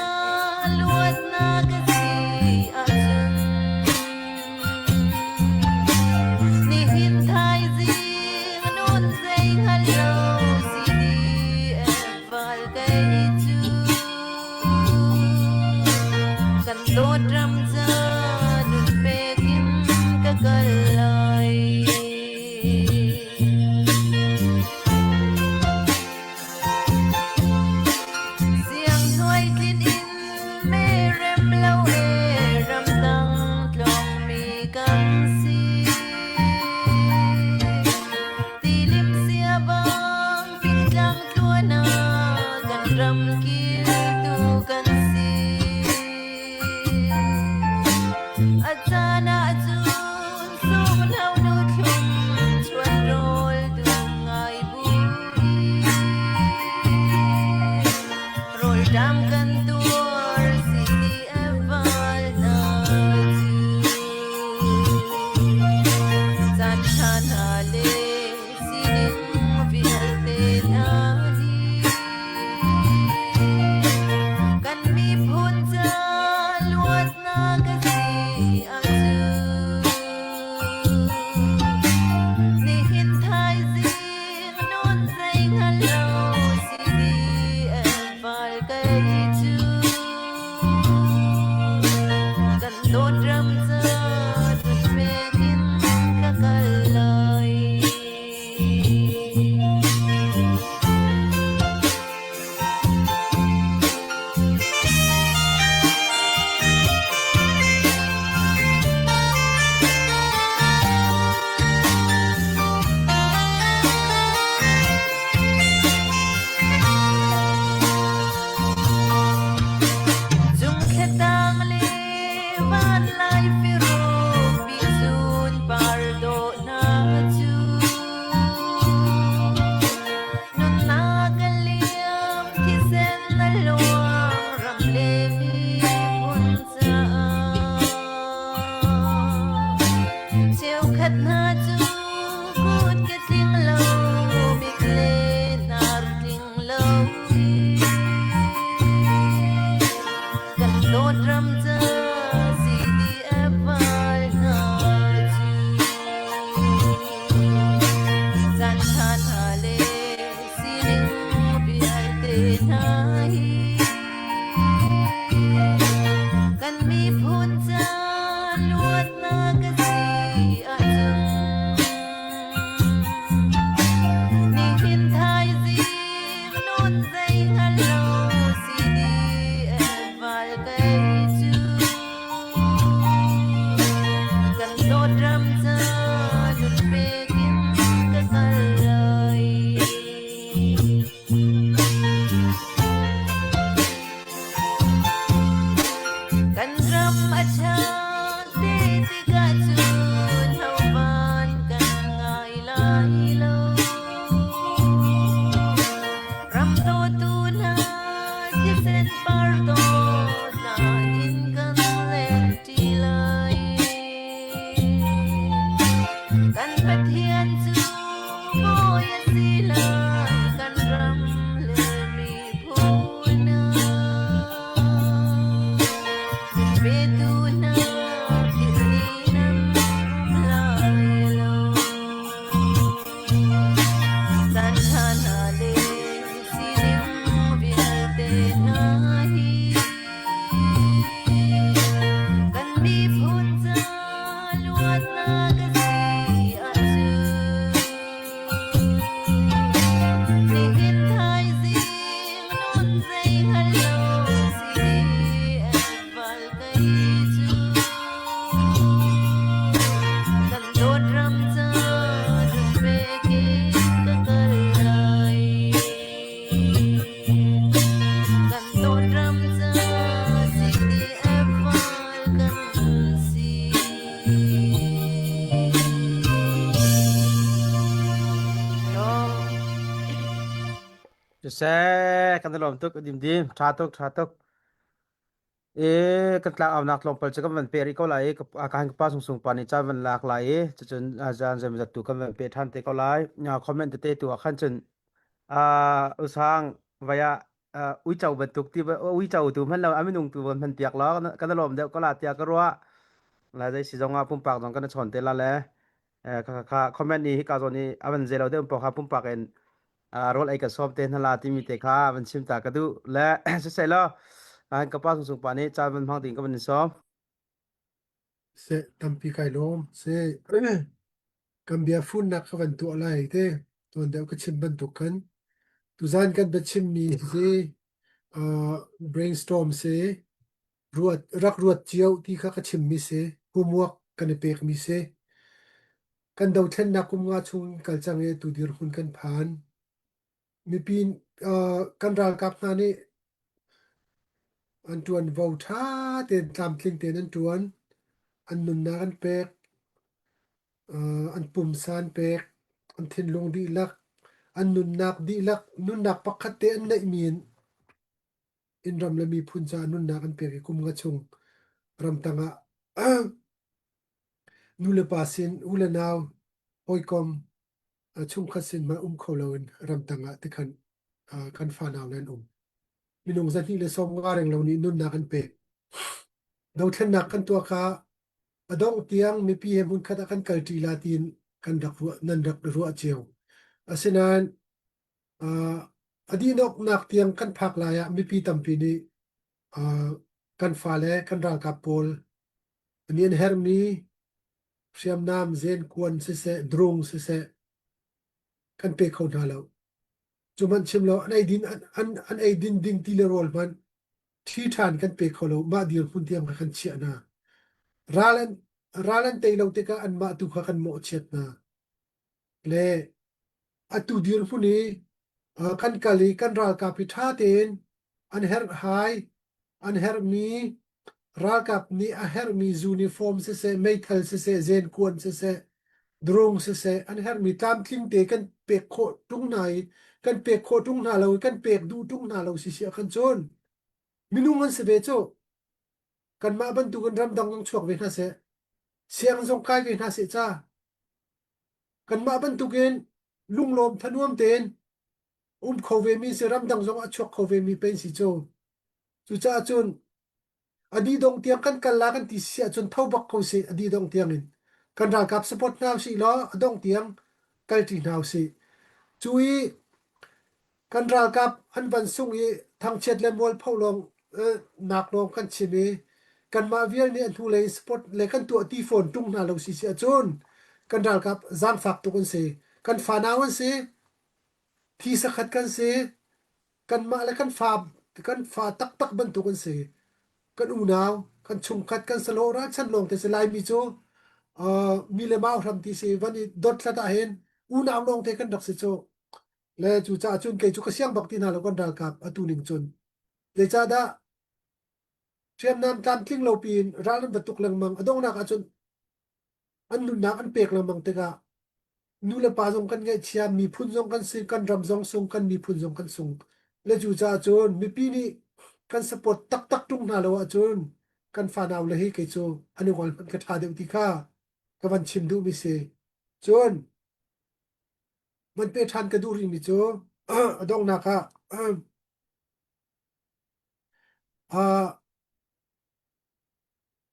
Cheukhat hna cu kut ka tling lo, mit le hnar tling lo Kan dawt ram ca CDF val hna cu. Caan ṭha hna le sining vialte hna hi kan miphun ca luatnak a si ahcun nihin thaizing nun zei hngal lo CDF val kei cu kan dawt ram ca nun pek in ka kal lai. Kan ram a ṭha te tikah cun hovan kan ngai lai lo. Ram dawtu hna thisen par dawtnak in kan leng ṭi lai. Kan Pathian cu Bawi a si lai, kan ram le miphun ah. Petu hna thil ni nan um lai lo. Caan ṭha hna le sining vialte hna hi kan miphun ca luatnak a si ahcun nihin thaizing nun zei hngal lo CDF val kei cu kan dawt ram ca nun pek in ka kal lai. Kan dawt ram ca CDF val kan si. Siseh, kan i lawm tuk dim dim tha tuk tha tuk e kan tlak aunak tlawmpal cu kan van pe rih ko lai i ka ka pa sung sung pa nih caan van lak lai i cucun zan zeimawzat tu kan van pe ṭhan te ko lai comment tete tu ah khan cun usang vaya uico bantuk ti uico tu hman lo a minung tu van hman piak law kan i lawm deuh ko la tiah ka ruah la zei si zong ah pumpak zong kan i chawn te la le kha kha comment ni hi ka zawn i a van zelo deuh pawh kha pumpak in rawl ei ka sawm te hna la timi te kha van chim ta ka duh le siseh law ka pa sung sung pa nih caan van hmang ding ka van in sawm Seh tampi kai lawm. Seh kan bia funnak ka van tuah lai te tuan deuh ka chim bantuk khan tuzan kan biachimmi hi uh, brainstorm si ruat rak ruat cio ti kha ka chimmi si homework kan i pekmi si kan dothlennak kum nga chung kal cang i tu dirhmun kan phan mipi uh, kan ralkap hna nih an ṭuanvo ṭha tein tlamtling tein an ṭuan an nunnak an pek uh, an pumsa an pek an thinlung dihlak an nunnak dihlak nunnak pakhat te an neihmi in in ram le miphun caah nunnak an pek i kum nga chung ramtang ah nu le pa sin u le nau hawikom chungkhat sin hmanh um kho loin ramtang ah tikhan kan fanau le an um. Minung 270 reng lo nih nunnak an pek. Dothlennak kan tuah kha a dongh tiang mipi he hmunkhat ah kan kalṭi la tiin kan rak ruah, nan rak ruah cio. Asinain a dihnoknak tiang kan phak lai ah mipi tampi nih kan fale kan ralkap pawl nih an herhmi hriamnam zenkuan siseh drung siseh kan pe kho hna lo. Cu hmanh chim lo an eidin an, an, an eidin ding ti le rawl hmanh ṭhi ṭhan kan pe kho lo mah dirhmun tiang kha kan chiah hna. Ral an ral an tei lo tikah anmah tu kha kan mawhchiat hna. Le atu dirhmun i kan kal i kan ralkap hi ṭha tein an herhhai an herhmi ralkap nih a herhmi uniform siseh meithal siseh zenkuan siseh drone siseh an herhmi tlamtling te kan pek khawh ṭung hna i kan pek khawh ṭung hna lo i kan pek duh ṭung hna lo si si ah khan cun minung an si ve cu kanmah bantukin ramdang zong chuak ve hna seh siang zong kai ve hna seh ca. Kanmah bantukin lunglawm thanuam tein um kho ve mi si ramdang zong a chuak kho ve mi pen si cu. Cucaah cun a dih dong tiang kan kal la kan ti si ahcun tho bak ko sih a dih dong tiang in kan ralkap support hna usih law a dong tiang kalṭi hna usih. Cu i kan ralkap an van sung i thangchiat le mualpho lawng nak lawng kan chim i kanmah vial nih a hnulei support le kan tuah ti fawn ṭung hna lo si si ahcun kan ralkap zaangfak tuk an si. Kan fanau an si. Thi sakhat kan si. Kanmah le kan fa kan fa taktak bantuk an si. Kan unau, kan chungkhat, kan salo ralchan lawng te si Laimi cu uh, mi le mau hram ti si van i dothlat ah hin unau lawng te kan rak si cu. Le cu caah cun kei cu ka siang bak ti hna lo kan ralkap atu ning cun. Zeicahdah hriamnam tlamtling lo piin ral an va tuk lengmang a donghnak ahcun an nunnak an pek lengmang tikah nu le pa zong kan ngaihchia miphun zong kan si kan ram zong sung kan miphun zong kan sung le cu caah cun mipi nih kan support taktak ṭung hna lo ahcun kan fanau le hi kei cu an i ngol hmanh ka ṭha deuh ti kha ka van chim duhmi si cun van pe ṭhan ka duh rihmi cu a donghnak ah uh,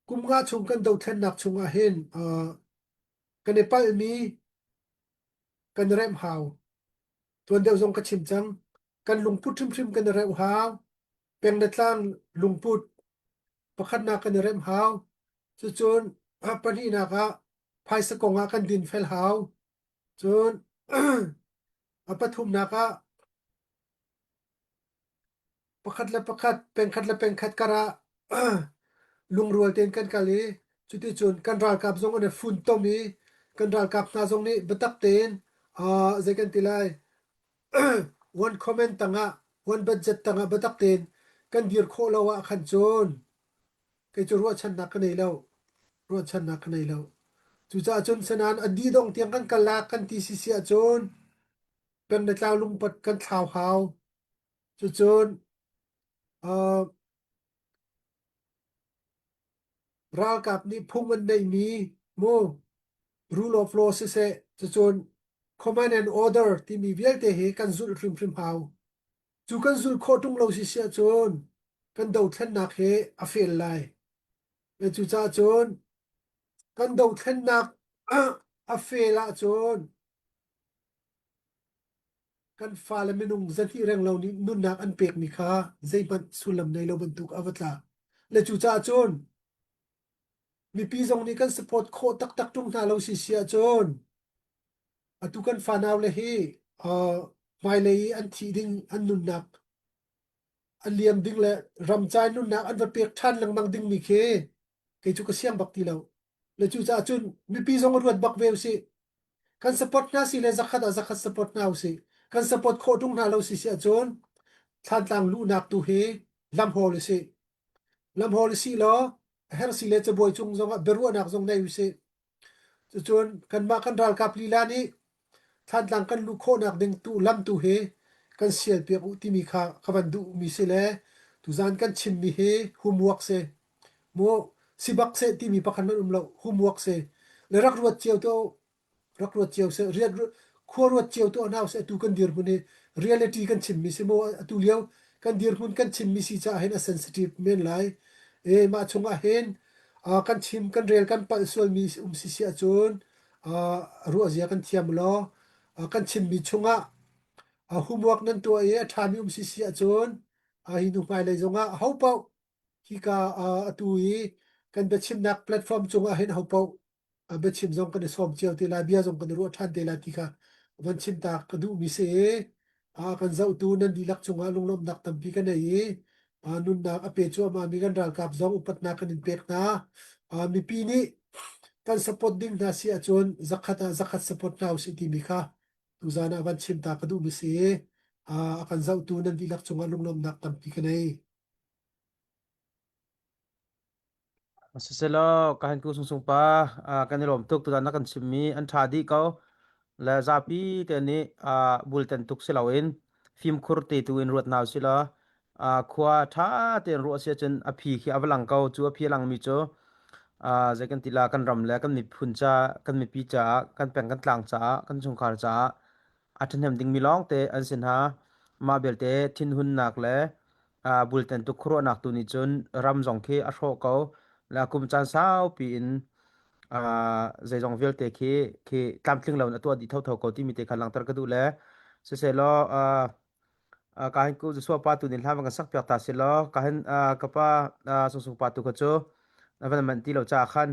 kum nga chung kan dothlennak chungah hin uh, kan i palhmi kan remh hau. Tuan deuh zong ka chim cang. Kan lungput hrimhrim kan i remh hau. Peng le tlang lungput pakhatnak kan i remh hau. Cucun pahnihnak ah phaisa kong ah kan din fel hau. Cun a pathumnak ah Pakhat le pakhat, pengkhat le pengkhat karah lungrual tein kan kal i cuticun kan ralkap zong an i funtom i kan ralkap hna zong nih biatak tein uh, zei kan ti lai one comment tangah one budget tangah biatak tein kan dir khawh lo ah khan cun kei cu ruahchannak ka nei lo ruahchannak ka nei lo cucaah cun sanan a di dong tiang kan kal lak kan ti si si ahcun kan le tlau lungpat kan thlau hau Cucun uh, ralkap nih phung an neihmi mu rule of law siseh cucun command and order timi vialte hi kan zulh hrimhrim hau. Cu kan zulh khawh ṭung lo si si ahcun kan dothlennak hi a fail lai. Le cucaah cun kan dothlennak a fail ahcun Kan fale minung zahnih renglo nih nunnak an pekmi kha zeihmanh sullam nei lo bantuk a va tla. Le cucaah cun mipi zong nih kan support khawh taktak ṭung hna lo si si ahcun atu kan fanau le hi uh, hmailei i an thih ding an nunnak a liam ding le ramcai nunnak an va pek ṭhan lengmang dingmi khi kei cu ka siang bak ti lo. Le cucaah cun mipi zong ruat bak ve usih. Kan support hna si le zakhat ah zakhat support hna usih. Kan support khawh ṭung hna lo si si ahcun Thlantlang luhnak tu hi lam hawl usih. Lam hawl usih law a herh si le cabuai cung zongah biaruahnak zong nei usih. Cucun kanmah kan ralkap lila nih Thlantlang kan luh khawhnak ding tu lam tu hi kan sial piak u timi kha ka van duhmi si le tuzan kan chimmi hi homework si. Mu si bak seh timi pakhat hmanh um lo homework si. Le rak ruat cio to rak ruat cio seh riat khua ruat cio to hna seh atu kan dirhmun hi reality kan chimmi si mu atu lio kan dirhmun kan chimmi si caah hin a sensitive men lai. E mah chungah hin uh, kan chim kan rel kan palh sualmi um si si ahcun uh, ruahzia kan thiam law uh, kan chimmi chungah uh, homework nan tuah i a ṭhami um si si ahcun uh, hi hnu hmailei zongah ho paoh hika uh, atu i kan biachimnak platform cungah hin ho paoh biachim zong kan i sawm cio te lai bia zong kan i ruah ṭhan te lai ti kha van chim ta ka duhmi si i kan zohtu nan dihlak cungah lunglawmhnak tampi ka nei i nunnak a pe cuahmah mi kan ralkap zong upatnak kan in pek hna mipi nih kan support ding hna si ahcun zakhat ah zakhat support hna usih timi kha tuzan ah van chim ta ka duhmi si i a kan zohtu nan dihlak cungah lunglawmhnak tampi ka nei. Siselaw ka han ku sungsung pa kan i lawm tuk tutan na kan chimmi an ṭha dih ko le zapi te nih bultan tuk si loin fimkhur te tu in ruat hna usih law khua ṭha tein ruah si ahcun a phi khi a va lang ko cu a phi a langmi cu. Zei kan ti la kan ram le kan miphun ca kan mipi caah kan peng kan tlang caah kan chungkhar caah a ṭhahnem dingmi lawngte an si hna. Mah belte thinhunnak le bultan tuk khuaruahnak tu nih cun ram zong khi a hrawh ko. La kum caan saupi in zeizong vialte khi khi tlamtling lo in a tuah dih thotho ko timi te kha langhter ka duh le siselaw ka hin ku Joshua pa tu nih hla van kan sak piak ta si law ka hin ka pa Sungsung pa tu kha cu na van manh ti lo caah khan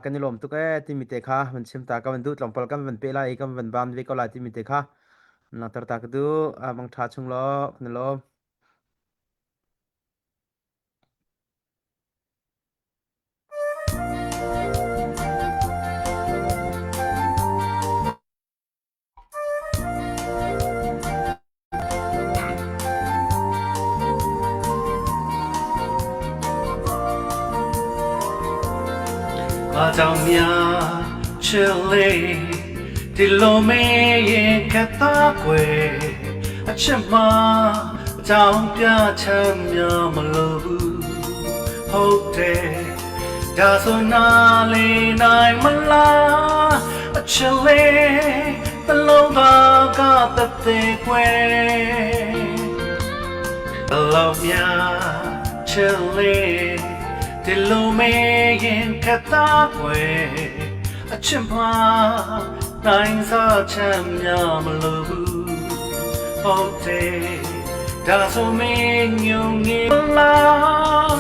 kan i lawm tuk ee timi te kha van chim ta ka van duh tlawmpal kan van pe lai i kan van bam ve ko lai timi te kha langhter ta ka duh mang ṭha chung law kan i lawm. ဘာကြောင့်များချစ်လေဒီလိုမေးရင်ခက်သားကွယ်အချစ်မှာအကြောင်းပြချက်များမလို့ဘူးဟုတ်တယ်ဒါဆိုနာလေးနိုင်မလားအချစ်လေးနှလုံးသားကတသက်ကွယ် ဘလောက်များချစ်လေဒီလိုမေးရင်ခက်သားကွယ်အချစ်မှာနိုင်စားချမ်းများမလို့ဘူးဟုတ်တယ်ဒါဆိုမင်းညုံငင်လား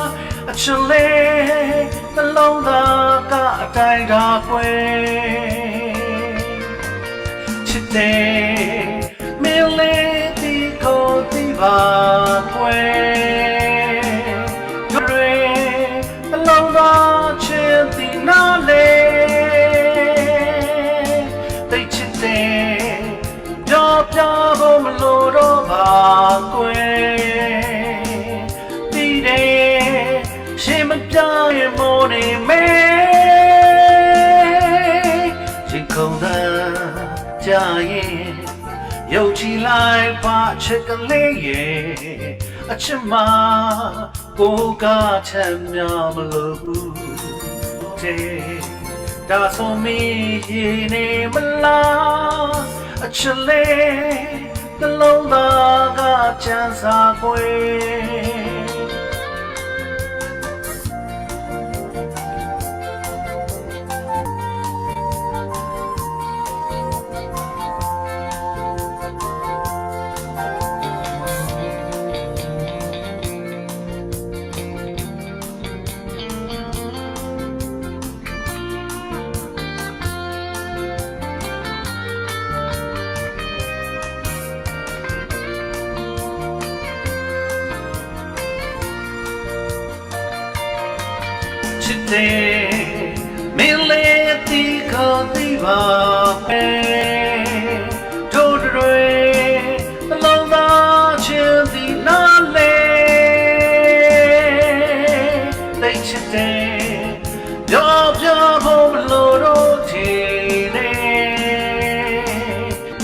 အချစ်လေးနှလုံးသားကအတိုင်းဒါကွယ် ချစ်တယ်မင်းလေးဒီကိုဒီပါခွေတွေအလုံးသားချစ်ဒီနာလေတိတ်ချစ်တယ်ပြောပြဖို့မလိုတော့ပါကွယ်တီးတယ်ရှင်မပြရင်မောနေမဲရင်ခုန်တဲ့ကြာရင်ယုတ်ချလိုက်ပါချစ်ကလေးရဲ့အချစ်မကိုကချမ်းများမလို့တဲ့ဒါဆိုမင်းရင်နေမလားအချစ်လေးနှလုံးသားကချမ်းသာခွေ ချစ်တယ်မင်းလေးတီခေါ်တီပါပဲတို့တွေနှလုံးသားချင်းဒီနာလေသိချစ်တယ်ပြောပြဖို့မလိုတော့ထင်နေ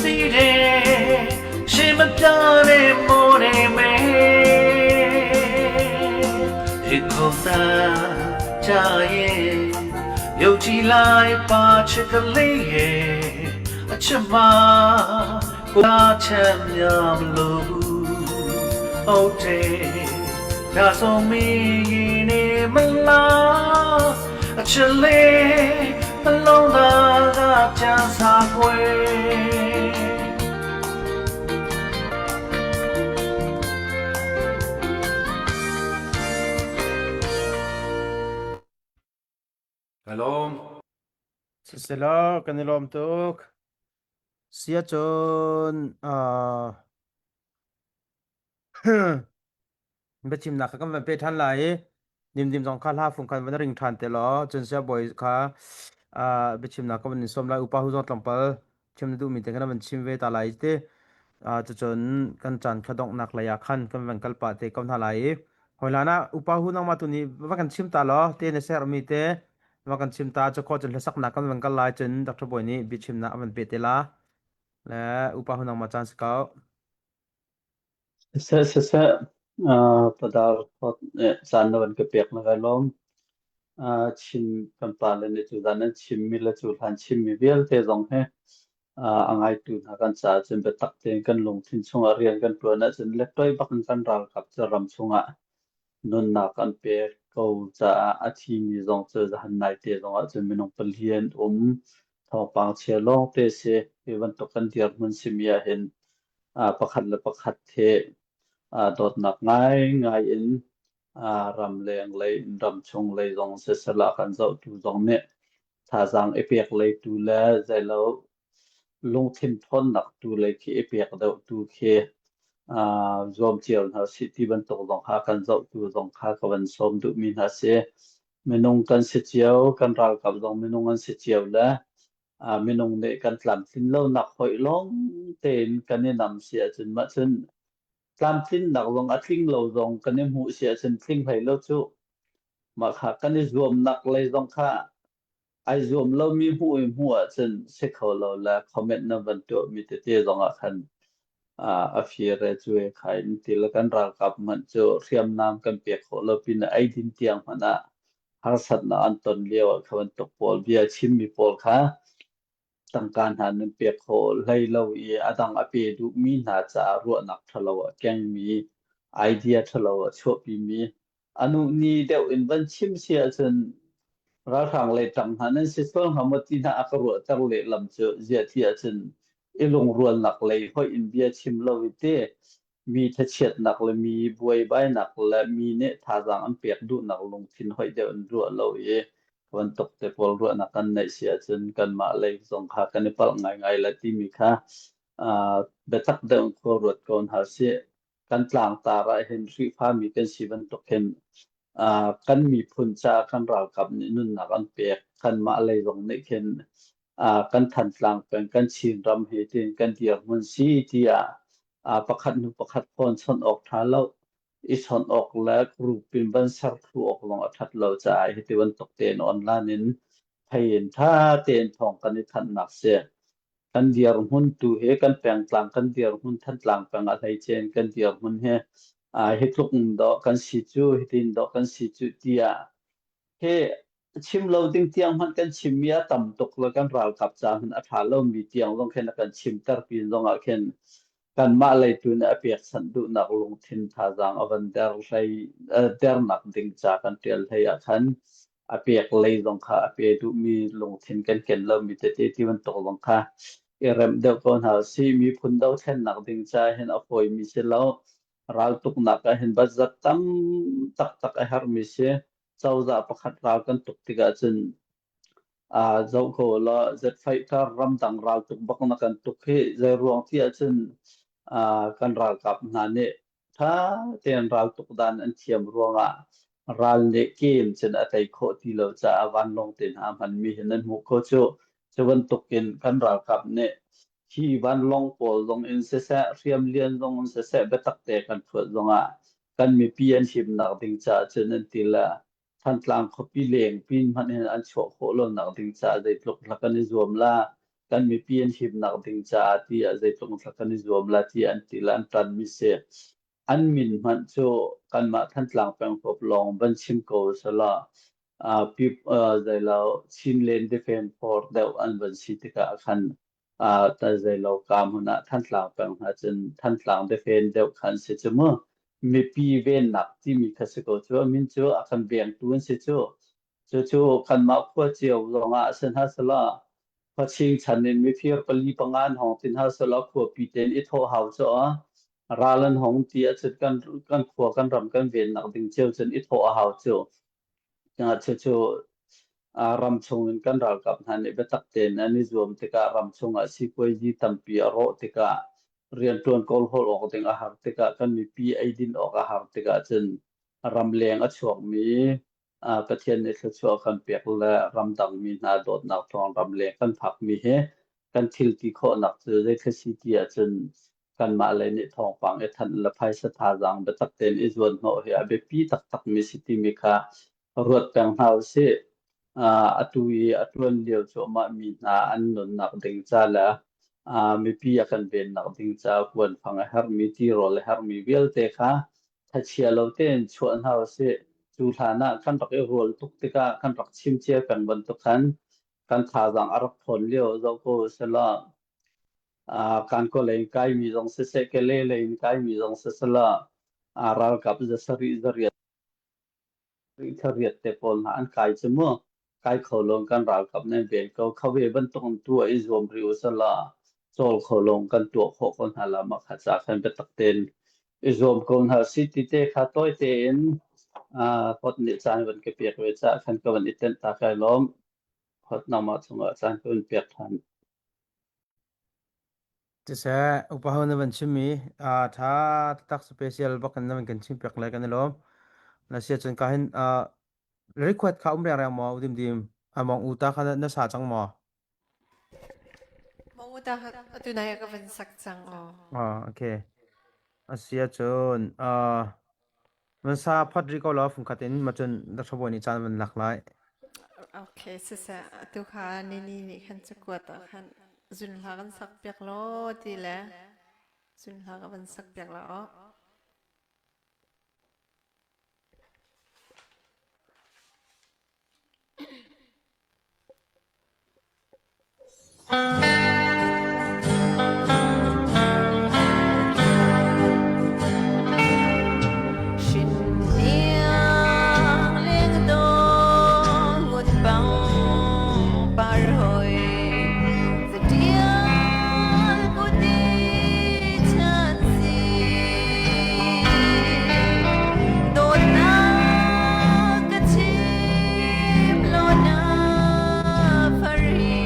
တီးတယ်ရှင်မပြတဲ့မော်နေမယ် ရင်ခုန်တာကြာရင်ယုတ်ကြည်လိုက်ပါချစ်ကလေးရဲ့အချစ်မကိုသာချမ်းများမလို့ဘူးဟုတ်တယ်ဒါဆိုမင်းရင်နေမလားအချစ်လေးနှလုံးသားကချမ်းသာခွေ Kalawm. Siselaw kan i lawm tuk. Sia cun uh, biachimnak kha kan van pe ṭhan lai i dimdim zong kha hla fung khan van ring ṭhan te law cun siabawi kha uh, biachimnak ka van in sawm lai upa hu zong tlawmpal chim na duhmi te khan van chim ve ta lai ti uh, cucun kan caan kha donghnak lei ah khan kan van kal pah te ko hna lai i hoi hlan ah upa hu nangmah tu nih va kan chim ta law te na ser mi te va kan chim ta cu kho cun hlasaknak kan van kal lai cun Dr. Bawi nih biachimnak a van pe te la le upa hu nangmah caan si ko Siseh siseh, uh, padar thawt eh, caan na van ka pek na ka lawm. Chin kan pale nih tuzan an chimmi le cuhlan chimmi vialte zong hi a ngaitu hna kan caah cun biatak tein kan lungthin chungah rian kan ṭuan ahcun lettoi bak in kan ralkap cu ram chungah nunnak an pek ko caah a thimi zong cu zahan naite zong ahcun minung pali an um. Thawngpang chia lawngte si. Hi bantuk kan dirhmun simi ahhin pakhat le pakhat he dawtnak ngaingai in ramleng lei in ramchung lei zong siseh ah kan zohtu zong nih thazaang i pek lei tu le zeilo lungthin ṭhawnnak tu lei khi i pek deuh tu khi zuam cio hna usih ti bantuk zong kha kan zohtu zong kha ka van sawm duhmi hna si. Minung kan si cio, kan ralkap zong minung an si cio le minung nih kan tlamtlin lonak hoih lawng tein kan i nam si ahcun mah cun tlamtlinnak zong a tling lo zong kan i hmuh si ahcun tling hlei lo cu mah kha kan i zuamnak lei zong kha ai zuam lomi hmuh i hmuh ahcun si kho lo le comment na van tuahmi tete zong ah khan a fir e cu e kha in ti le kan ralkap hmanh cu hriamnam kan pek khawh lo pin ah eidin tiang hmanh ah harsatnak an ton lio ah kha bantuk pawl bia chimmi pawl kha tangka hna nan pek khawh hlei lo i a dang a pe duhmi hna caah ruahnak ṭhalo a kengmi, idea ṭhalo a chuahpimi, a nu ni deuh in van chim si ahcun ralhrang lei ṭang hna nan si sual hnga maw ti hna a ka ruahter lehlam cu ziah ti ahcun i lungrualnak lei hoih in bia chim lo i ti mi thachiatnak le mi buaibainak le mi nih thazaang an pek duhnak lungthin hoih deuh in ruah lo i bantuk te pawl ruahnak kan neih si ahcun kanmah lei zong kha kan i palh ngaingai la timi kha biatak deuh in khua ruat ko hna sih. Kan tlangtar ah hin Khrihfami kan si bantuk hin kan miphun caah kan ralkap nih nunnak an pek. Kanmah lei zong nih khin kan Thantlang peng kan Chinram hi tiin kan dirhmun si tiah pakhat hnu pakhat phone chawnh awk ṭha lo i chawnh awk le group in van ser thlu awk zong a ṭhat lo caah hiti bantuk tein online in thei in ṭha tein thawng kan i thanhnak si. Kan dirhmun tu hi kan pengtlang kan dirhmun Thantlang peng ah hleice in kan dirhmun hi hi tluk in dawh kan si cu hitin dawh kan si cu tiah hi chim lo ding tiang hmanh kan chimmi a tam tuk le kan ralkap ca hmanh a ṭha lomi tiang zong khin a kan chimter pin zong ah khin kanmah lei tu nih a pekchanh duhnak lungthin thazaang a van der hlei dernak ding ca kan ṭial hlei ah khan a pek lei zong kha a pe duhmi lungthin kan ken lomi tete ti bantuk zong kha i remh deuh ko hna usih. Miphun dothlennak ding ca hin a fawimi si lo. Raltuknak ah hin batzat tam taktak a herhmi si. Cozah pakhat ral kan tuk tikah cun zoh ko law zetfaitar ramdang raltuk bak na kan tuk hi zeiruang ti ahcun kan ralkap hna nih ṭha tein raltuk dan an thiam ruangah ral nih kem cun a tei khawh ti lo caah vanlawng te hna hmanmi hi nan hmuh ko cu. Cu bantukin kan ralkap nih hi vanlawng pawl zong in siseh, hriamlian zong in siseh biatak te kan ṭhuat zongah kan mipi an himnak ding caah cun an ti le Thantlang khuapi leng pin hmanh in an chuah khawh lonak ding caah zeitluk hla kan i zuam la, kan mipi an himnak ding caah tiah zeitluk hla kan i zuam la tiah an ti le an ṭanmi si. An min hmanh cu kanmah Thantlang peng huap lawng van chim ko selaw zeilo Chinland Defence Force deuh an van si tikah khan zeilo ka hmun ah Thantlang peng hna cun Thantlang Defence deuh kha an si cu mu. Mipi vennak timi kha si ko cu. A min cu a kan vengtu an si cu. Cucu kanmah khua cio zongah si hna selaw khuaching chan in mifir pali panga an hong ti hna selaw khuapi tein i thawh hau cu ral an hong ti ahcun kan kan khua kan ram kan vennak ding cio cun i thawh a hau cu. Cucu ram chung in kan ralkap hna nih biatak tein an i zuam tikah ram chungah sipuazi tampi a rawh tikah rianṭuan kawlhawl awk ding a har tikah kan mipi eidin awk a har tikah cun ramleng a chuakmi Pathian nih thluachuah kan pek le ramdang mi hna dawtnak thawng ramleng kan phakmi hi kan thil ti khawhnak cu zeithil si ti ahcun kanmah lei nih thawngpang i thanh le phaisa thazaang biatak tein i zuan hnawh hi a biapi taktakmi si timi kha ruat peng hna usih. Atu i a ṭuan lio cuahmah mi hna an nunnak ding ca le mipi a kan vennak ding ca kuanfang a herhmi, tirawl a herhmi vialte kha thachia lo tein chuah hna usih. Cu hlan ah kan rak i rual tuk tikah kan rak chim cia peng bantuk khan kan thazaang a rak ṭhawn lio zoh ko selaw kan kawlei in kaimi zong siseh, kele lei in kaimi zong siselaw ralkap zasarih zariat thariat te pawl hna an kai cu mu. Kai kho lawng kan ralkap nan vel ko. Kho ve bantuk in tuah i zuam rih u selaw cawl kho lawng kan tuah khawh ko hna la mah kha ca khan biatak tein i zuam ko hna si ti te kha tawi tein pot nih caan van ka pek ve caah khan ka van i tenh ta kai lawm. Hot nangmah cungah caan ka van pek than. Siseh, upa ho na van chimmi aa ṭha taktak special bak in na van kan chim piak le kan i lawm. Na sia cun ka hin request kha um rengreng maw udim dim among u ta kha na sa cang maw? Mong u ta atu nai ka van sak cang aw. Ah, okay. Asia cun uh, van sa phat ri ko law fungkhat in ma cun Dr. nih caan van lak lai. Okay, siseh atu kha nini nih khan cakuat ah khan zun hla kan sak piak law ti le zun hla ka van sak piak la aw. Dawtnak ka chim law na far hi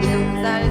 zungzal.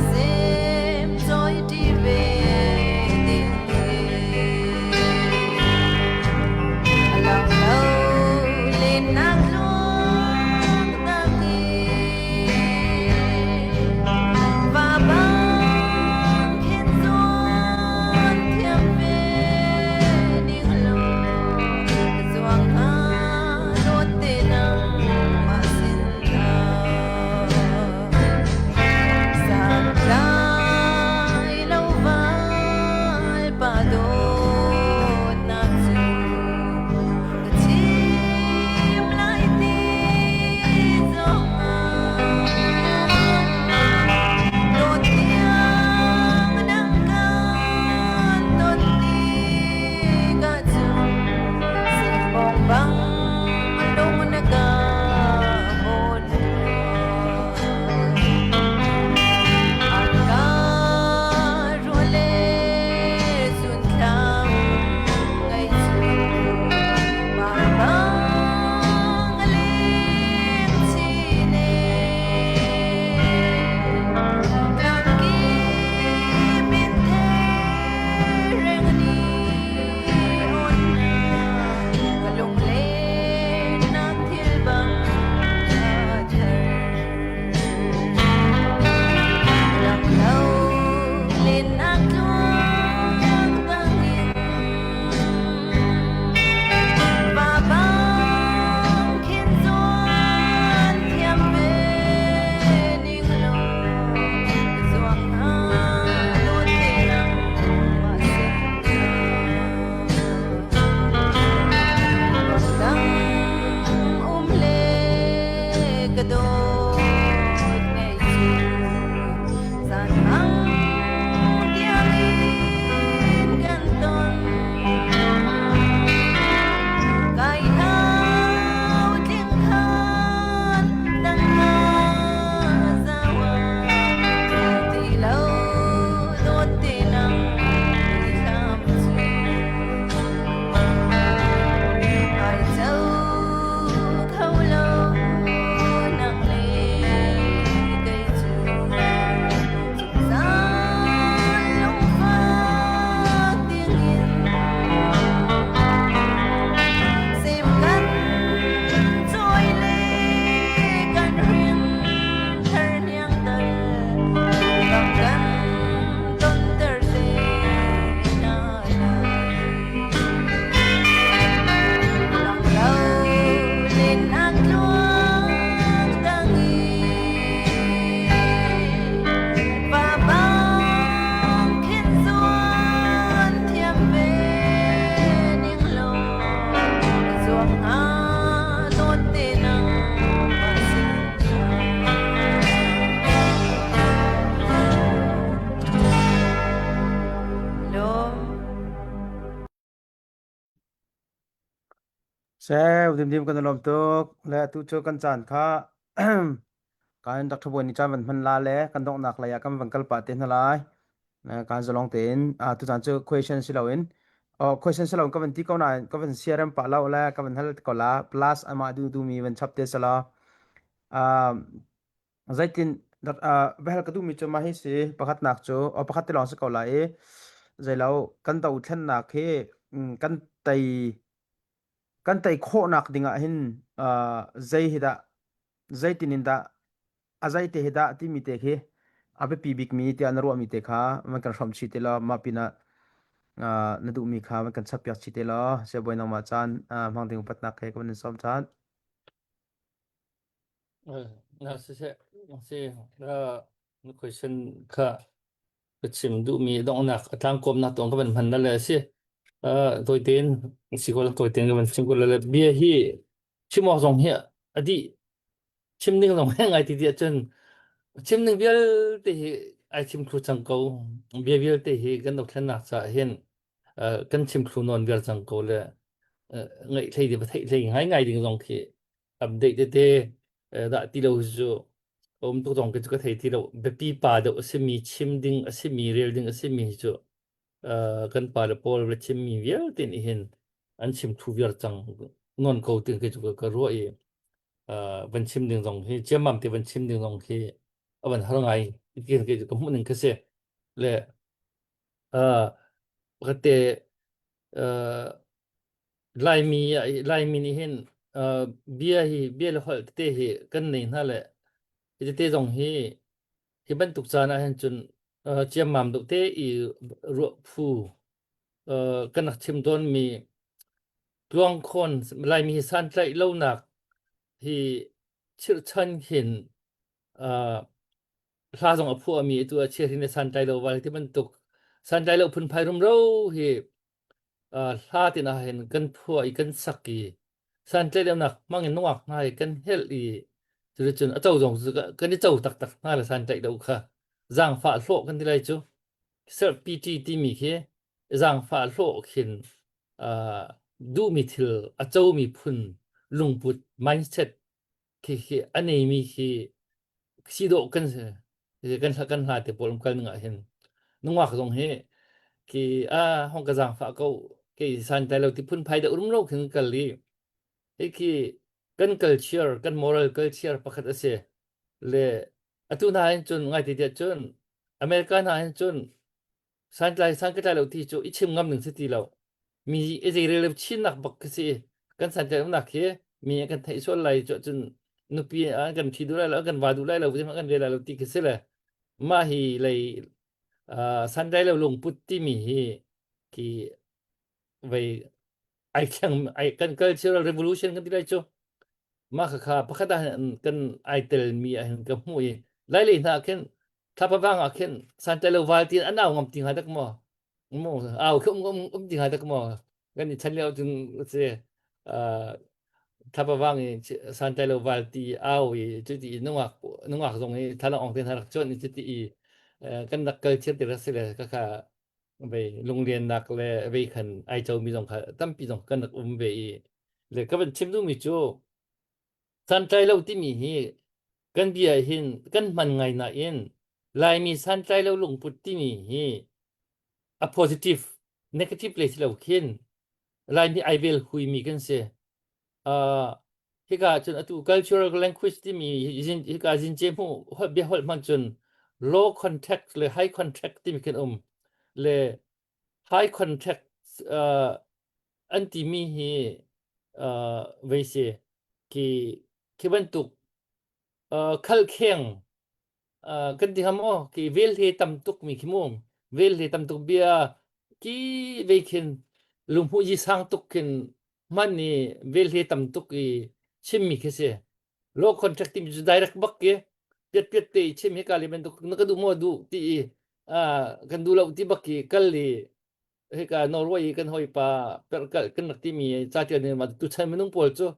Seu dimdim kan i lawm tuk. Le atu cu kan caan kha kan Dr. Bawi nih caan van hman la le kan donghnak lei ah kan van kal pah te hna lai. Kan zalong tein tu caan cu question si loin oh question si loin ka van ti ko nain ka van siarem pah lo le ka van hal ko la plus amah du duhmi van chap te sala. Zeitin va hal ka duhmi cu mah hi si pakhatnak cu pakhat te lawng si ko lai i zeilo kan dothlennak hi kan tei kan tei khawhnak ding ah hin zei hi dah zeitin in dah a zei te hi dah timi te khi a biapi bikmi tiah na ruahmi te kha van kan hrawmh chih te law mah pinah na duhmi kha van kan chappiak chih te law siabawi nangmah caan hmang ding upatnak he ka van in sawm caan. Na siseh si na question kha ka chim duhmi donghnak a tlangkawmnak tong ka van hman na le a si. Tawitein si ko tawitein ka van chim ko le bia hi chim awk zong hi a dih chim ding zong hi ngai ti ti ahcun chim ding vialte hi ai chim thlu cang ko bia vialte hi kan dothlennak caah hin kan chim thlu nawn vial cang ko le ngaih thlei di theih thlei ngai ngai ding zong khi update tete dah ti lo cu um tuk zong cu ka thei ti lo biapi pa deuh a simi chim ding a simi rel ding a simi hi cu kan pa le pawl le chimmi vialte nih hin an chim thu viar cang non ko tin ke cu ka ruah i van chim ding zong hi ciammam te van chim ding zong khi a van har ngai ke ke ka hmuh ning kha si le pakhat te Laimi Laimi nih hin bia hi bia le holh tete hi kan nei hna le hi tete zong hi hi bantuk caan ah hin cun ciammam deuh te i ruah phu kan rak chim tawnmi tluangkhawn Laimi hi santlaih lonak hi chirhchan hin hla zong a phuahmi atu ah chiahrin le santlai lo val ti bantuk santlai lo phunphai rumro hi hla tin ah hin kan phuah i kan sak i santlaihlonak hmang in nungak hna i kan helh i cuticun a co zong cu kan i co taktak hna le santlaih lo kha zaangfah hlawh kan ti lai cu self pity timi khi zaangfah hlawh khin duhmi thil a comi phun lungput mindset khi khi a neimi khi si dawh kan si kan hla kan hla te pawl um kal ning ah hin nungak zong hi khi a hong ka zaangfah ko kei san tai lo ti phun phai da urum lo khin kal i hi khi kan culture kan moral culture pakhat a si le atu hna hin cun ngai ti tiah cun America hna hin cun santlai san ka tlai lo ti cu i chim ngam ning si ti lo mi i zei rel chinnak bak khi si kan santlai umnak khi mi kan theih sual lai cu cun nupi an kan thi duh lai lo kan va duh lai lo kan ve lai lo ti khi si le mah hi lei santlai lo lungput timi hi ki vei ai thleng ai kan cultural revolution kan ti lai cu mah khakha pakhat ah kan ai tel mi ah hin ka hmuh i lai lei hna khin thlapavang ah khin santlai lo val ti an au ngam ti hnga dak maw mu au khi um um um ti hnga dak maw kan i chan lio cun si thlapavang i santlai lo val ti au i cuti i nungak nungak zong i thalang ong te hna rak chuan i cuti i kan rak kal thiam ti rak si le khakha vei lungliannak le vei khan ai comi zong kha tampi zong kan rak um ve i le ka van chim duhmi cu santlai lo timi hi kan bia hin kan hman ngai nain Laimi santlai lo lungput timi hi a positive negative le si lo khin Laimi ai vel huimi kan si uh, hika cun atu cultural language timi hika zince hmu bia holh hman cun low contact le high contact timi kan um le high contact uh, an timi hi uh, vei si ki khi bantuk uh, khalkheng kan ti ham aw ki vel he tam tuk mi khi mu vel he tam tuk bia ki ve khin lungmu yi sang tuk khin man ni vel he tam tuk i chim mi khi si low contract tim cu direct bak ke piat piat te chim he ka le men tuk na ka du mo du ti i kan du lo ti bak ki kal li hika Norway i kan hawipa perhkalh kan rak timi ca tial nih ma tuchan minung pawl cu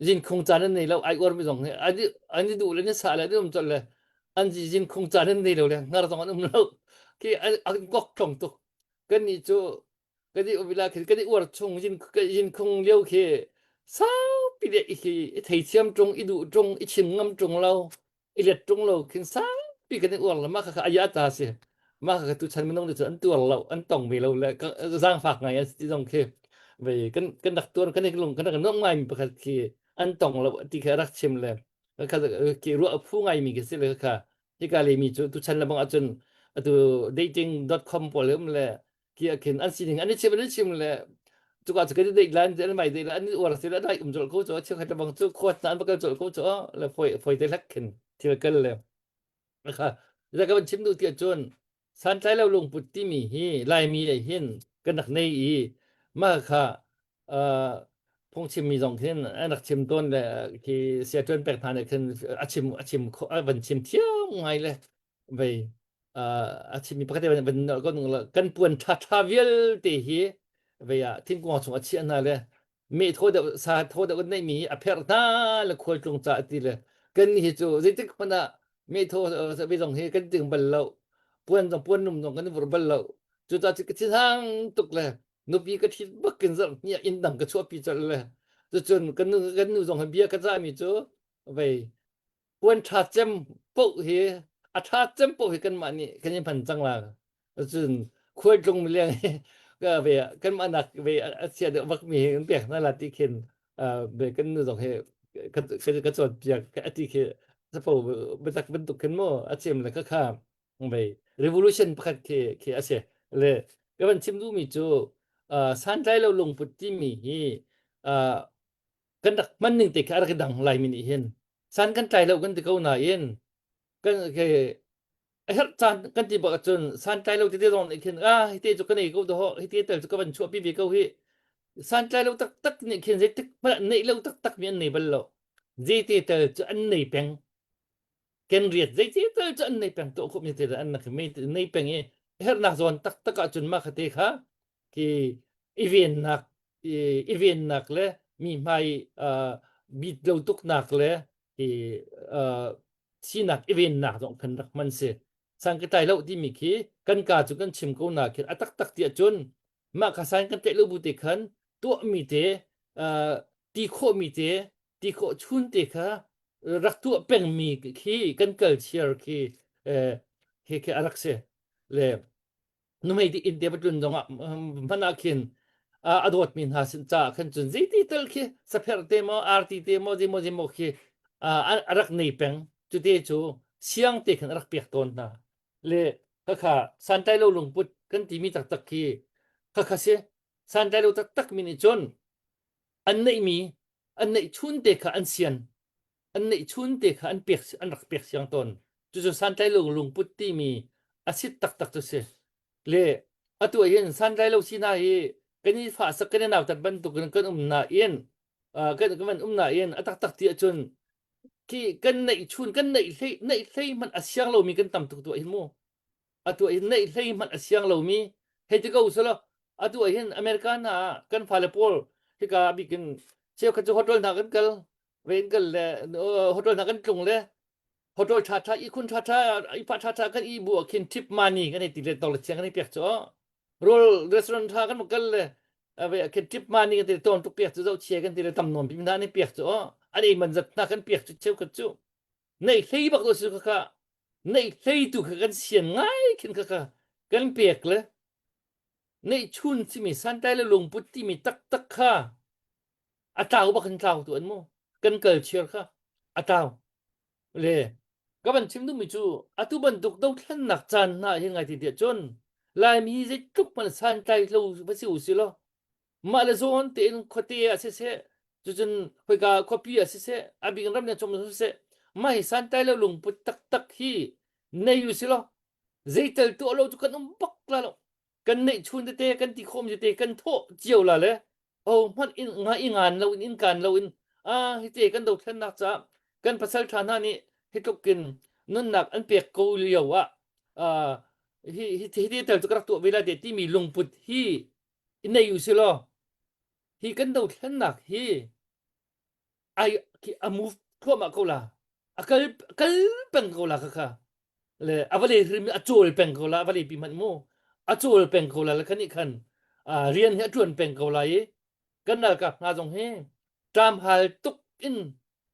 zinkhung caan an nei lo ai uar mi zong hi an an i duh le ni sa le an um colh le an zinkhung caan an nei lo le hngar zong an um lo khi an kok tlong tuk kan nih cu kan i uvila khi kan i uar chung zin zinkhung lio khi. Saupi le i i theithiam ṭung, i duh ṭung, i chim ngam ṭung lo, i let ṭung lo khin saupi kan i uar le mah khakha aya ta si. Mah khakha tuchan minung nih cun an tuar lo, an tong ve lo le zaangfak ngai an si ti zong khi ve kan kan rak tuar kan i lung kan rak nuamh ngaimi pakhat khi an tong lo ti khi a rak chim le kha ki ruah a phu ngaimi khi si le kha hika le mi cu tuchan le bang ahcun atu dating.com pawl um le ki ah khin an sining an i chim an i chim le cuka cu kan i deih lan an mai deih an i uar sil an ai um jol ko cu cheu khat bang cu khuat na an va kal jol ko cu le foi foi te hlek khin thil kal le kha za ka van chim duh ti ahcun santlai lo lungput timi hi laimi le hin kan rak nei i mah kha phungchim mi zong khin an rak chim tawn le khi sia tuan pek hna nih khin a chim a chim a van chim thiam ngai le vei a chimmi pakhat van van nolh ko nung kan puan ṭha ṭha vialte hi vei ah thingkung chung a chiah hna le meh thaw deuh sa thaw deuh kan neihmi hi a pherh hna le khualtlung ca ti le kan hi cu zeitik hmanh ah meh thaw ve zong hi kan ting bal lo puan zong puan num zong kan i vurh bal lo cucaah ka thinhang tuk le nupi ka ṭhit bak kin zarh hnih ah inn dang ka chuahpi colh le cucun kan nu kan nu zong hi bia ka cahmi cu vei puan ṭha cem paoh hi a ṭha cem paoh hi kanmah nih kan i hman cang la. Cun khualtlung mileng hi ka ve kanmah nak ve a chia deuh bak mi hi kan pek hna la ti khin ve kan nu zong hi ka ka cawnpiak a ti khi capo biatak bantuk khin mu a chim le kha kha ve revolution pakhat khi khi a si le ka van chim duhmi cu santlai lo lungput timi hi kan rak hman ning te kha a rak i dang Laimi nih hin san kan tlai lo kan ti ko nain kan ke a herh caan kan ti bak ahcun san tlai lo tete zong nih khin ah hi te cu ka nei ko doh hi te tel cu ka van chuahpi ve ko hi san tlai lo taktak nih khin zeitik hmanh neih lo taktak mi an nei bal lo zeite tel cu an nei peng ken riat zeite tel cu an nei peng tuah khawh mi te an nak nei peng i herhnak zawn taktak ahcun mah kha te kha khi i vennak i vennak le mi hmai bit lo tuknak le i sinak i vennak zong khan rak hman si sang ka tlai lo timi khi kan ka cu kan chim ko na khin a taktak ti ahcun mah kha san kan tlaih lo bu te khan tuahmi te ti khawhmi te ti khawh chun te kha rak tuah pengmi khi kan culture khi khi khi a rak si le nuhmei dik inn te va tlun zongah hmanh ah khin a dawtmi hna sin caah khan cun zeiti tal khi sapherh te maw arti te maw zeimaw zeimaw khi a rak nei peng cute cu siang te khan a rak pek tawn hna le khakha santlai lo lungput kan timi taktak khi khakha si santlai lo taktak mi nih cun an neihmi an neih chun te kha an sian an neih chun te kha an pek an rak pek siang tawn cucu santlai lo lungput timi a sit taktak cu si le atu ah hin santlai lo sina hi kan i fa sak kan i nautat bantuk in kan um nain kan kan um nain a taktak ti ahcun khi kan neih chun kan neih hlei neih hlei hmanh a siang lomi kan tam tuk tu ah hin mu atu ah hin neih hlei hmanh a siang lomi hei ti ko selaw atu ah hin America hna ah kan fale pawl hika bikin cheukhat cu hotel hna kan kal ve in kal le hotel hna kan tlung le hotel ṭha ṭha ihkhun ṭha ṭha ihpah ṭha ṭha kan i bu ah khin tip money kan hei ti le tawk le chiang kan hei pek cu rawl restaurant ṭha kan kal le ave khin tip money kan ti le tawn tuk pek cu zoh chia kan ti le tam nawn pi hna an pek cu an ei man zat hna kan pek cu cheukhat cu neih hlei bak lo si kha neih hlei tu kha kan sian ngai khin kha kha kan pek le neih chun simi santlai le lungput timi taktak kha a tlau bak in tlau tu an mu kan kal chiar kha a tlau le ka van chim duhmi cu atu bantuk dothlennak caan hna hin ngai ti tiah cun laimi zeitluk hmanh santlai lo va si u si law mah le zawn tein khuate ah siseh cucun khoika khuapi ah siseh a bik in ramleng chung siseh mah hi santlai lo lungput taktak hi nei u si law zeitel tuah lo cu kan um bak la lo kan neih chun tete kan ti khawm tete kan thawh cio la le ho hmanh in nga i ngan lo in in kan lo in a hi te kan dothlennak caah kan pasal tha hna nih hi tluk in nunnak an pek ko lio ah hi hi hi tel cu ka rak tuah ve la te timi lungput hi i nei u si law hi kan dothlennak hi ai khi a move thluahmah ko la a kal kal peng ko la kha kha le a vale hrim a cawl peng ko la a vale pi hmanh mu a cawl peng ko la le khani khan rian hi a tuan peng ko la i kan ralkap hna zong hi. Tlamhal tuk in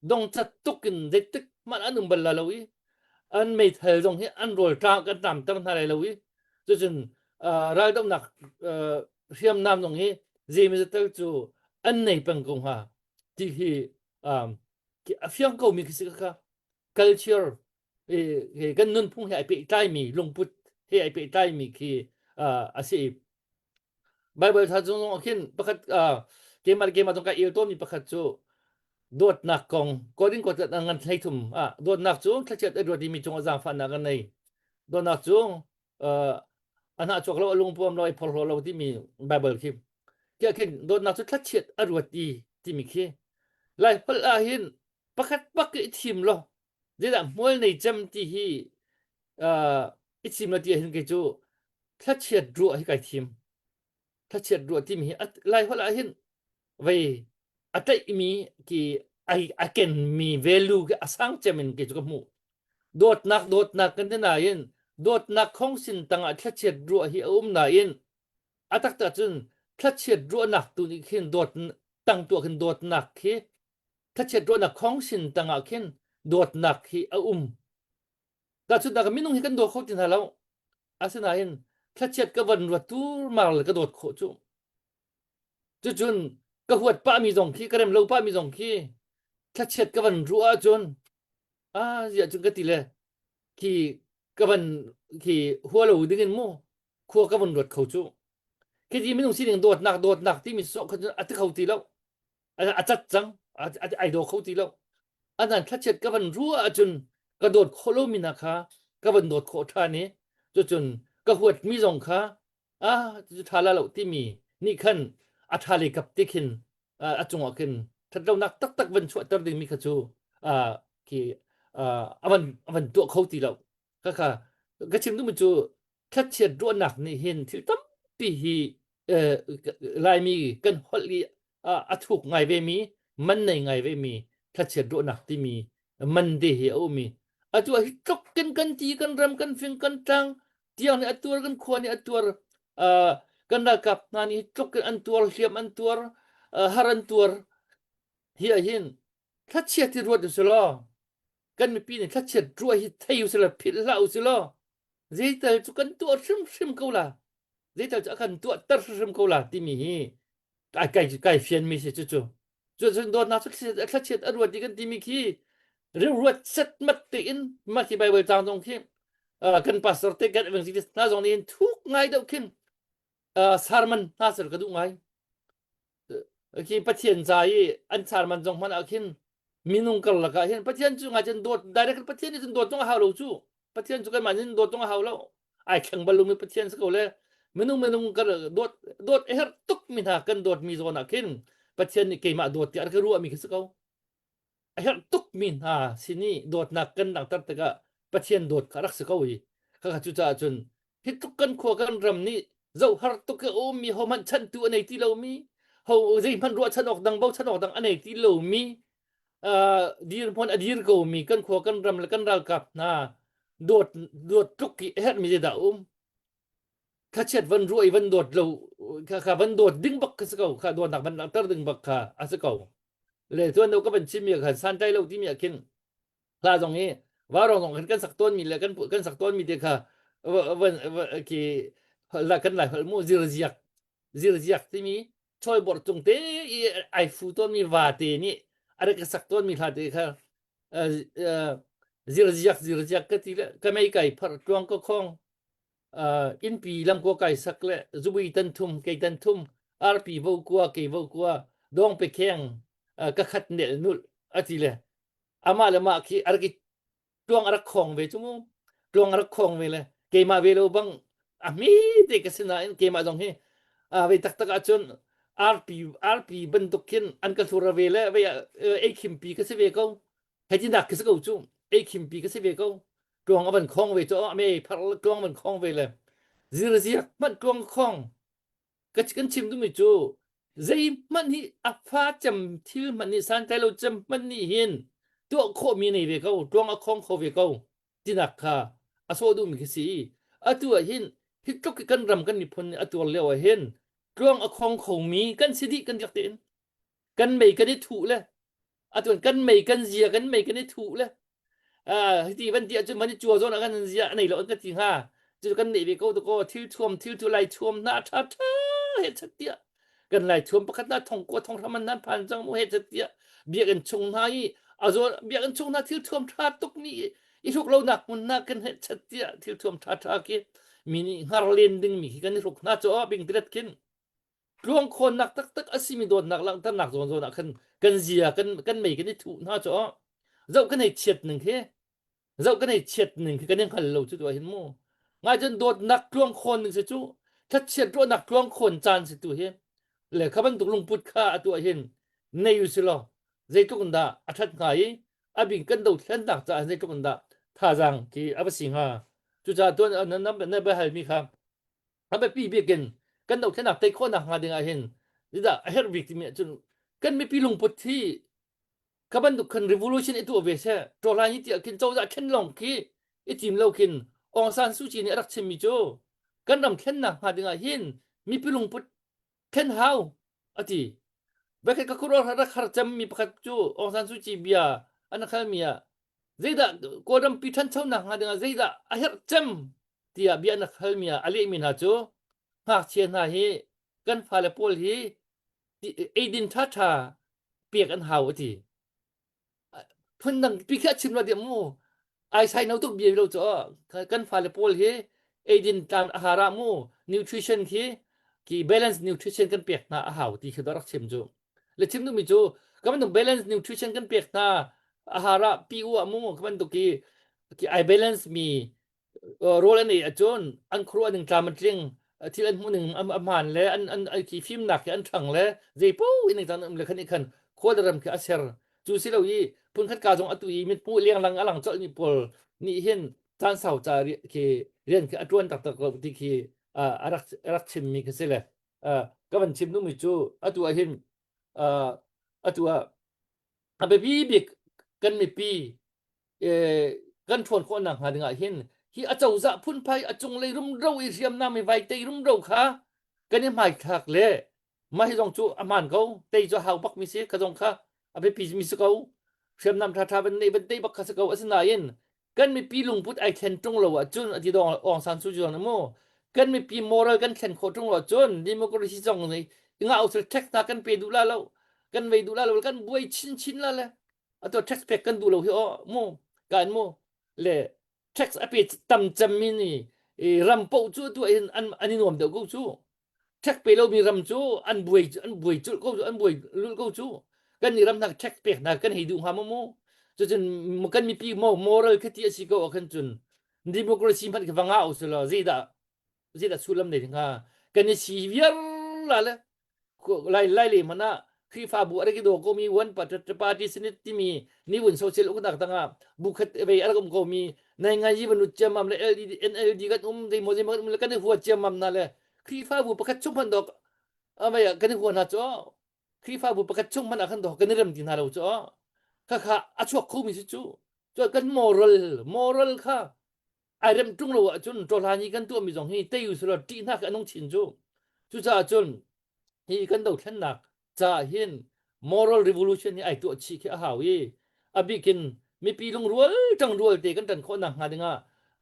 dongcat tuk in zeitik hmanh an um bal la lo i an meithal zong hi an rawl tlang kan tlamter hna lai lo i cucun raldohnak hriamnam zong hi zeimawzat tal cu an nei peng ko hnga ti hi a fiang ko mi khi si kha culture kan nunphung he ai pehtlaimi lungput he ai pehtlaimi khi a si. Bible tha zong ah khin pakhat keimah le keimah zong ka el tawnmi pakhat cu dawtnak kong Korin kawt ngan 33 ah dawtnak cu thlachiat a ruat i mi cungah zaangfahnak kan nei. Dawtnak cu a hnah chuak lo a lungpuam lo ai phorhlaw lo timi Bible khi tiah khin dawtnak cu thlachiat a ruat i timi khi Lai holh ah hin pakhat bak i thim law zeidah hmual nei cem ti hi i thim lo ti ah hin kei cu thlachiat ruah hi kai thim. Thlachiat ruah timi hi Lai holh ah hin vei a tlaihmi ki ai a kenmi value khi a sang cem in kei cu ka hmuh. Dawtnak dawtnak kan ti nain dawtnak khongsin tangah thlachiat ruah hi a um nain a taktak cun thlachiat ruahnak tu nih khin dawt tang tuah khin dawtnak khi thlachiat ruahnak khongsin tangah khin dawtnak hi a um. Tahchunhnak ah minung hi kan daw kho ti hna lo. Asinain thlachiat ka van ruat turmar le ka dawt khawh cu. Cucun ka huat pahmi zong khi ka rem lo pahmi zong khi thlachiat ka van ruah ahcun ah ziah cun ka ti le khi ka van khi hua lo ding in mu khua ka van ruat kho cu. Khi ti minung sining dawtnak dawtnak timi sawh kha cun a ti kho ti lo. A cat cang ai daw kho ti lo. Anan thlachiat ka van ruah ahcun ka dawt khawh lomi hna kha ka van dawt khawh ṭhan i cucun ka huatmi zong kha ah cu ṭha la lo timi nih khan a ṭha lei kap te khin a cungah khin ṭhatlonak taktak van chuahter dingmi kha cu khi a van a van tuah kho ti lo. Khakha ka chim duhmi cu thlachiat ruahnak nih hin thil tampi hi Laimi kan holh i a thuk ngai vemi man nei ngai vemi thlachiat ruahnak timi man te hi a um i atu ah hi tluk kin kan ti kan ram kan fing kan tlang tiang nih a tuar kan khua nih a tuar kan ralkap hna nih tluk in an tuar hliam an tuar har an tuar hi ah hin thlachiat hi ruat usih kan mipi nih thlachiat ruah hi thei usih law philh hlah usih law zeital cu kan tuah hrimhrim ko la zeital cu a kan tuahter hrimhrim ko la timi hi kai kai kai fianmi si cu cu cu cun dawtnak cu thlachiat a ruat i kan timi khi ruat setmat tein mah khi Bible cang zong khi kan pastor te kan evangelist hna zong nih hin thuk ngai deuh khin sermon hna ser ka duh ngai khi Pathian ca i an sermon zong hmanh ah khin minung karlak ah hin Pathian cu ngai cun dawt direct Pathian nih cun dawt zong a hau lo cu Pathian cu kanmah nih dawt zong a hau lo ai thleng bal lomi Pathian si ko le minung minung kar dawt dawt a herh tuk mi hna kan dawt mi zawn ah khin Pathian nih keimah dawt tiah a ka ruah mi khi si ko a herh tukmi hna sin i dawtnak kan langhter tikah Pathian dawt kha rak si ko i khakha cucaah cun hi tluk kan khua kan ram nih zoh har tuk i a ummi hohmanh chantu a nei ti lomi ho zeihmanh ruahchan awk dang bochan awk dang a nei ti lomi uh, dirhmun a dir komi kan khua kan ram le kan ralkap hna dawt dawt tluk i a herhmi zeidah a um thlachiat van ruah i van dawt lo kha kha van dawt ding bak kha si ko kha dawtnak van langhter ding bak kha a si ko le tuan do ka van chimmi ah khan santlai lo timi ah khin hla zong hi vaurawng zong khan kan sak tawnmi le kan kan sak tawnmi te kha van khi la kan lai holh mu zirziak zirziak timi choi bor cung te i ai fu tawnmi va te nih a rak ka sak tawnmi hla te kha zirziak zirziak ka ti le ka mei kai phar tuang ka khong uh, innpi lamkua kai sak le zubui tan thum kei tan thum arpi vo kua kei vo kua dong pe kheng uh, ka khat nel nul ati le ama le ma khi arki tuang arak khong ve chu mu tuang arak khong ve le keima ve lo bang a mi te ka sinain keima zong hi a ve tak tak ahcun arpi arpi bantuk khin an ka hlura ve le ve ei khimpi ka si ve ko Hei ka si ko cu. Ei khimpi ka si ve ko. Tluang a van khong ve cu a me phar tluang van khong ve le zirziak hmanh tluang khong ka kan chim duhmi cu zeihmanh hi a fa cem thil hmanh nih santlai lo cem hmanh nih hin tuah khawhmi nei ve ko tluang a khong kho ve ko tinak kha a sawh duhmi khi si atu ah hin hi tluk kan ram kan miphun nih a tuar lio ah hin tluang a khong khomi kan si dih kan diak tein. Kan mei kan i thuh le atuan kan mei kan zia kan mei kan i thuh le hiti van ti ahcun van i cua zawn ah kan zia a nei lo an ka ti hnga. Cu kan neih ve ko to ko thil thuam thil thu lai thuam hna tha tha he chat tiah kan lai thuam pakhat na thong ko thong hram nan phan cang mu he chat tiah biakinn chung hna i azon biakinn chung hna thil thuam tha tuk mi i hruk lo nak hmun na kan he chat tiah thil thuam tha tha ki mi nih hngar len ding mi khi kan i hruk hna cho bing tilet khin tluang khawnnak taktak a simi dawtnak langhternak zawn zawn ah khan kan zia kan kan mei kan i thuh hna cho zoh kan hei chiat ning khi zoh kan hei chiat ning khi kan i hngal lo cu tu ah hin mu ngai cun dawtnak tluang khawn ning si cu thlachiat ruahnak tluang khawn caan si tu hi le kha bantuk lungput kha atu ah hin nei u si law zeitluk in dah a ṭhat hnga i a bing kan dothlennak caah zeitluk in dah thazaang khi a va si hnga cucaah tuan na na na halmi kha a biapi bik in kan dothlennak tei khawhnak hnga ding ah hin zeidah a herh bik timi ahcun kan mipi lungput hi kha bantuk khan revolution i tuah ve seh ṭawhlan hi tiah khin cozah thlen lawng khi i tim lo khin Aung San Suu Kyi nih a rak chimmi cu kan ram thlennak hnga ding ah hin mipi lungput thlen hau a ti. Voikhat ka khuaruah rak har cemmi pakhat cu Aung San Suu Kyi bia an halmi ah zeidah Kawlrampi ṭhanchonak hnga dingah zeidah a herh cem tiah bia an halmi ah a lehmi hna cu ngakchia hna hi kan fale pawl hi eidin ṭhaṭha pek an hau a ti. Phundang pi khi a chim lo diam mu. Ai sai no tuk bia lo cu kan fale pawl hi eidin tlang a har ah mu nutrition khi ki balance nutrition kan pek hna a hau ti khi rak chim cu. Le chim duhmi cu kan bantuk balance nutrition kan pek hna a har ah pi u ah mu kan bantuk ki ki ai balance mi rawl an ei ahcun an khuaruah ning tlam a tling thil an hmuh ning a hmaan le an an an khi fimnak khi an ṭhang le zei paoh in cang um le khan i khan khua le ram khi a ser cu si lo i phunkhat ka zong atu i mithmuh lenglang a lang colh mi pawl nih hin caan sau ca khi rian khi a ṭuan taktak lo ti khi a rak a rak chimmi khi si le ka van chim duhmi cu atu ah hin atu ah a biapi bik kan mipi kan ṭhawn khawh nakhnga dingah hin hi a cozah phunphai a cunglei rumro i hriamnam i vaitei rumro kha kan i hmaithlak le mah hi zong cu a hmaan ko tei cu hau bak mi si ka zong kha a biapi mi si ko hriamnam ṭhaṭha van nei van tei bak kha si ko asinain kan mipi lungput ai thlen ṭung lo ahcun a ti dong Aung San Suu Kyi zong nih mu kan mipi moral kan thlen khawh ṭung lo ahcun democracy zong nih nga usal tax hna kan pe duh la lo kan vei duh la lo kan buai chinchin la le atu tax pek kan duh lo hi aw mu kan mu le tax a pe tam cem mi ni ram poh cu tu in an an i nuam deuh ko cu tax pe lo mi ram cu an buai an buai cul ko cu an buai lul ko cu kan ni ram hna tax pek hna kan hei duh hnga mu mu cucun kan mipi mo moral khati a si ko ah khan cun democracy hmanh khi va nga u silo zeidah zeidah sullam nei hnga kan i si viar la le lai lai le man ah Khrihfabu a rak i daw komi one party sinit timi ni vun social uknak tangah bu khat vei a rak um komi nai ngai yi vanu ciammam le LD NLD kan um zei maw zei maw kan um le kan i hua ciammam na le Khrihfabu pakhat chung hmanh dok amai kan i hua hna cu Khrihfabu pakhat chung hmanh ah khan dok kan i rem ti hna lo cu kha kha a chuak khomi si cu cu kan moral moral kha ai rem ṭung lo ahcun ṭawhlan i kan tuahmi zong hi tei usulaw ṭihnak a nung chin cu. Cucaah cun hi kan dothlennak caah hin moral revolution hi ai tuah chih khi a hau i a bikin mipi lungrual ṭangrual te kan ṭan khawh nakhnga dingah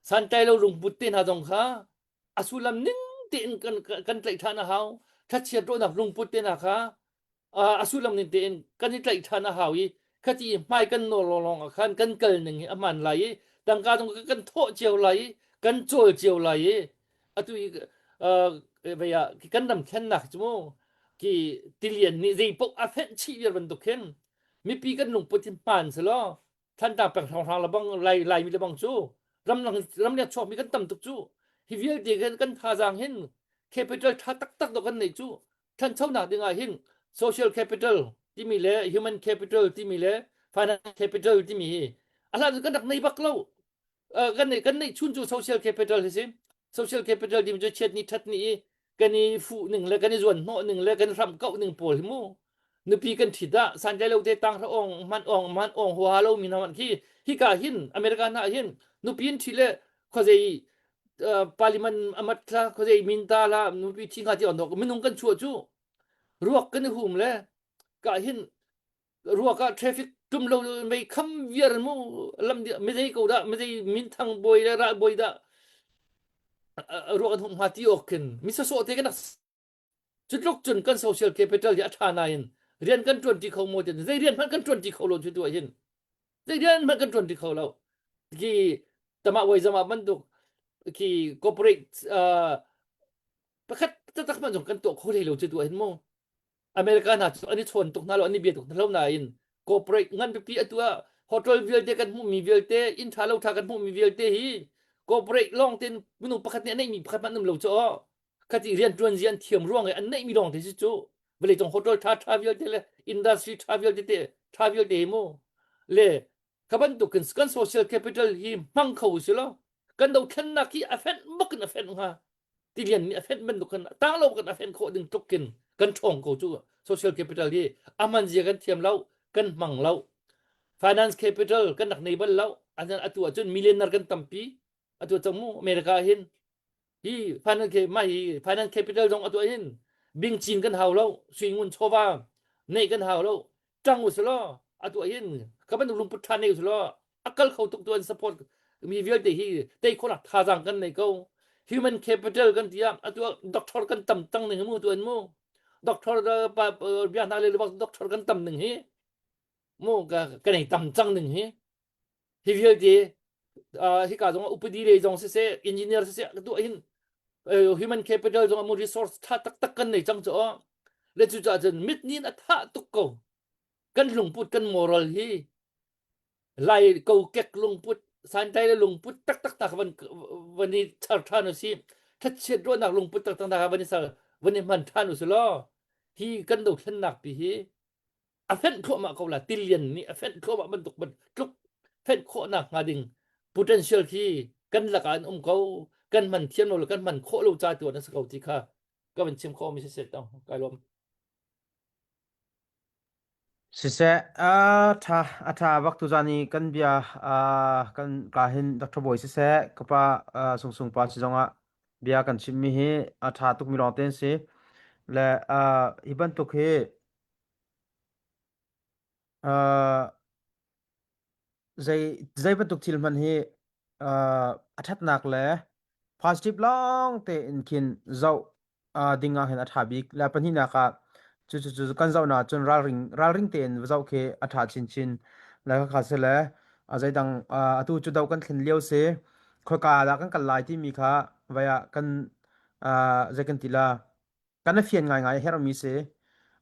santlai lo lungput te hna zong kha a sullam ning tein kan kan tlaih ṭhan a hau thlachiat ruahnak lungput te hna kha a sullam ning tein kan i tlaih ṭhan a hau i khati hmai kan nawl lawnglawng ah khan kan kal ning hi a hmaan lai i tangka zong kan thawh cio lai i kan cawl cio lai i atu i vei ah kan ram thlennak cu mu ki tilian nih zei paoh a fenh chih viar bantuk khin mipi kan lungput hi hmaan selaw Thantlang peng hrawnghrang le bang lai laimi le bang cu ramlang ramleng chuakmi kan tam tuk cu hi vialte kan kan thazaang hin capital tha taktak dawh kan neih cu thanchonak ding ah hin social capital timi le human capital timi le finance capital timi hi a hlan kan rak nei bak lo kan neih kan neih chun cu social capital hi si social capital timi cu chiat ni that ni i kan i fuh ning le kan i zuan hnawh ning le kan hram kauh ning pawl hi mu nupi kan ṭhit ah santlai lo te tang hra ong man ong man ong huaha lo mi hna man khi hika hin America hna hin nupi in ṭhi le khuazei parliament amat la khuazei minta la nupi thi nga ti on minung kan chuah cu ruak kan i hum le. Ka hin ruak ah traffic tum lo mei kham viar mu lam mizei ko dah mizei minthang bawi le ral bawi dah ruak an hung hnga ti awk khin mi sawsawh te kan cu tluk cun kan social capital hi a ṭha nain rian kan ṭuan ṭi kho maw ti zei rian hmanh kan ṭuan ṭi kho lo cu tu ah hin zei rian hmanh kan ṭuan ṭi kho lo khi tamah wai zama bantuk khi corporate pakhat taktak hmanh zong kan tuah kho hlei lo cu tu ah hin mu America hna cu an i chawn tuk hna lo an i bia tuk hna lo nain corporate ngan pipi atu ah hotel vialte kan hmuhmi vialte inn ṭha lo ṭha kan hmuhmi vialte hi corporate lawng tein minung pakhat nih a neihmi pakhat hmanh um lo cu aw khati rian ṭuan zia an thiam ruang i an neihmi lawng te si cu vawleicung hotel ṭha ṭha vialte le industry ṭha vialte te ṭha vialte hi mu le kha bantuk in kan social capital hi hmang kho si lo kan dothlennak hi a fenh bak in a fenh hnga tilian nih a fenh bantuk khan tang lo kan a fenh khawh ding tluk kin kan ṭhawng ko cu social capital hi a man zia kan thiam lo kan hmang lo finance capital kan rak nei bal lo atu ahcun millionaire kan tampi atu cang mu America hin hi finance mah hi finance capital zong atu hin bingcin kan hau lo suingun chawva neih kan hau lo ṭang u selaw atu hin ka bantuk lungput ṭha nei u selaw a kal kho tuk tu an support mi vialte hi tei khawhnak thazaang kan nei ko human capital kan ti ah atu doctor kan tam tang ning mu tu an mu doctor pa bia hna le doctor kan tam ning hi mu ka ka nei tam cang ning hi hi vialte hika zong upadi lei zong siseh engineer siseh tu hin human capital zong mu resource tha taktak kan nei cang chu le cu caah cun mit nin a tha tuk ko kan lungput kan moral hi lai kokek lungput santlai le lungput taktak ta van van i char than usi thatchiat ruahnak lungput taktak ta van i sar van i hman than usi law hi kan dothlennak pi hi a fenh thluahmah ko la tilian nih a fenh thluahmah bantuk ban tluk fenh khawhnak hnga ding potential khi kan lakah an um ko kan hman thiam lo le kan hman khawh lo ca tu an si ko ti kha ka van chim khawh mi si se tang kai lawm Siseh, a ṭha, a ṭha bak tuzaan i kan bia kan ka hin Dr. Bawi siseh, ka pa Sungsung pa si zongah bia kan chimmi hi a ṭha tukmi lawng te an si. Le hi bantuk hi Zei zei bantuk thil hmanh hi uh, a ṭhatnak le positive lawng tein khin zoh uh, ding ah hin a ṭha bik. Le pahnihnak ah cu cu cu kan zohnak cun ralring ralring tein va zoh khi a ṭha chinchin. Le khakha si le a zeidang uh, atu cu do kan thlen lio si. Khoika dah kan kal lai timi kha vai ah kan uh, zei kan ti la kan i fian ngaingai a herhmi si.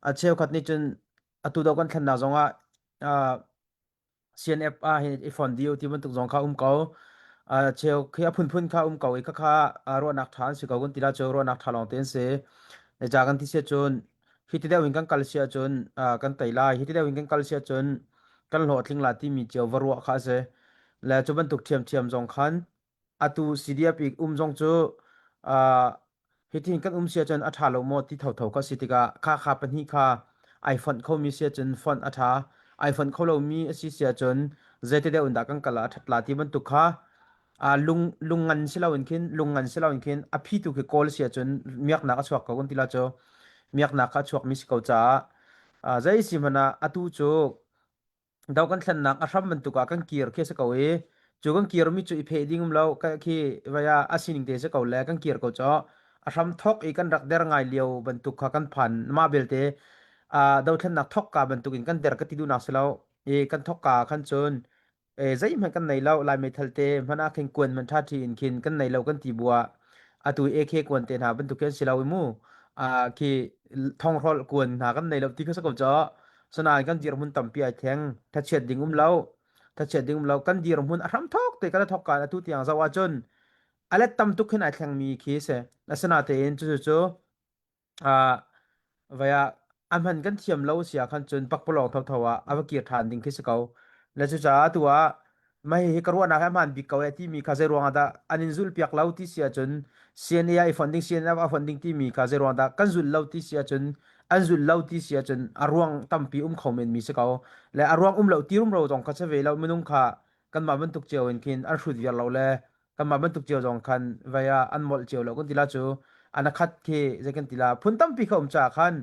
A cheukhat nih cun atu do kan thlennak zongah uh, CNF ah hin i fon dio ti bantuk zong kha um ko. Uh, cheu khi a phunphun kha um ko i khakha uh, ruahnak ṭha an si ko kan ti la cu ruahnak ṭha lawng te an si. Le ja kan ti sia cun hi ti deuh in kan kal sia cun uh, kan tei lai hi ti deuh in kan kal sia cun kan hlawhtling la timi cio va ruah kha a si. Le cu bantuk ṭhiamṭhiam zong khan atu CDF i um zong cu uh, hitin kan um sia cun a ṭha lo maw ti thotho kha si tikah kha kha pahnih kha ai fonh khomi sia cun fonh a ṭha ai fonh kho lomi a si sia cun zeiti deuh in dah kan kal ah a ṭhat la ti bantuk kha uh, lung lung ngan si loin khin lung ngan si loin khin a phi tu khi kawl sia cun miaknak a chuak ko kan ti la cu miaknak kha a chuak mi si ko caah uh, zei si hmanh ah atu cu do kan thlennak a hram bantuk ah kan kir khi a si ko i cu kan kirmi cu i pheh ding um lo khi vaya a sining te si ko le kan kir ko cho a hram thok i kan rak der ngai lio bantuk kha kan phan mah belte a dothlennak thok ka bantuk in kan der ka ti duhnak si lo i kan thok ka khan cun e zeihmanh kan nei lo lai meithal te hmanh ah khin kuan hmanh ṭha ṭhi in khin kan nei lo kan ti bua atu AK kuan te hna bantuk khi an si lo i mu a khi thonghrolh kuan hna kan nei lo ti kha si ko cho Sanain kan dirhmun tampi ai thleng. Thachiat ding um lo. Thachiat ding um lo. Kan dirhmun a hram thok te kan thok kan atu tiang zoh ahcun a let tam tuk hin ai thlengmi khi si. Asinatein cu cu cu ah vaya a hman kan thiam lo sia khan cun pakpalawng thotho ah a va kir ṭhan ding khi si ko. Le cucaah atu ah mah hihi ka ruahnak hi a hmaan bik ko eh timi kha zei ruangah dah an in zulhpiak lo ti si ahcun CNA ah i fonh ding CNF ah fonh ding timi kha zei ruangah dah kan zulh lo ti si ahcun an zulh lo ti si ahcun a ruang tampi um kho men mi si ko le a ruang um lo ti rumro zong kha si ve lo minung kha kanmah bantuk cio in khin an hrut viar lo le kanmah bantuk cio zong khan vei ah an molh cio lo kan ti la cu an a khat khi zei kan ti la phun tampi kha um caah khan.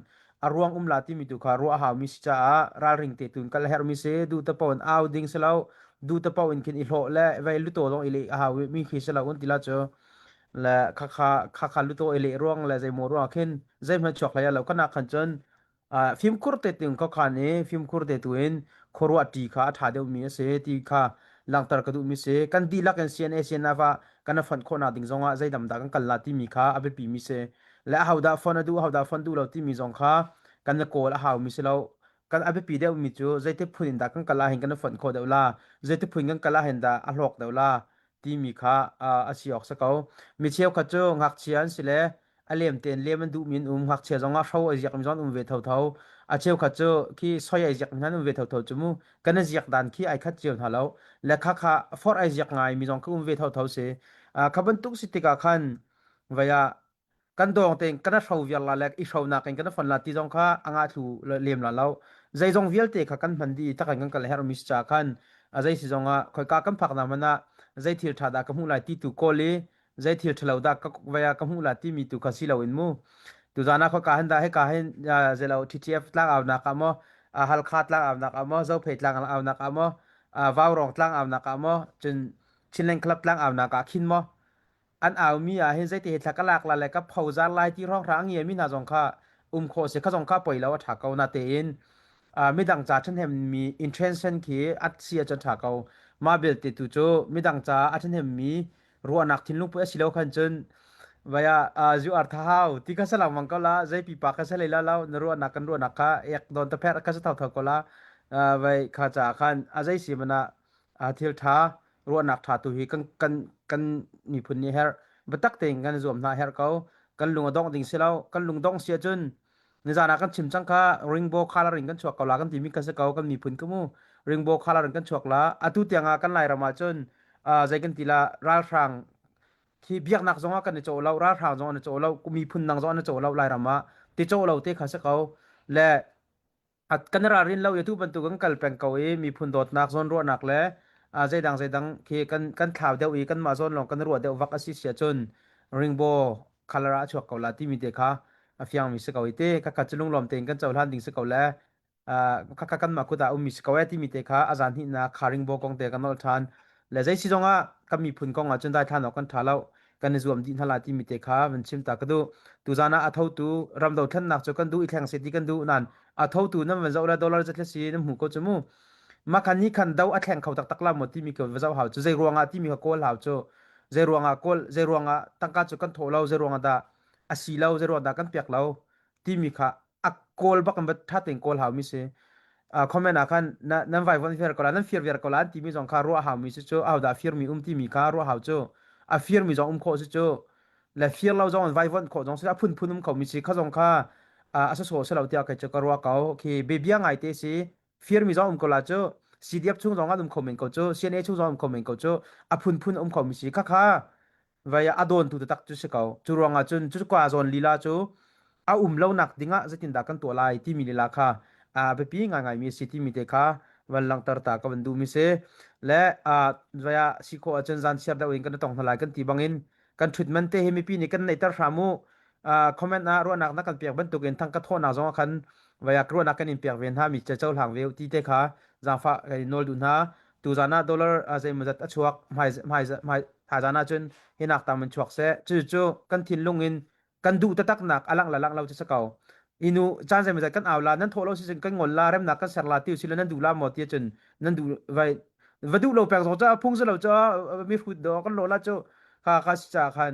A ruang um la timi tu kha ruah a haumi si caah ralring te tun kal a herhmi si. Duh te paoh in au ding si lo. Duh te paoh in khin i hlawh le vei lutaw zong i leh a hau mi khi si lo un ti la cu. Le khakha khakha lutaw i leh ruang le zeimaw ruang khin zeihmanh chuak hlei lo kana khan cun fimkhur te ting khuakhan i fimkhur te tu in khuaruah ṭi kha a ṭha deuhmi a si ti kha langhter ka duhmi si. Kan dihlak in CNA CNF ah kan i fonh khawhnak ding zongah zeidam dah kan kal la timi kha a biapi mi si. Le ahodah fonh a duh, ahodah fonh duh lo timi zong kha kan i kawl a haumi si lo. Kan a biapi deuhmi cu zeiti phun in dah kan kal ahhin kan i fonh khawh deuh la, zeiti phun kan kal ahhin dah a hlawk deuh la timi kha a si awk si ko. Mi cheukhat cu ngakchia an si le a lem tein lem an duhmi an um ngakchia zong ah hro ai ziakmi zong an um ve thotho a cheukhat cu khi soi ai ziakmi hna an um ve thotho cu mu kan i ziak dan khi ai khat cio hna lo le kha kha forh ai ziak ngai mi zong khi um ve thotho si kha bantuk si tikah khan vai ah kan dawng tein kan hro viar la le i hro nak in kan fon la ti zong kha anga thlu lem la lo zeizong vialte kha kan hman di takan kan kal her mi cha khan a zei si zong ah khoi ka kan phak na mana zei thil tha da ka hmu lai ti tu kawl i zei thil ṭhalo dah ka vai ah ka hmuh la timi tu kha si loin mu tuzan ah khua ka hin dah hika hin zelo TTF tlang aunak ah maw Halkha tlang aunak ah maw Zophei tlang aunak ah maw Vaurawng tlang aunak ah maw cun Chinland Club tlang aunak ah khin maw an aumi ah hin zeiti he thla ka lak la le ka phozar lai ti hrawng hrang ngia mi hna zong kha um khawh si kha zong kha poi lo a ṭha ko na tein midang ca ṭhahnem mi intention khi at si a ṭha ko mah belte tu cu midang ca a ṭhahnem mi ruahnak thinlung put a si lo khan cun vaya zu ar tha hau ti kha salang mang ko la zei pipa kha salei la lo na ruahnak kan ruahnak kha ek don ta pher kha sa thau thau ko la vai kha cha khan a zei si mana thil tha ruahnak tha tu hi kan kan kan miphun nih her biatak tein kan zuam hna her ko kan lung a dong ding si lo kan lung dong si ahcun nizan ah kan chim cang kha ringbo coloring kan chuak ko la kan timi kan si ko kan miphun ka mu ringbo coloring kan chuak la atu tiang ah kan lairam ah cun zei kan ti la ralhrang khi biaknak zong ah kan i cawh lo ralhrang zong an i cawh lo miphun dang zong an i cawh lo lairam ah ti cawh lo te kha si ko le kan ralrin lo i tu bantuk kan kal peng ko i miphun dawtnak zawnruahnak le zeidang zeidang khi kan kan thlau deuh i kanmah zawn lawng kan ruah deuh vak a si sia cun ringbo color ah a chuak ko la timi te kha a fiangmi si ko i te khakha cu lunglawm tein kan cohlan ding si ko le khakha kanmah kut ah ummi si ko e timi te kha a zan hnihnak kha ringbo kong te kan nolh ṭhan le zei si zongah kan miphun kong ah cun daithlan awk kan ṭha lo kan i zuam dih hna lai timi te kha van chim ta ka duh tuzan ah a thotu ram dothlennak cu kan duh i thleng se ti kan duh nan a thotu nan van zoh la dollar zathle si nan hmu ko cu mu makhan ni khan do a thleng kho taktak la maw timi ka va zoh hau cu zei ruangah timi kha kawl hau cu zei ruangah kawl zei ruangah tangka cu kan thawh lo zei ruangah dah a si lo zei ruangah dah kan piak lo timi kha a kawl bak in va tha tein kawl hau mi si comment ah khan nan vai von fir ko la nan fir viar ko la timi zong kha ruah hau mi si cu au dah fir mi um timi kha ruah hau cu a fir mi zong um khawh si cu le fir lo zong vai von khawh zong si a phun phun um kho mi si kha zong kha a so so lo tiah kai chu ka ruah ko khi bia ngai te si fir mi zong um ko la cu CDF chung zong an um kho men ko cu CNA chung zong um kho men ko cu a phun phun um kho mi si kha kha vai a dawn tu taktak cu si ko cu ruangah cun cu kwa zawn lila cu a um lo nak dingah zeitindah kan tuah lai timi lila kha a biapi ngaingai mi si timi te kha van langhter ta ka van duh mi si le a vai ah si khawh ahcun zan chiar deuh in kan tong hna lai kan ti bangin kan ṭhut man te hi mipi nih kan neihter hram u comment ah ruahnak na kan pek bantukin thang ka thawhnak zong ah khan vai ah ruahnak kan in pek ve hna mi che cohlang ve ti te kha zaangfah kan in nawl duh hna tuzan ah dollar zeimawzat a chuak hmai hmai hmai thaizan ah cun hinak tam in chuak seh cu cu kan thinlung in kan duh taktak nak a langh la langh lo cu si ko inu caan zeimawzat kan au la nan thawh lo si cun kan ngol la remnak kan ser la ti usila nan duh la maw ti cun nan duh vai va duh lo pek zong ca phung si lo ca mi hrut do kan lo la cu kha kha si ca khan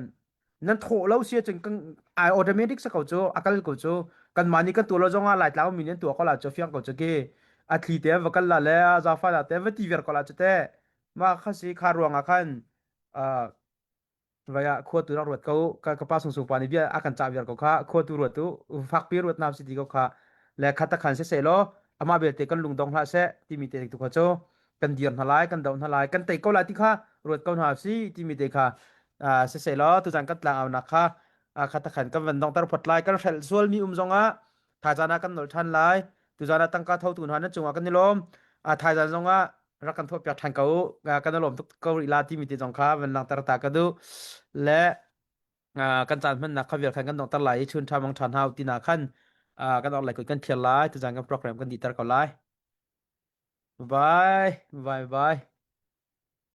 nan thawh lo si ahcun kan ai automatic sa ko cu a kal ko cu kan mah nih kan tuah lo zong ah laitlang mi nih an tuah ko la cu fiang ko cu ki a thli te va kal la le zafa la te va ti ver ko la cu te mah kha si kha ruang ah khan vaya khua tu rak ruat ko ka ka pa sung sung pa nih bia a kan cah viar ko kha khua tu ruat tu fakpi ruat nam si ti ko kha le khat khan se se law amah belte kan lung dong hlah seh timi te tu kha cu kan dir hna lai kan do hna lai kan tei ko lai ti kha ruat ko hna si timi te kha siseh law tuzan kan tlang aunak kha kha takhan kan van dongter phot lai kan hrelh sual mi um zongah thaizan ah kan nolh than lai tuzan ah tangka tho tu hna nan cungah kan i lawm thaizan zongah rak kan thawh piak than ko kan i lawm tuk ko rih la timi te zong kha van langhter ta ka duh le kan caan hmannak kha vial khan kan donghter lai i chun ṭha mang ṭhan hau tina khan. Kan orhlei kut kan thlir lai. Tuzaan kan program kan dihter ko lai. Bye bye. Bye bye.